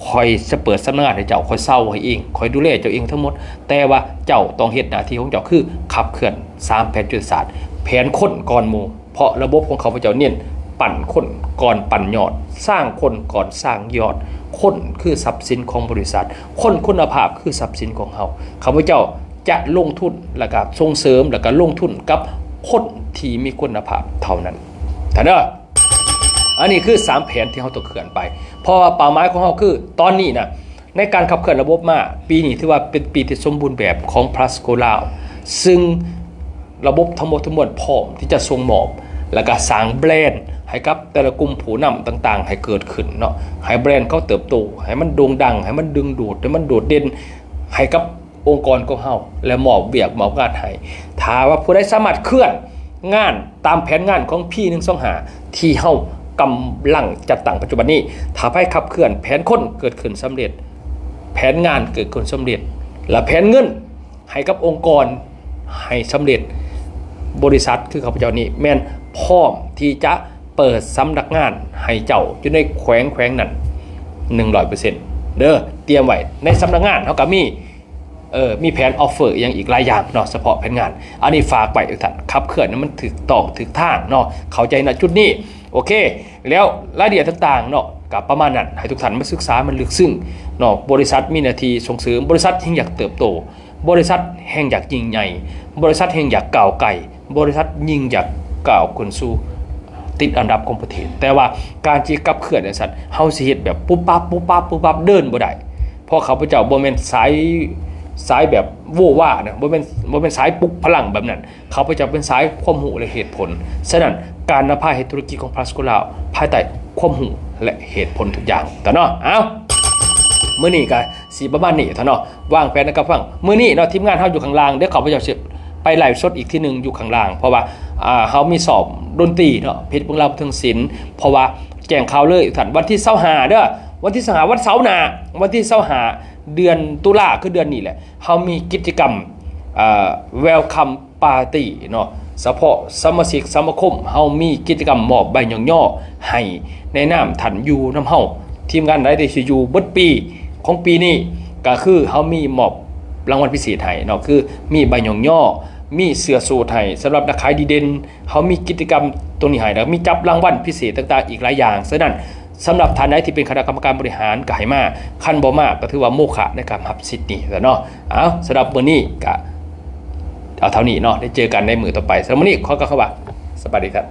ຂ້ອຍຈະເປີດສຳນັກງານໃຫ້ເຈົ້າ, ຂ້ອຍເຊົ່າໃຫ້ເອງ, ຂ້ອຍດູແລເຈົ້າເອງທັງໝົດ. ແຕ່ວ່າເຈົ້າຕ້ອງເຮັດໜ້າທີ່ຂອງເຈົ້າ ຄືຂັບເຄື່ອນສາມແຜນຍຸດທະສາດ, ແຜນຄົນກ່ອນໝູ່. ເພາະລະບົບຂອງຂ້າພະເຈົ້າເນັ້ນປັ້ນຄົນກ່ອນປັ້ນຍອດ, ສ້າງຄົນກ່ອນສ້າງຍອດ. ຄົນຄືຊັບສິນຂອງບໍລິສັດ, ຄົນຄຸນນະພາບຄືຊັບສິນຂອງເຮົາ. ຂ້າພະເຈົ້າຈະລົງທຶນ ແລ້ວກະສົ່ງເສີມ ແລ້ວກະລົງທຶນກັບຄົນທີ່ມີຄຸນນະພາບເທົ່ານັ້ນ. ທ່ານເດີ. ອັນນີ້ຄືສາມແຜນທີ່ເຮົາຕ້ອງເຄື່ອນໄປ ເພາະວ່າເປົ້າໝາຍຂອງເຮົາຄືຕອນນີ້ນະ ໃນການຂັບເຄື່ອນລະບົບມາ ປີນີ້ຖືວ່າເປັນປີທີ່ສົມບູນແບບຂອງພລັສໂກລາວ ຊຶ່ງລະບົບທັງໝົດທັງມວນພ້ອມທີ່ຈະສົ່ງມອບ ແລະກະສ້າງແບຣນໃຫ້ກັບແຕ່ລະກຸ່ມຜູ້ນຳຕ່າງໆໃຫ້ເກີດຂຶ້ນເນາະ ໃຫ້ແບຣນເຂົາເຕີບໂຕ ໃຫ້ມັນໂດ່ງດັງ ໃຫ້ມັນດຶງດູດ ໃຫ້ມັນໂດດເດັ່ນ ໃຫ້ກັບອົງກອນຂອງເຮົາ ແລະມອບວຽກມອບງານໃຫ້. ຖ້າວ່າຜູ້ໃດສາມາດເຄື່ອນງານຕາມແຜນງານຂອງ ພີໜຶ່ງສອງຫ້າ ທີ່ເຮົາກຳລັງຈັດຕັ້ງປັດຈຸບັນນີ້ ຖ້າໃຜຂັບເຄື່ອນແຜນຄົນເກີດຂຶ້ນສຳເລັດ ແຜນງານເກີດຂຶ້ນສຳເລັດ ແລະແຜນເງິນໃຫ້ກັບອົງກອນໃຫ້ສຳເລັດ ບໍລິສັດຄືຂ້າພະເຈົ້ານີ້ແມ່ນພ້ອມທີ່ຈະເປີດສຳນັກງານໃຫ້ເຈົ້າຢູ່ໃນແຂວງ ແຂວງນັ້ນ ໜຶ່ງຮ້ອຍເປີເຊັນ ເດີ. ຕຽມໄວ້ ໃນສຳນັກງານເຮົາກະມີ ເອີ ມີແຜນອອຟເຟີອີ່ຫຍັງອີກຫຼາຍຢ່າງເນາະ ສະເພາະແຜນງານ. ອັນນີ້ຝາກໄວ້ ທ່ານຂັບເຄື່ອນໃຫ້ມັນຖືກຕ້ອງຖືກທາງເນາະ ເຂົ້າໃຈນະຈຸດນີ້. ໂອເຄ ແລ້ວລາຍລະອຽດຕ່າງໆເນາະ ກະປະມານນັ້ນ ໃຫ້ທຸກທ່ານມາສຶກສາ ມັນເລິກເຊິ່ງເນາະ. ບໍລິສັດມີໜ້າທີ່ສົ່ງເສີມ ບໍລິສັດແຮ່ງຢາກເຕີບໂຕ ບໍລິສັດແຮ່ງຢາກຍິ່ງໃຫຍ່ ບໍລິສັດແຮ່ງຢາກກ້າວໄກ ບໍລິສັດຍິ່ງຢາກກ້າວຂຶ້ນສູ່ຕິດອັນດັບຂອງປະເທດ. ແຕ່ວ່າການທີ່ຂັບເຄື່ອນຈັ່ງຊັ້ນ ເຮົາຊິເຮັດແບບປຸບປັບ ປຸບປັບ ປຸບປັບ ເດີນບໍ່ໄດ້ ເພາະຂ້າພະເຈົ້າບໍ່ແມ່ນສາຍ ສາຍແບບໂວວານະ ບໍ່ແມ່ນ ບໍ່ແມ່ນສາຍປຸກພະລັງແບບນັ້ນ. ຂ້າພະເຈົ້າເປັນສາຍຄວາມຮູ້ ແລະ ເຫດຜົນ. ສະນັ້ນ ການນຳພາເຮັດທຸລະກິດຂອງພລັສໂກລາວ ພາຍໃຕ້ຄວາມຮູ້ ແລະ ເຫດຜົນທຸກຢ່າງ ຕາເນາະ. ເອົ້າ ມື້ນີ້ກະຊິປະມານນີ້ ຕາເນາະ. ວາງແຜນກັບຟັງ ມື້ນີ້ເນາະ ທີມງານເຮົາຢູ່ຂ້າງລ່າງ ດຽວຂ້າພະເຈົ້າຊິໄປໄລຟ໌ສົດອີກທີໜຶ່ງຢູ່ຂ້າງລ່າງ ເພາະວ່າ ອ່າ ເຮົາມີຊ້ອມດົນຕີເນາະ ເພຈເມືອງລາວບັນເທີງສິນ. ເພາະວ່າແຈ້ງຂ່າວເລີຍ ທ່ານ ວັນທີຊາວຫ້າເດີ ວັນທີຊາວຫ້າ ວັນເສົາໜ້າ ວັນທີຊາວຫ້າ ເດືອນຕຸລາ ຄືເດືອນນີ້ແຫຼະ ເຮົາມີກິດຈະກຳ ເອີ Welcome Party ເນາະ ສະເພາະສະມາຊິກສະມາຄົມ ເຮົາມີກິດຈະກຳມອບໃບຍ້ອງຍໍໃຫ້ໃນນາມທ່ານຢູ່ນຳເຮົາ. ທີມງານໃດທີ່ຊິຢູ່ເບິດປີຂອງປີນີ້ ກະຄືເຮົາມີມອບລາງວັນພິເສດໃຫ້ເນາະ ຄືມີໃບຍ້ອງຍໍ ມີເສື້ອສູດໃຫ້ສຳລັບນັກຂາຍດີເດັ່ນ. ເຮົາມີກິດຈະກຳຕົງນີ້ໃຫ້ ແລ້ວມີຈັບລາງວັນພິເສດຕ່າງໆອີກຫຼາຍຢ່າງ. ສະນັ້ນ ສຳລັບທ່ານໃດທີ່ເປັນຄະນະກຳມະການບໍລິຫານກະໃຫ້ມາ ຄັນບໍ່ມາກະຖືວ່າໂມຄະໃນການຮັບສິດນີ້ ຕາເນາະ. ເອົາ ສຳລັບມື້ນີ້ກະເອົາເທົ່ານີ້ເນາະ ໄດ້ເຈີກັນໃນມື້ຕໍ່ໄປ. ສຳລັບມື້ນີ້ຂໍກ່າວຄຳວ່າ ສະບາຍດີທ່ານ.